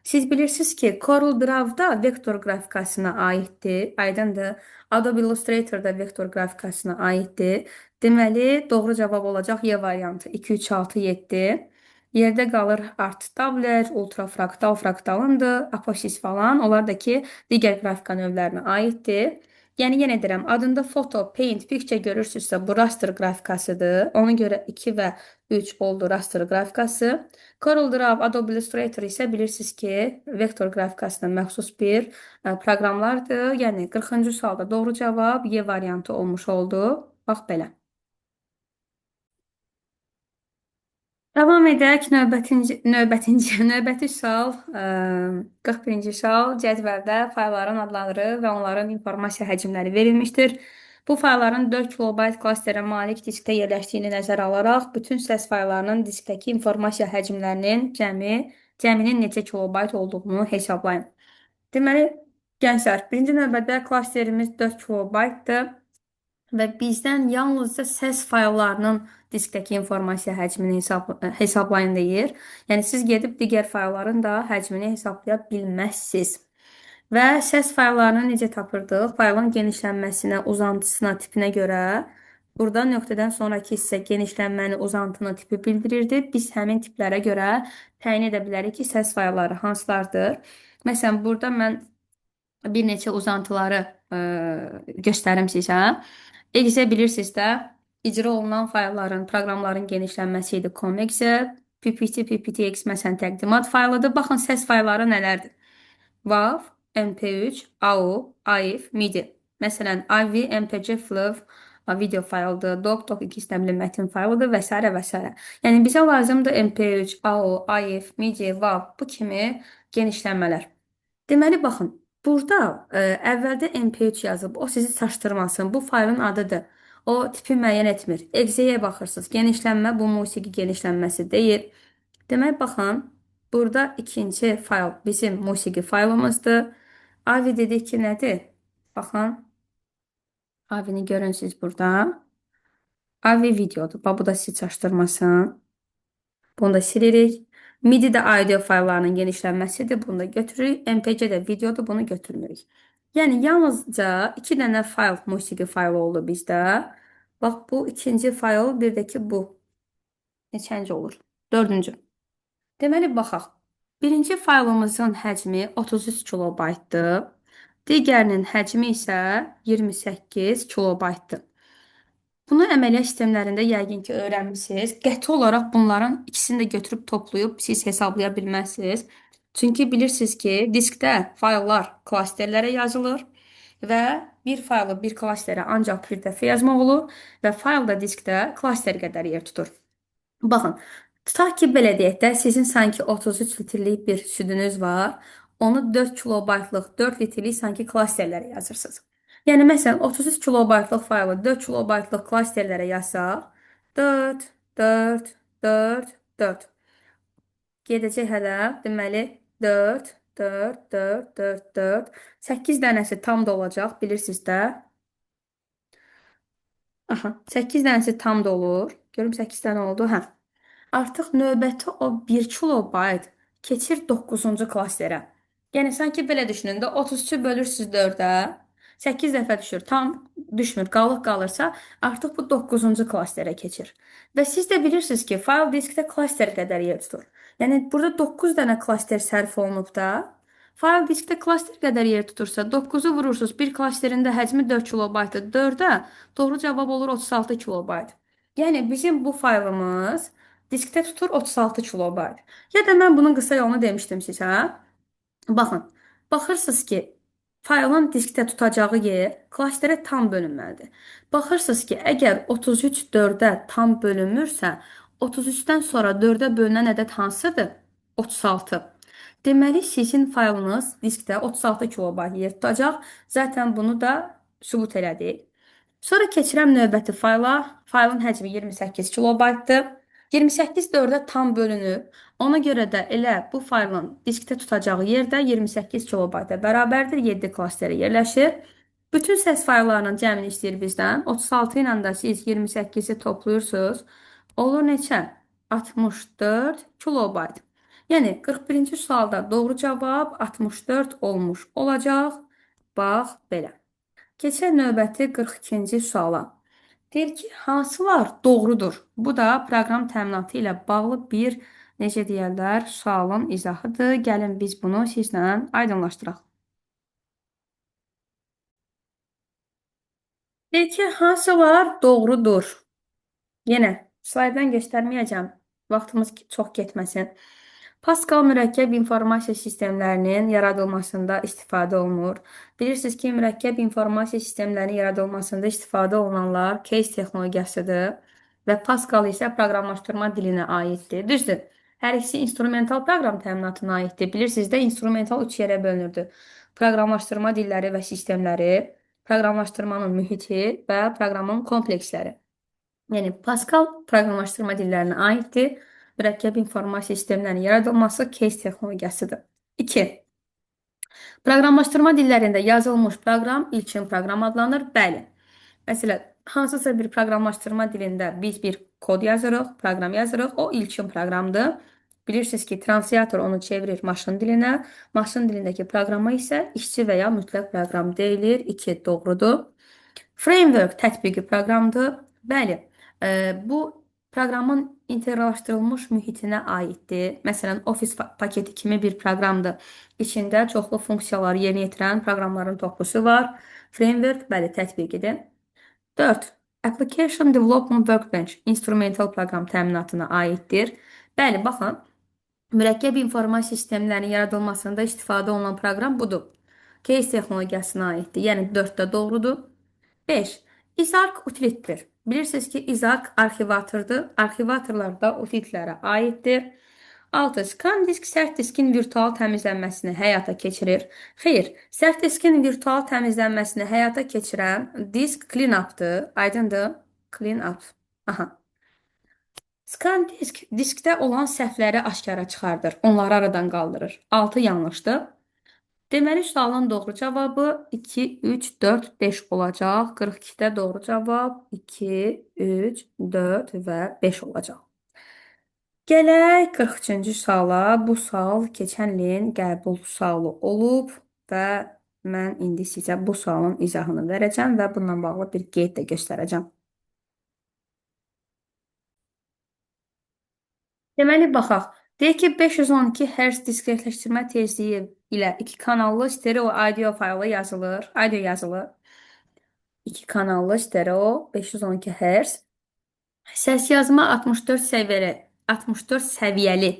A: Siz bilirsiniz ki, Corel Draw-da vektor qrafikasına aiddir. Aydındır. Adobe Illustrator-da vektor qrafikasına aiddir. Deməli, doğru cavab olacaq Y variantı. 2, 3, 6, 7. Yerdə qalır Art Tabler, Ultra Fraktal, Fraktalındır, Aposis falan. Onlar da ki, digər qrafika növlərinə aiddir. Yəni, yenə deyirəm, adında foto, paint, picture görürsünüzsə, bu raster qrafikasıdır. Ona görə 2 və 3 oldu raster qrafikası. Corel Draw, Adobe Illustrator isə bilirsiniz ki, vektor qrafikasına məxsus bir proqramlardır. Yəni, 40-cı sualda doğru cavab Y variantı olmuş oldu. Bax, belə. Davam edək. Növbəti sual, 41-ci sual. Cədvəldə faylların adları və onların informasiya həcmləri verilmişdir. Bu faylların 4 kilobayt klasterə malik diskdə yerləşdiyini nəzərə alaraq, bütün səs fayllarının diskdəki informasiya həcmlərinin cəminin neçə kilobayt olduğunu hesablayın. Deməli, gənclər, birinci növbədə klasterimiz 4 kilobaytdır və bizdən yalnızca səs fayllarının diskdəki informasiya həcmini hesablayın deyir. Yəni, siz gedib digər faylların da həcmini hesablaya bilməzsiniz. Və səs fayllarını necə tapırdıq? Faylın genişlənməsinə, uzantısına, tipinə görə burada nöqtədən sonraki hissə genişlənməni, uzantını, tipi bildirirdi. Biz həmin tiplərə görə təyin edə bilərik ki, səs faylları hansılardır. Məsələn, burada mən bir neçə uzantıları göstərim sizə. Exe bilirsiniz də, icra olunan faylların, proqramların genişlənməsi idi .exe, PPT, PPTX məsələn təqdimat faylıdır. Baxın, səs faylları nələrdir? WAV, MP3, AU, AIF, MIDI. Məsələn, AV, MPC, FLV video fayldır, DOC, DOC2 istəmli mətin faylıdır və s. və s. Yəni, bizə lazımdır MP3, AU, AIF, MIDI, WAV bu kimi genişlənmələr. Deməli, baxın, burada əvvəldə MP3 yazıb, o sizi çaşdırmasın. Bu faylın adıdır. O tipi müəyyən etmir. Exe-yə baxırsınız. Genişlənmə bu musiqi genişlənməsi deyil. Demək, baxın, burada ikinci fayl bizim musiqi faylımızdır. AVI dedik ki, nədir? Baxın, AVI-ni görün siz burada. AVI videodur. Bax, bu da sizi çaşdırmasın. Bunu da silirik. MIDI də audio fayllarının genişlənməsidir. Bunu da götürürük. MPC də videodur. Bunu götürmürük. Yəni, yalnızca 2 dənə fayl, musiqi faylı oldu bizdə. Bax, bu ikinci fayl, bir də ki bu. Neçənci olur? Dördüncü. Deməli, baxaq. Birinci faylımızın həcmi 33 kilobaytdır. Digərinin həcmi isə 28 kilobaytdır. Bunu əməliyyat sistemlərində yəqin ki, öyrənmişsiniz. Qəti olaraq bunların ikisini də götürüb toplayıb siz hesablaya bilməzsiniz. Çünki bilirsiniz ki, diskdə fayllar klasterlərə yazılır və bir faylı bir klasterə ancaq bir dəfə yazmaq olur və fayl da diskdə klaster qədər yer tutur. Baxın, tutaq ki, belə deyək də, sizin sanki 33 litrlik bir südünüz var, onu 4 kilobaytlıq, 4 litrlik sanki klasterlərə yazırsınız. Yəni, məsələn, 33 kilobaytlıq faylı 4 kilobaytlıq klasterlərə yazsaq, 4, 4, 4, 4. Gedəcək hələ, deməli, 4, 4, 4, 4, 4. 8 dənəsi tam dolacaq, bilirsiniz də. Aha, 8 dənəsi tam dolur. Görüm 8 dənə oldu. Hə. Artıq növbəti o 1 kilobayt keçir 9-cu klasterə. Yəni, sanki belə düşünün də, 33-ü bölürsünüz 4-ə, 8 dəfə düşür, tam düşmür, qalıq qalırsa, artıq bu 9-cu klasterə keçir. Və siz də bilirsiniz ki, fayl diskdə klaster qədər yer tutur. Yəni, burada 9 dənə klaster sərf olunub da, Fayl diskdə klaster qədər yer tutursa, 9-u vurursunuz. Bir klasterin də həcmi 4 kilobaytdır. 4-ə doğru cavab olur 36 kilobayt. Yəni bizim bu faylımız diskdə tutur 36 kilobayt. Ya da mən bunun qısa yolunu demişdim sizə. Baxın, baxırsınız ki, faylın diskdə tutacağı yer klasterə tam bölünməlidir. Baxırsınız ki, əgər 33 4-ə tam bölünmürsə, 33-dən sonra 4-ə bölünən ədəd hansıdır? 36. Deməli, sizin faylınız diskdə 36 kilobayt yer tutacaq. Zaten bunu da sübut elədik. Sonra keçirəm növbəti fayla. Faylın həcmi 28 kilobaytdır. 28 4-ə tam bölünüb. Ona görə də elə bu faylın diskdə tutacağı yerdə 28 kilobayta bərabərdir. 7 klasterə yerləşir. Bütün səs fayllarının cəmini istəyir bizdən. 36 ilə də siz 28-i toplayırsınız. Olur neçə? 64 kilobayt. Yəni 41-ci sualda doğru cavab 64 olmuş olacaq. Bax belə. Keçək növbəti 42-ci suala. Deyir ki, hansılar doğrudur? Bu da proqram təminatı ilə bağlı bir, necə deyərlər, sualın izahıdır. Gəlin biz bunu sizlə aydınlaşdıraq. Deyir ki, hansılar doğrudur? Yenə slayddan göstərməyəcəm. Vaxtımız çox getməsin. Pascal mürəkkəb informasiya sistemlərinin yaradılmasında istifadə olunur. Bilirsiniz ki, mürəkkəb informasiya sistemlərinin yaradılmasında istifadə olunanlar case texnologiyasıdır və Pascal isə proqramlaşdırma dilinə aiddir. Düzdür. Hər ikisi instrumental proqram təminatına aiddir. Bilirsiniz də, instrumental üç yerə bölünürdü. Proqramlaşdırma dilləri və sistemləri, proqramlaşdırmanın mühiti və proqramın kompleksləri. Yəni Pascal proqramlaşdırma dillərinə aiddir. Mürəkkəb informasiya sistemlərinin yaradılması case texnologiyasıdır. 2. Proqramlaşdırma dillərində yazılmış proqram ilkin proqram adlanır. Bəli. Məsələn, hansısa bir proqramlaşdırma dilində biz bir kod yazırıq, proqram yazırıq. O ilkin proqramdır. Bilirsiniz ki, translator onu çevirir maşın dilinə. Maşın dilindəki proqrama isə işçi və ya mütləq proqram deyilir. 2 doğrudur. Framework tətbiqi proqramdır. Bəli, bu proqramın inteqrallaşdırılmış mühitinə aiddir. Məsələn, Office paketi kimi bir proqramdır. İçində çoxlu funksiyaları yerinə yetirən proqramların toplusu var. Framework, bəli, tətbiqidir. 4. Application Development Workbench instrumental proqram təminatına aiddir. Bəli, baxın, mürəkkəb informasiya sistemlərinin yaradılmasında istifadə olunan proqram budur. Case texnologiyasına aiddir. Yəni 4 də doğrudur. 5. ISARC utilitdir. Bilirsiniz ki, ISARC arxivatordur. Arxivatorlar da utilitlərə aiddir. 6. ScanDisk sərt diskin virtual təmizlənməsini həyata keçirir. Xeyr, sərt diskin virtual təmizlənməsini həyata keçirən disk clean-up'dır. Aydındır? Clean-up. Aha. ScanDisk diskdə olan səhvləri aşkara çıxardır. Onları aradan qaldırır. 6 yanlışdır. Deməli, sualın doğru cavabı 2, 3, 4, 5 olacaq. 42-də doğru cavab 2, 3, 4 və 5 olacaq. Gələk 43-cü suala. Bu sual keçən ilin qəbul sualı olub və mən indi sizə bu sualın izahını verəcəm və bununla bağlı bir qeyd də göstərəcəm. Deməli, baxaq. Deyək ki, 512 Hz diskretləşdirmə tezliyi ilə iki kanallı stereo audio faylı yazılır. Audio yazılır. İki kanallı stereo 512 Hz. Səs yazma 64 səviyyəli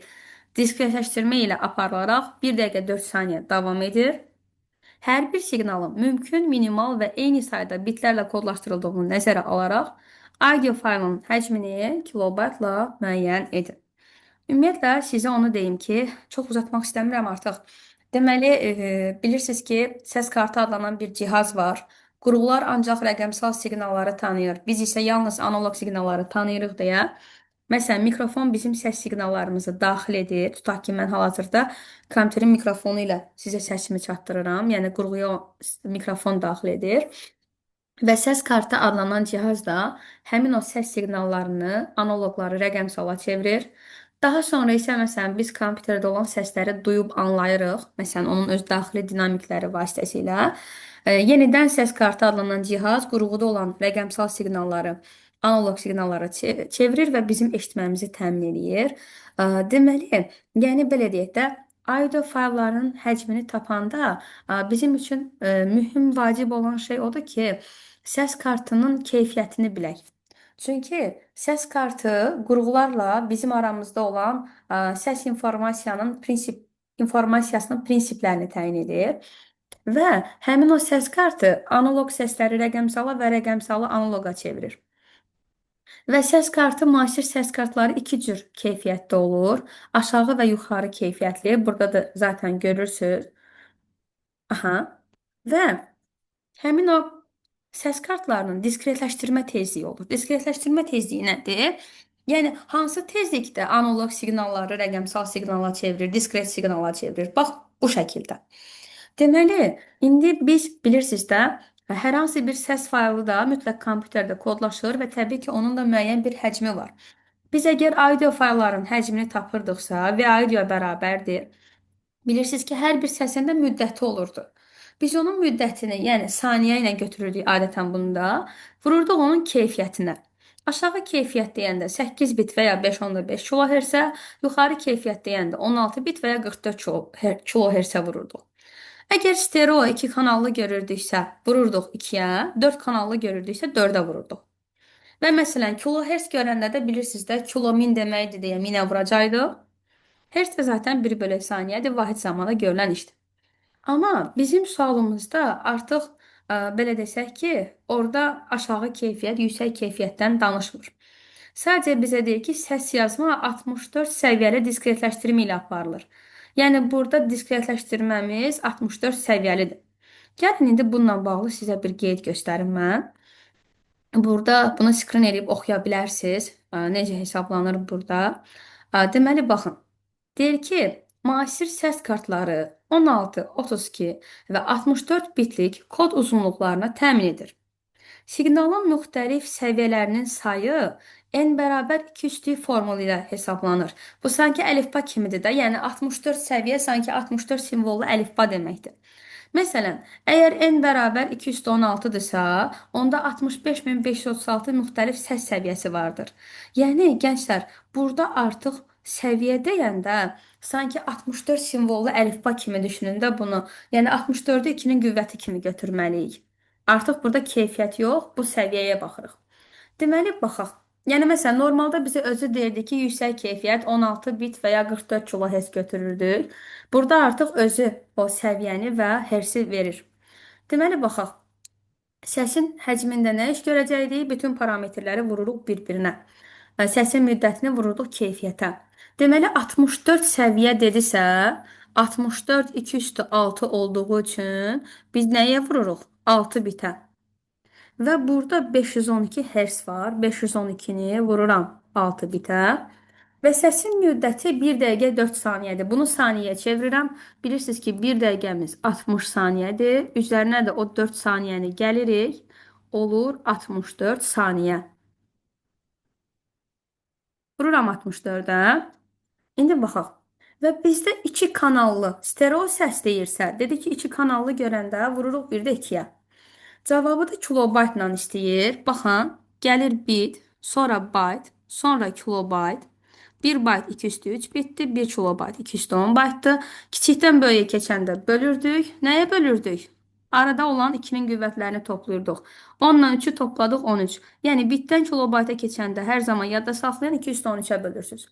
A: diskretləşdirmə ilə aparılaraq 1 dəqiqə 4 saniyə davam edir. Hər bir siqnalın mümkün minimal və eyni sayda bitlərlə kodlaşdırıldığını nəzərə alaraq audio faylın həcmini kilobaytla müəyyən edin. Ümumiyyətlə sizə onu deyim ki, çox uzatmaq istəmirəm artıq. Deməli, bilirsiniz ki, səs kartı adlanan bir cihaz var. Qurğular ancaq rəqəmsal siqnalları tanıyır. Biz isə yalnız analog siqnalları tanıyırıq deyə. Məsələn, mikrofon bizim səs siqnallarımızı daxil edir. Tutaq ki, mən hal-hazırda kompüterin mikrofonu ilə sizə səsimi çatdırıram. Yəni qurğuya mikrofon daxil edir. Və səs kartı adlanan cihaz da həmin o səs siqnallarını, analoqları rəqəmsala çevirir. Daha sonra isə məsələn biz kompüterdə olan səsləri duyub anlayırıq. Məsələn, onun öz daxili dinamikləri vasitəsilə. Yenidən səs kartı adlanan cihaz qurğuda olan rəqəmsal siqnalları analog siqnallara çevirir və bizim eşitməmizi təmin eləyir. Deməli, yəni belə deyək də, Audio faylların həcmini tapanda bizim üçün mühüm, vacib olan şey odur ki, səs kartının keyfiyyətini bilək. Çünki səs kartı qurğularla bizim aramızda olan səs informasiyasının prinsiplərini təyin edir. Və həmin o səs kartı analog səsləri rəqəmsala və rəqəmsalı analoqa çevirir. Və səs kartı, müasir səs kartları iki cür keyfiyyətdə olur. Aşağı və yuxarı keyfiyyətli. Burada da zaten görürsünüz. Aha. Və həmin o səs kartlarının diskretləşdirmə tezliyi olur. Diskretləşdirmə tezliyi nədir? Yəni, hansı tezlikdə analog siqnalları rəqəmsal siqnala çevirir, diskret siqnala çevirir? Bax, bu şəkildə. Deməli, indi biz bilirsiniz də, hər hansı bir səs faylı da mütləq kompüterdə kodlaşır və təbii ki, onun da müəyyən bir həcmi var. Biz əgər audio faylların həcmini tapırdıqsa və audio bərabərdir, bilirsiniz ki, hər bir səsin də müddəti olurdu. Biz onun müddətini, yəni saniyə ilə götürürdük adətən bunu da, vururduq onun keyfiyyətinə. Aşağı keyfiyyət deyəndə 8 bit və ya 5.5 kilohertzə, yuxarı keyfiyyət deyəndə 16 bit və ya 44 kilohertzə vururduq. Əgər stereo 2 kanallı görürdüksə, vururduq 2-yə, 4 kanallı görürdüksə 4-ə vururduq. Və məsələn, kilohertz görəndə də bilirsiniz də, kilo min deməkdir deyə minə vuracaqdıq. Hertz də zaten 1 bölü saniyədir, vahid zamanda görülən işdir. Amma bizim sualımızda artıq belə desək ki, orada aşağı keyfiyyət, yüksək keyfiyyətdən danışmır. Sadəcə bizə deyir ki, səs yazma 64 səviyyəli diskretləşdirmə ilə aparılır. Yəni, burada diskretləşdirməmiz 64 səviyyəlidir. Gəlin, indi bununla bağlı sizə bir qeyd göstərim mən. Burada bunu skrin edib oxuya bilərsiniz. Necə hesablanır burada. Deməli, baxın. Deyir ki, müasir səs kartları 16, 32 və 64 bitlik kod uzunluqlarına təmin edir. Siqnalın müxtəlif səviyyələrinin sayı n bərabər 2 üstü formulu ilə hesablanır. Bu sanki əlifba kimidir də, yəni 64 səviyyə sanki 64 simvollu əlifba deməkdir. Məsələn, əgər n bərabər 2 üstü 16-dırsa, onda 65536 müxtəlif səs səviyyəsi vardır. Yəni, gənclər, burada artıq səviyyə deyəndə sanki 64 simvollu əlifba kimi düşünün də bunu. Yəni, 64-ü 2-nin qüvvəti kimi götürməliyik. Artıq burada keyfiyyət yox, bu səviyyəyə baxırıq. Deməli, baxaq. Yəni, məsələn, normalda bizə özü deyirdi ki, yüksək keyfiyyət 16 bit və ya 44 kilohertz götürürdük. Burada artıq özü o səviyyəni və hertzi verir. Deməli, baxaq. Səsin həcmində nə iş görəcəkdik? Bütün parametrləri vururuq bir-birinə. Səsin müddətini vururuq keyfiyyətə. Deməli, 64 səviyyə dedisə, 64 2 üstü 6 olduğu üçün biz nəyə vururuq? 6 bitə. Və burada 512 hertz var. 512-ni vururam 6 bitə. Və səsin müddəti 1 dəqiqə 4 saniyədir. Bunu saniyəyə çevirirəm. Bilirsiniz ki, 1 dəqiqəmiz 60 saniyədir. Üzərinə də o 4 saniyəni gəlirik. Olur 64 saniyə. Vururam 64-ə. İndi baxaq. Və bizdə 2 kanallı stereo səs deyirsə, dedi ki, 2 kanallı görəndə vururuq bir də 2-yə. Cavabı da kilobaytla istəyir. Baxın, gəlir bit, sonra bayt, sonra kilobayt. 1 bayt 2 üstü 3 bitdir, 1 kilobayt 2 üstü 10 baytdır. Kiçikdən böyüyə keçəndə bölürdük. Nəyə bölürdük? Arada olan 2-nin qüvvətlərini toplayırdıq. 10-dan 3-ü topladıq 13. Yəni, bitdən kilobayta keçəndə hər zaman yadda saxlayan 2 üstü 13-ə bölürsünüz.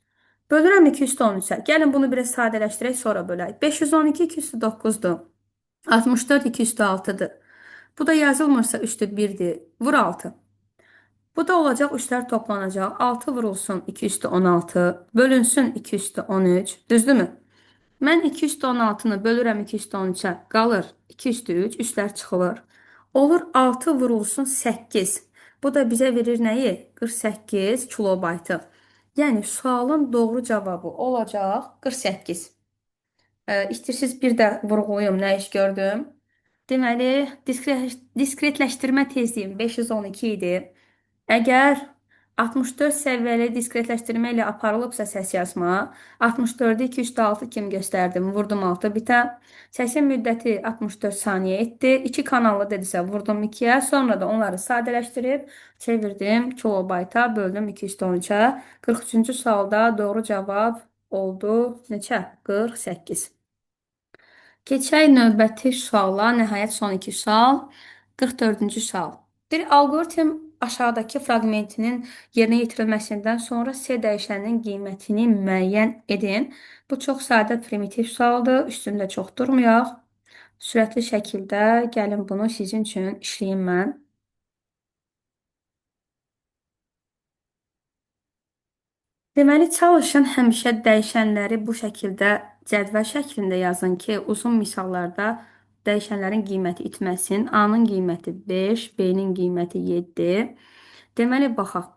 A: Bölürəm 2 üstü 13-ə. Gəlin bunu biraz sadələşdirək, sonra bölək. 512 2 üstü 9-dur. 64 2 üstü 6-dır. Bu da yazılmırsa üstü 1-dir. Vur 6. Bu da olacaq, 3-lər toplanacaq. 6 vurulsun 2 üstü 16, bölünsün 2 üstü 13. Düzdürmü? Mən 2 üstü 16-nı bölürəm 2 üstü 13-ə. Qalır 2 üstü 3, 3-lər çıxılır. Olur 6 vurulsun 8. Bu da bizə verir nəyi? 48 kilobaytı. Yəni, sualın doğru cavabı olacaq 48. İstəyirsiniz bir də vurğulayım, nə iş gördüm. Deməli, diskretləşdirmə tezliyim 512 idi. Əgər 64 səviyyəli diskretləşdirmə ilə aparılıbsa səs yazma, 64-ü 2 üstü 6 kimi göstərdim, vurdum 6 bitə. Səsin müddəti 64 saniyə etdi. 2 kanallı dedisə vurdum 2-yə, sonra da onları sadələşdirib çevirdim kilobayta, böldüm 2 üstü 13-ə. 43-cü sualda doğru cavab oldu neçə? 48. Keçək növbəti suala. Nəhayət son iki sual. 44-cü sual. Deyir, alqoritm aşağıdakı fraqmentinin yerinə yetirilməsindən sonra C dəyişəninin qiymətini müəyyən edin. Bu çox sadə primitiv sualdır. Üstündə çox durmayaq. Sürətli şəkildə gəlin bunu sizin üçün işləyim mən. Deməli, çalışın həmişə dəyişənləri bu şəkildə cədvəl şəklində yazın ki, uzun misallarda dəyişənlərin qiyməti itməsin. A-nın qiyməti 5, B-nin qiyməti 7. Deməli, baxaq.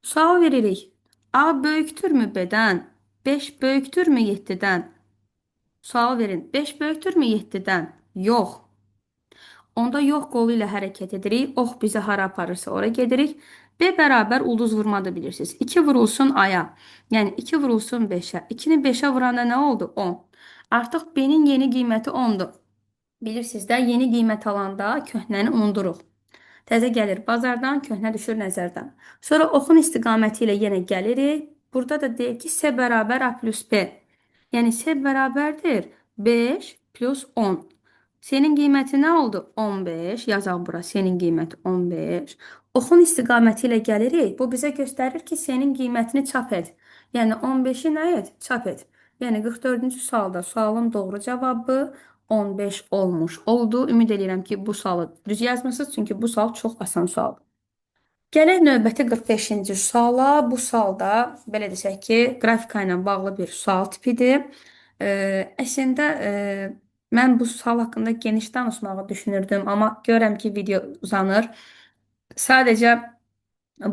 A: Sual veririk. A böyükdürmü B-dən? 5 böyükdürmü 7-dən? Sual verin. 5 böyükdürmü 7-dən? Yox. Onda yox qolu ilə hərəkət edirik. Ox bizi hara aparırsa ora gedirik. B bərabər ulduz vurma da bilirsiniz. 2 vurulsun A-ya. Yəni 2 vurulsun 5-ə. 2-ni 5-ə vuranda nə oldu? 10. Artıq B-nin yeni qiyməti 10-dur. Bilirsiniz də, yeni qiymət alanda köhnəni unuduruq. Təzə gəlir bazardan, köhnə düşür nəzərdən. Sonra oxun istiqaməti ilə yenə gəlirik. Burada da deyir ki, S bərabər A plus B. Yəni S bərabərdir 5 plus 10. S-nin qiyməti nə oldu? 15. Yazaq bura. S-nin qiyməti 15. Oxun istiqaməti ilə gəlirik. Bu bizə göstərir ki, S-nin qiymətini çap et. Yəni 15-i nə et? Çap et. Yəni 44-cü sualda sualın doğru cavabı 15 olmuş oldu. Ümid edirəm ki, bu sualı düz yazmısınız. Çünki bu sual çox asan sualdır. Gələk növbəti 45-ci suala. Bu sualda belə desək ki, qrafika ilə bağlı bir sual tipidir. Əslində mən bu sual haqqında geniş danışmağı düşünürdüm, amma görürəm ki, video uzanır. Sadəcə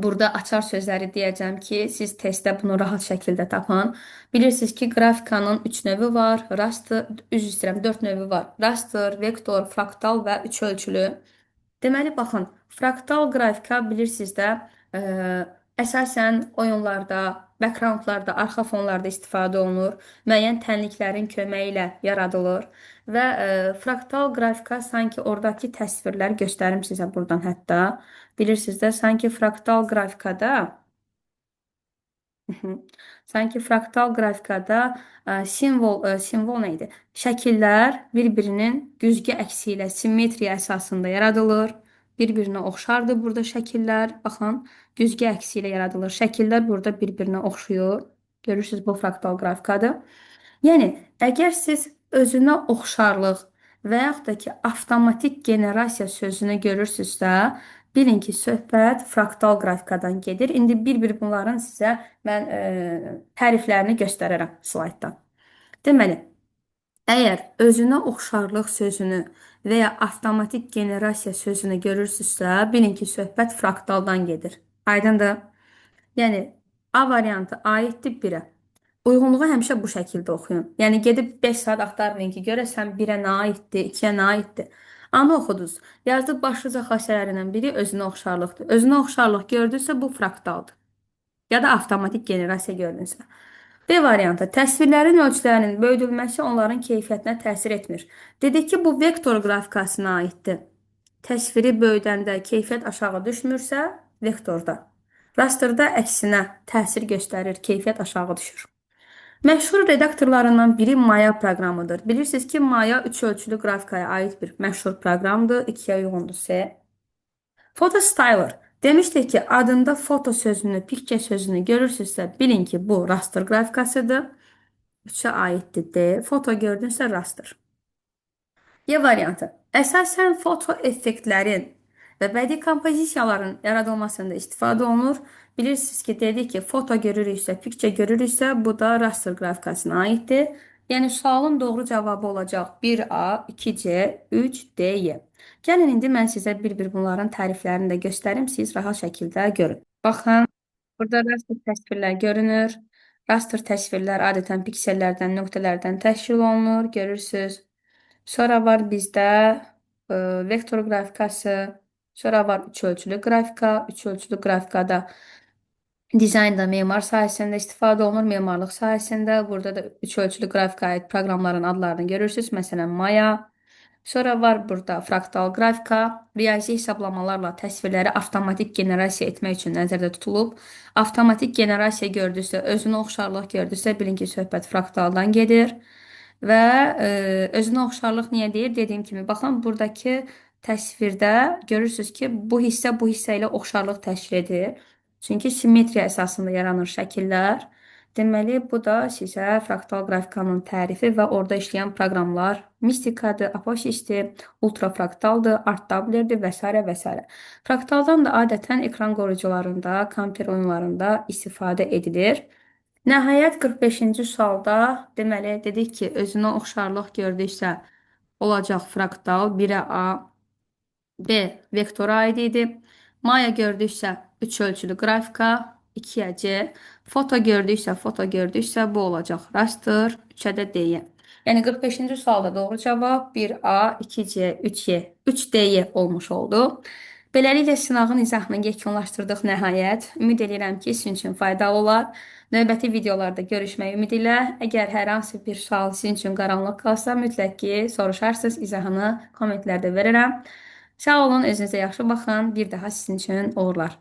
A: burada açar sözləri deyəcəm ki, siz testdə bunu rahat şəkildə tapın. Bilirsiniz ki, qrafikanın 3 növü var. Raster, üzr istəyirəm, 4 növü var. Raster, vektor, fraktal və üç ölçülü. Deməli, baxın, fraktal qrafika bilirsiniz də, əsasən oyunlarda, backgroundlarda, arxa fonlarda istifadə olunur. Müəyyən tənliklərin köməyi ilə yaradılır və fraktal qrafika sanki oradakı təsvirlər göstərim sizə buradan hətta. Bilirsiniz də, sanki fraktal qrafikada simvol nə idi? Şəkillər bir-birinin güzgü əksi ilə simmetriya əsasında yaradılır. Bir-birinə oxşardır burada şəkillər. Baxın, güzgü əksi ilə yaradılır. Şəkillər burada bir-birinə oxşuyur. Görürsünüz, bu fraktal qrafikadır. Yəni, əgər siz özünə oxşarlıq və yaxud da ki, avtomatik generasiya sözünü görürsünüzsə, bilin ki, söhbət fraktal qrafikadan gedir. İndi bir-bir bunların sizə mən təriflərini göstərərəm slaydda. Deməli, əgər özünə oxşarlıq sözünü və ya avtomatik generasiya sözünü görürsünüzsə, bilin ki, söhbət fraktaldan gedir. Aydındır? Yəni, A variantı aiddir 1-ə. Uyğunluğu həmişə bu şəkildə oxuyun. Yəni, gedib 5 saat axtarmayın ki, görəsən 1-ə nə aiddir, 2-yə nə aiddir. Anı oxudunuz. Yazdı, başlıca xassələrindən biri özünə oxşarlıqdır. Özünə oxşarlıq gördünüzsə, bu fraktaldır. Ya da avtomatik generasiya gördünüzsə. B variantı. Təsvirlərin ölçülərinin böyüdülməsi onların keyfiyyətinə təsir etmir. Dedik ki, bu vektor qrafikasına aiddir. Təsviri böyüdəndə keyfiyyət aşağı düşmürsə, vektorda. Rasterda əksinə təsir göstərir, keyfiyyət aşağı düşür. Məşhur redaktorlarından biri Maya proqramıdır. Bilirsiniz ki, Maya üç ölçülü qrafikaya aid bir məşhur proqramdır. 2-yə uyğundur C. Photostyler. Demişdik ki, adında foto sözünü, picture sözünü görürsünüzsə, bilin ki, bu raster qrafikasıdır. 3-ə aiddir D. Foto gördünüzsə raster. Y variantı. Əsasən foto effektlərin və bədii kompozisiyaların yaradılmasında istifadə olunur. Bilirsiniz ki, dedik ki, foto görürüksə, picture görürüksə, bu da raster qrafikasına aiddir. Yəni, sualın doğru cavabı olacaq 1A, 2C, 3D, Y. Gəlin, indi mən sizə bir-bir bunların təriflərini də göstərim, siz rahat şəkildə görün. Baxın, burada raster təsvirlər görünür. Raster təsvirlər adətən piksellərdən, nöqtələrdən təşkil olunur, görürsünüz. Sonra var bizdə vektor qrafikası, sonra var üç ölçülü qrafika. Üç ölçülü qrafikada dizaynda memar sahəsində istifadə olunur, memarlıq sahəsində. Burada da üç ölçülü qrafikaya aid proqramların adlarını görürsünüz. Məsələn, Maya. Sonra var burada fraktal qrafika. Riyazi hesablamalarla təsvirləri avtomatik generasiya etmək üçün nəzərdə tutulub. Avtomatik generasiya gördünüzsə, özünə oxşarlıq gördünüzsə, bilin ki, söhbət fraktaldan gedir. Və özünə oxşarlıq niyə deyir? Dediyim kimi, baxın, buradakı təsvirdə görürsünüz ki, bu hissə bu hissə ilə oxşarlıq təşkil edir. Çünki simmetriya əsasında yaranır şəkillər. Deməli, bu da sizə fraktal qrafikanın tərifi və orada işləyən proqramlar Mistikadır, Aposisdir, ultrafraktaldır, Arttablerdir və s. və s. Fraktaldan da adətən ekran qoruyucularında, kompüter oyunlarında istifadə edilir. Nəhayət 45-ci sualda deməli dedik ki, özünə oxşarlıq gördüksə olacaq fraktal 1-ə A, B vektora aid idi. Maya gördüksə 3 ölçülü qrafika, 2-yə C. Foto gördüksə, bu olacaq raster, 3-ə də D-yə. Yəni 45-ci sualda doğru cavab 1A, 2C, 3Y, 3D olmuş oldu. Beləliklə sınağın izahını yekunlaşdırdıq nəhayət. Ümid edirəm ki, sizin üçün faydalı olar. Növbəti videolarda görüşmək ümidi ilə. Əgər hər hansı bir sual sizin üçün qaranlıq qalsa, mütləq ki, soruşarsınız, izahını kommentlərdə verərəm. Sağ olun, özünüzə yaxşı baxın. Bir daha sizin üçün uğurlar.